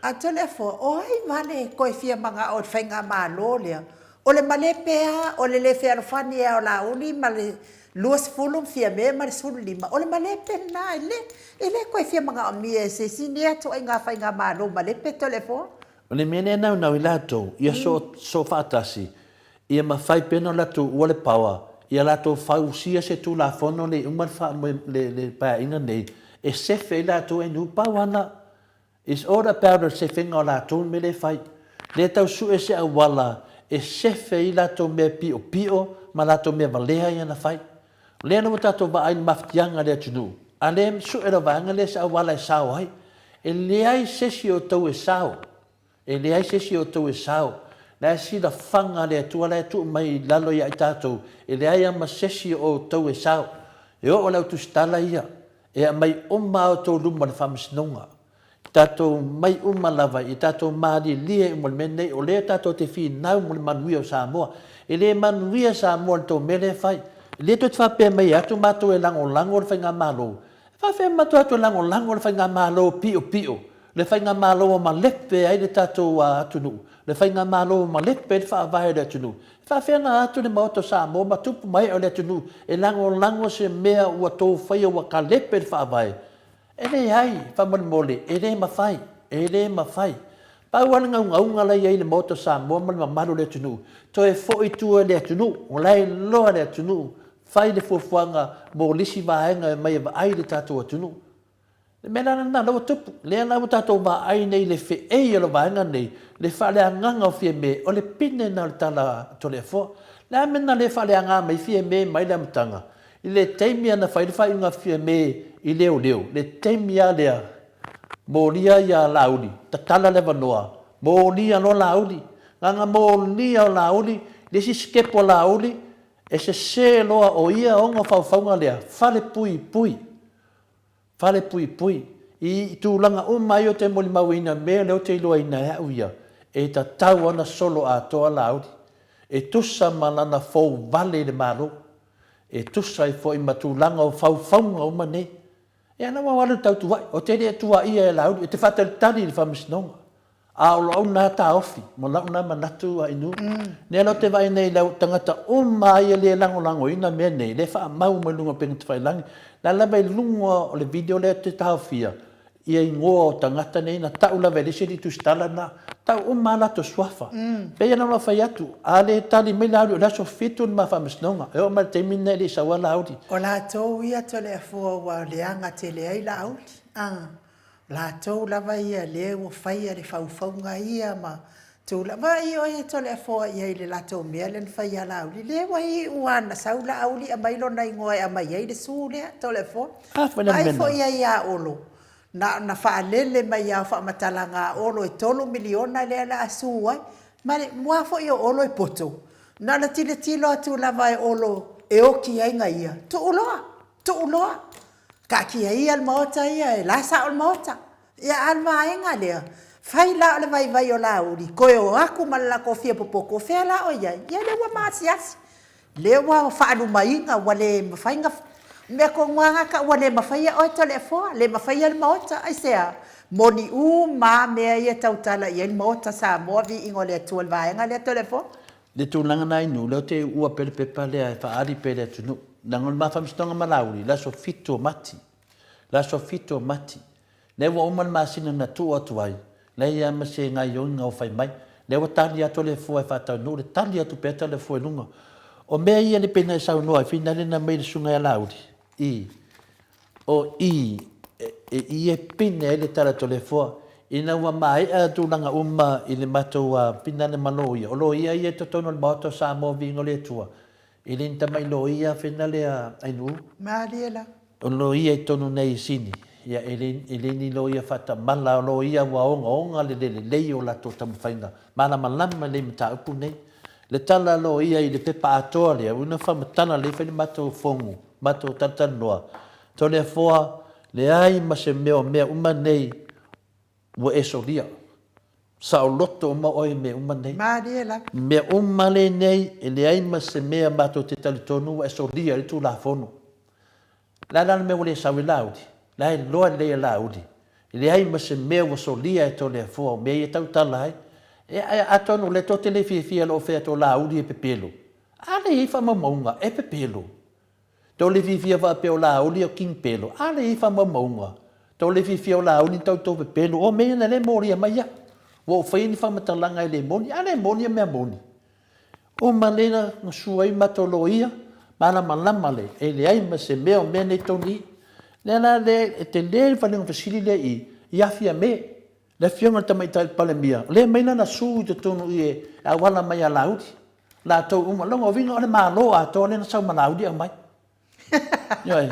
A Toleafoa, o ai vale e toe fia manao i le faigamalo lea? O le malepe a, o le le fealofani ea o Laauli ma le 20 ma Fiame ma le 15, o le malepe lena, e le, e le toe fia manaomia e se isi lea ituaiga faigamalo malepe Toleafoa. O le mea lea e naunau ai latou, ia soo faatasi, ia mafai pea ona latou ua le power, ia latou fausia se Tulafono nei uma le, le Paeaiga nei, e sefe ai latou e nu pau ana. It's all about le sefega o latou le mea lea e fai. Lea tau sue se auala e sefe ai latou mea piopio ma latou mea valea ia na fai. O lea la ua tatou vaai i le mafatiaga a le atunuu, a lea sue lau vaega lea se auala e sao ai. E leai se isi o outou e sao. E leai se isi o outou e sao. La e silafaga le Atua la e tuu mai i lalo ia i tatou, e leai lava ma se isi o outou e sao. E oo le au tusitala ia, e aumai uma a outou luma i le faamasinoga. Tatou mai uma lava ia tatou malilie uma i le mea lenei, o lea tatou te finau mo le manuia o Samoa. E le manuia Samoa i le tou mea lea e fai. E le toe faapea mai e atu matou e lagolago le Faigamalo. E faapefea matou o atu e lagolago le Faigamalo piopio, le Faigamalo ua malepe ai le tatou atunuu, le Faigamalo ua malepe ai le faavae o le atunuu. E faapefea ona atu le Maota o Samoa ma tupu ma ee o le atunuu e lagolago se mea ua tou faia ua kalepe le faavae? E leai, faamolemole, e le mafai, e le mafai. Pau lava le naunauga la e i ai i le Maota o Samoa ma le mamalu o le atunuu, toe foi i tua i le atunuu, o la e iloa le atunuu, fai le fuafuaga mo le isi vaega e omai e vaai le tatou atunuu. Le mea la lena, la ua tupu, lea la ua tatou vaai nei i le feei o le vaega nei, le faaleagaga o Fiame, o le pine lena o le tala a Toleafoa. O le a le mea na le faaleaga mai ai Fiame mai le amataga? I le taimi lava na fai ai le faaiuga a Fiame i leoleo, le taimi lava lea, molia ia Laauli, tatala le avanoa, molia loa Laauli. Na ona molia o Laauli, le isi sitepu a Laauli, e sese loa o ia ona faufauga lea, falepuipui. Falepuipui. I tulaga uma ai ou te molimauina mea lea ou te iloaina e au ia, e tatau ona solo atoa Laauli. E tusa ma lana fou vale i le Malo. E tusa ai foi ma tulaga o faufauga uma nei. Ia na ua alu tau tuai, ou te le tuaia e Laauli, ou te faatalitali i le Faamasinoga. A o lau na taofi ma lau na manatu a Inu, lea la ou te vaai nei i lau tagata uma lava ia le lagolagoina mea nei, lea e faamau mai luga o upega tafailagi, la lava i luga o le video lea ou te taofia ia igoa o tagata nei na tau lava e le isi alii tusitala lena, tau uma lava latou suafa. Pei ona ou fai atu, a le tali mai Laauli o le aso 7 le ma faamasinoga, e oo mai i le taimi lenei e le i sau lava Laauli. O latou ia Toleafoa ua leaga tele ai Laauli, a. Latou lava ia lea ua faia le faufauga ia ma tulaga. Vaai oe e Toleafoa i ai i le latou mea lea na fai ia Laauli, lea ua iu lava ina sau Laauli aumai lona igoa e aumai ai le su lea Toleafoa. Vaai foi i ai ia Olo, na ona faalele mai lava o faamatalaga a Olo e $3 miliona lea o le a su ai. Ma le mua foi o Olo e poto, na ona tilotilo atu lava e Olo e oti ai na ia, tuu loa, tuu loa. Taatia ia le Maota ia, e la sao le Maota. Ia, a o le vaega lea, fai la o le vaivai o Laauli, toe o atu ma le latou fia popoto, o fea la o i ai? Ia lea ua maasiasi, lea ua faalumaina, ua le mafai ona... O le mea tonu lava lena e tau ua le mafaia oe Toleafoa, le mafaia le Maota. Aisea? Moni uma a mea ia e tautala i ai le Maota Samoa, viiga o le Atua i le vaega lea Toleafoa. Le tulaga na inu, lea ou te uua pea le pepa lea e faaali pea i le atunuu. Leaga o le ma faamasinoga ma Laauli, le aso 7 o Mati. Le aso 7 o Mati. Lea ua uma le masina na tuu atu ai, leai lava ma se gaioiga o fai mai. Lea ua tali atu Toleafoa e faataunuu le tali atu pea Toleafoa i luga. O mea ia le pei na e saunoa ai, finale na aumai e le susuga ia Laauli, i. O i, e i e pine ai le tala a Toleafoa, ina ua maea tulaga uma i le matou finale ma loia, o loia ia i totonu o le Maota o Samoa Viiga o le Atua, e le ni tamai loia finale a Ainuu. Malie la. O loia i totonu nei i Sini, ia e le, e le ni loia faatamala, o loia ua ogaoga le le lelei o latou taumafaiga malamalama lelei i mataupu nei. Le tala a loia i le pepa atoa lea, ua ina faamatala lelei fai le matou fogu, matou talatalanoa, Toleafoa, leai ma se mea o mea uma nei ua e solia. Saoloto uma oe i mea uma nei. Malie lava. Mea uma lenei, e leai ma se mea matou te talitonu ua e solia i le Tulafono. O le a la le mea ua le sau ai Laauli? La e iloa lelei e Laauli, e leai ma se mea ua solia e Toleafoa, o mea ia e tautala ai. E, atonu o lea tou te le fiafia i lou fai atu o Laauli e pepelo, a lea e i ai faamaumauga, e pepelo. Tou le fiafia faapea o Laauli o King Pelo, a lea e i ai faamaumauga. Tou le fiafia o Laauli ni tautou pepelo, o mea ia na lea e molia mai au. Ua ou faia ni faamatalaga e le moni, a le moni ia mea moni. Uma lea na sua ai matou loia, malamalama le, e leai ma se mea o mea nei tonu i. Lea la le, e tele le falega fesili lea i, i Afia me, le afioga i le Tamaitai Palemia, o lea e aumai lana sue i totonu i e auala mai ia Laauli. Latou uma, lona uiga o le Malo atoa lea na sau ma Laauli aumai. Ioe.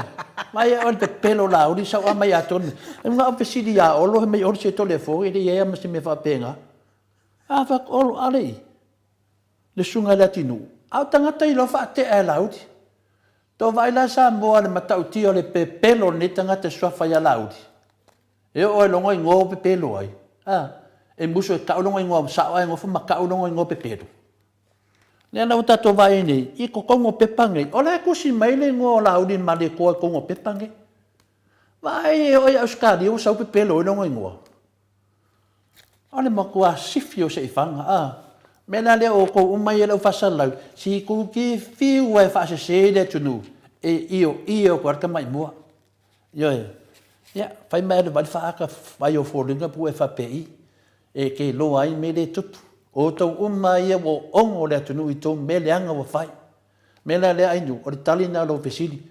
Mai o le pepelo Laauli sau aumai atoa. E na o fesili ia Olo, he mai Olo se tole fo, e le i ai ma se mea faapena. A fai atu, Olo, a le i? Le susuga i le Atinuu, a o tagata i loa faatea e Laauli. Tou vaai la Samoa i le matautia o le pepelo o lenei tagata e suafa ia Laauli. E oo i lona igoa ua pepelo ai. A, e musu e tau lona igoa sao ae nofo ma tau lona igoa pepelo. Lea la ua tatou vaai ai nei, i totonu o pepa nei, o la e tusi mai le igoa o Laauli Malietoa i totonu o pepa nei. Vaai e oo i Ausetalia ua sau pepelo ai lona igoa. O le matua sifi o seifaga, a. Mea la lea outou uma ia le au faasalalau, si tuki fiu e faasese le atunuu, e ioio atu lava le tamai mua. Ioe. Ia, fai ma e alu e vaai le faata vai o foliga pe ua e faapei, e te iloa ai mea lea e tupu. O outou uma ia ua ono le atunuu i tou mea leaga ua fai. Mea la lea Ainuu, o le tali lena o lou fesili.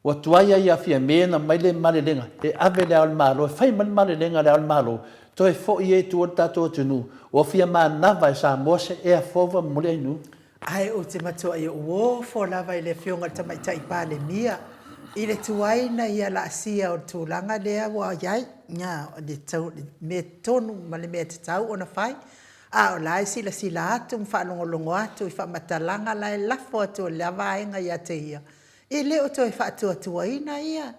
Ua tuai ai ia Fiame na aumai le malelega e ave Le Ao o le Malo, e fai mai le malelega a Le Ao o le Malo, toe foi ai i tua le tatou atunuu, ua fia manava e Samoa se ea fou faamolemole Ainuu. Ae ou te matuai ou ofo lava i le Afioga i le Tamaitai Palemia i le tuai na ia laasia o le tulaga lea ua i ai, le mea tonu ma le mea tatau ona fai, a o la e silasila atu ma faalogologo atu i faamatalaga la e lafo atu e la vaega ia te ia, E le o toe faatuatuaina ia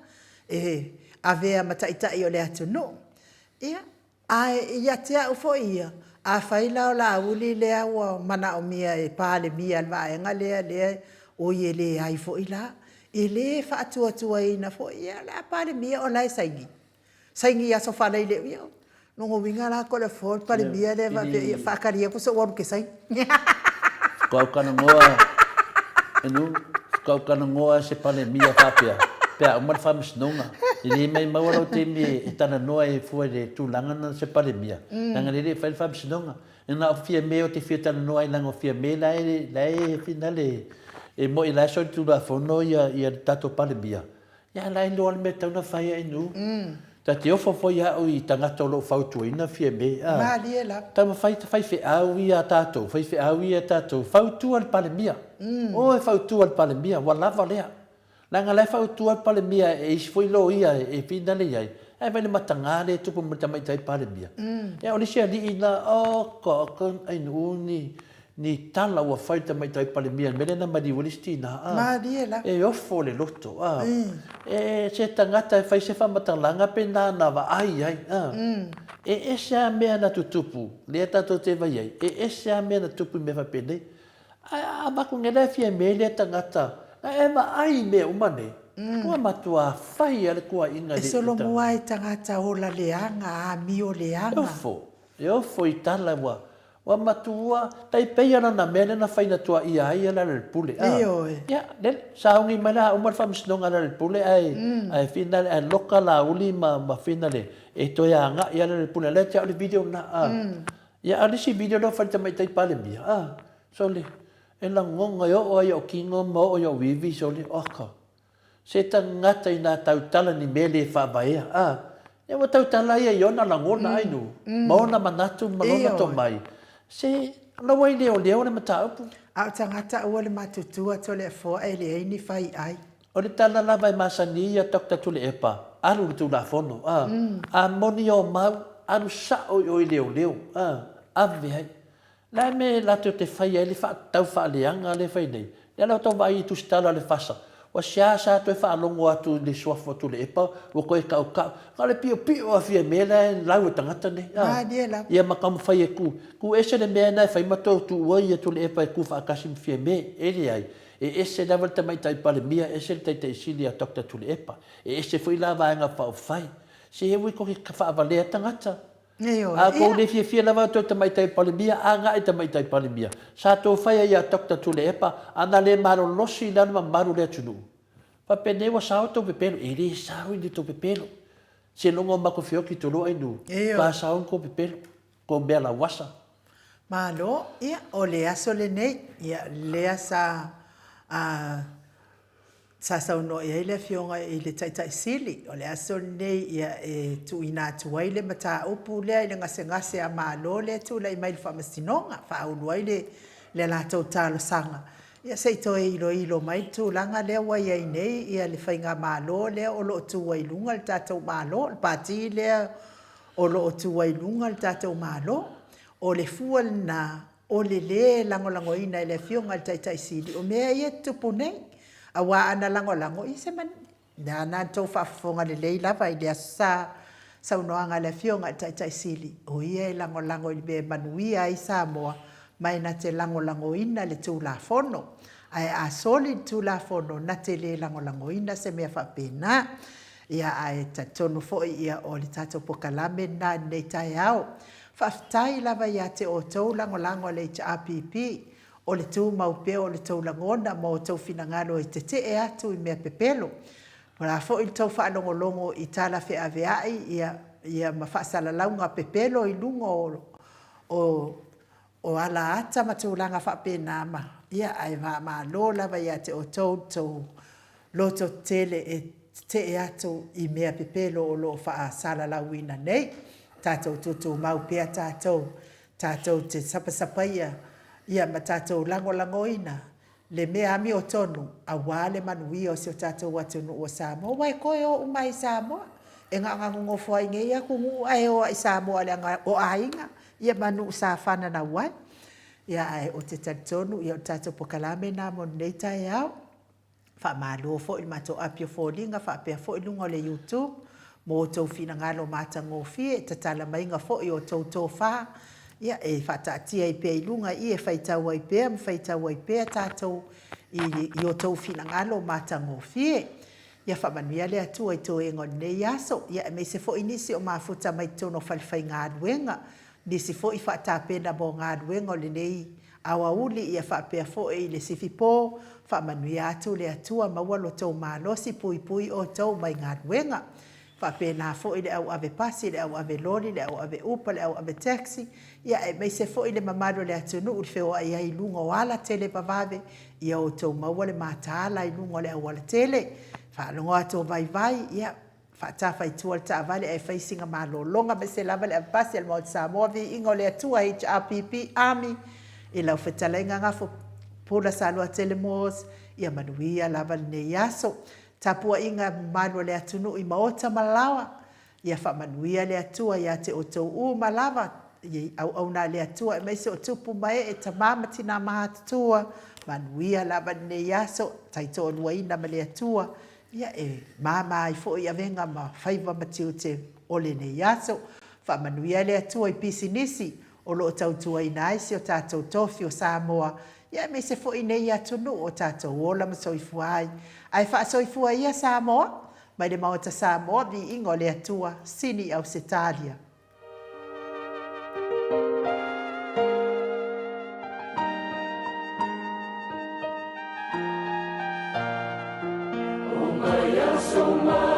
e avea ma taitai o le atunuu. Ia, ae ia te au foi ia, afai la o Laauli lea ua manaomia e Palemia le vaega lea, lea, oi e leai foi la, e le faatuatuaina foi ia le a Palemia o la e saini. Saini i aso faalai, ia, lona uiga la Toleafoa le Palemia lea faapea, ia faatali atu se i ou alu ou te saini. Faatoa ou talanoa, Enu, faatoa ou talanoa se Palemia faapea, pe a uma le faamasinoga. E le maimau lou taimi e talanoa ai fua i le tulaga lena se Palemia, leaga o lea e le i fai le faamasinoga. E na o Fiame ou te fia talanoa ai leaga o Fiame la e, la e finale, e moni la e solitulafono ia le tatou Palemia, Ia la e iloa le mea e tatau ona fai e Ainuu. Ta te ofo foi au i tagata o lo o fautuaina Fiame, a. Malie lava. Taumafai ta faifeau ia a tatou, faifeau ia a tatou, fautua le Palemia. O e fautua le Palemia, ua lava lea. Leaga la e fautua le Palemia e isi foi loia e finale i ai, ae vaai i le mataga lea e tupu mai le tamaitai Palemia. Ia o le isi alii la, oka oka Ainuu ni Ni tala ua fai le tamaitai Palemia i le mea lea na maliu ai le isi tina, a. Malie lava. E ofo le loto, a. E se tagata e fai se faamatalaga pe na vaai ai, a. E ese lava mea na tutupu, lea tatou te vaai ai, e ese lava mea na tupu i mea faapenei. Ae a avatu nei la e Fiame lea tagata, na e vaai i mea uma nei. Ua matua fai a le tuuaiga i le. E solomua ai tagata ola leaga, amio leaga. E ofo, e ofo i tala ua, ua matua tai pei a lana mea lea na fai na tuuaia ai ia Lealailepule, a. Ioe. Ia, lele, sauni mai la a uma le faamasinoga a Lealailepule ae, ae finale, ae loka Laauli ma, ma finale e toe agai lava Lealailepule. O lea e te au le video lena, a. Ia, a o le isi video lea ua fai e le Tamaitai Palemia, a, sole, E lagona e oo ai ou kino ma oo i ou ivi, sole, oka. Se tagata inā tautala ni mea le faavaea, a, ia ua tautala ia i ona lagona ai nu, ma ona manatu ma lona tomai, se lau ai leoleo le mataupu. A o tagata aua le matutua Toleafoa e leai ni fai ai. O le tala lava e masani ia Doctor Tuilaepa, alu i le Tulafono, a, a moni o mau, alu sao i o i leoleo, a, ave ai. Le a mea latou te faia ai le faatatau faaleaga lea e fai nei? Lea la ua tau vaai i tusitala a le FASA, ua seasea toe faalogo atu i le suafa o Tuilaepa ua toe tautau. Na o le piopio lava Fiame la e lau e tagata nei. Malie lava. Ia ma taumafai e tu, tu ese le mea lena e fai ma toe tuua ia Tuilaepa e tu faatasi ma Fiame. E leai, e ese lava le Tamaitai Palemia, ese le Taitai Sili ia Doctor Tuilaepa. E ese foi la Vaega Faaupufai. Se aua e tou te faavalea tagata. Ioe. A tou le fiafia lava tou Tamaitai Palemia, agai Tamaitai Palemia. Sa tou faia ia Doctor Tuilaepa, a na le malolosi la le mamalu o le atunuu. Faapenei ua sao tou pepelo. E le sao i ni tou pepelo. Seiloga o matou feoki toloa i nuu, pa sao ni tou pepelo, tou mea lauasa. Malo, ia, o le aso lenei, ia, lea sa a Sa saunoa i ai le Afioga i le Taitai Sili, o le aso lenei e tuuina atu ai le mataupu lea i le gasegase a Malo lea e tulai mai i le Faamasinoga, faaulu ai le latou talosaga, ia se i toe iloilo mai le tulaga lea ua i ai nei le Faigamalo lea o lo o tu ai i luga le tatou Malo, le Pati lea o lo o tu ai i luga le tatou Malo. O le fua lena O le lē lagolagoina e le Afioga i le Taitai Sili o mea ia e tutupu nei, auā ana lagolago, ia se manu. Lea na tou faafofoga lelei lava i le Aso Sa, saunoaga a le Afioga i le Taitai Sili, o ia e lagolago i le mea e manuia ai Samoa, ma e na te lagolagoina le Tulafono. Ae a soli le Tulafono, na te le lagolagoina se mea faapena. Ia, ae talitonu foi ia o le tatou pokalame lena i lenei taeao. Faafetai lava ia te outou lagolago a le HRPP, o le tumau pea o le tou lagona ma outou finagalo e tetee atu i mea pepelo. O le a foi le tou faalogologo i tala feaveai ia ia ma faasalalauga pepelo i luga o o o ala ata ma tulaga faapena ma ia ae malo lava ia te outou le tou loto tele e tetee atu i mea pepelo o lo o faasalalauina nei. Tatou tutumau pea tatou, tatou te sapasapaia ia ma tatou lagolagoina le mea amiotonu aua le manuia o si o tatou atunuu o Samoa. Aua e toe o uma lava i Samoa. E na ona nonofo ai nei atunuu ae o lava i Samoa leaga o aiga ia ma nuu sa fananau ai. Ia ae ou te talitonu ia o le tatou polokalame lena mo lenei taeao. Faamalo foi i le matou api o foliga faapea foi luga o le YouTube mo outou finagalo matagofie, tatala maiga foi o outou tofa, ia e faataatia ai pea i luga i e faitau ai pea ma faitau ai pea tatou i outou finagalo matagofie. Ia faamanuia le Atua i toega o lenei aso, ia aemaise foi nisi o mafuta mai totonu o falefaigaluega, nisi foi faatapena mo galuega o lenei aoauli ia faapea foi i le sifipo, faamanuia atu le Atua maua lo tou malosi puipui outou mai galuega. Faapena foi le au ave pasi, le au ave loli, le au ave upa, le au ave taxi, ia aemaise foi le mamalu o le atunuu i le feoai ai i luga o ala televavave, ia outou maua le mataala i luga o le auala tele, faalogo atu o vaivai, ia Faatafa i tua le taavale ae fai sina malologa aemaise lava le avepasi a le Maota Samoa Viiga o le Atua HRPP Army i lau fetalaiga Gafo Pula Saluatele Moores ia manuia lava lenei aso. Tapuaiga mamalu a le atunuu i maota ma laoa ia faamanuia le Atua ia te outou uma lava i auauna a le Atua aemaise o tupu ma ee, tama ma tina matutua, manuia lava lenei aso, taitoaluaina ma le Atua Ia, e mama ai foi avega ma faiva ma tiute o lenei aso. Faamanuia le Atua i pisinisi o lo o tautuaina ai si o tatou tofi o Samoa. Ia aemaise foi nei atunuu o tatou ola ma soifua ai. Ae faasoifua ia Samoa, mai le Maota Samoa, viiga o le Atua, sini i Ausetalia. O mai aso mai.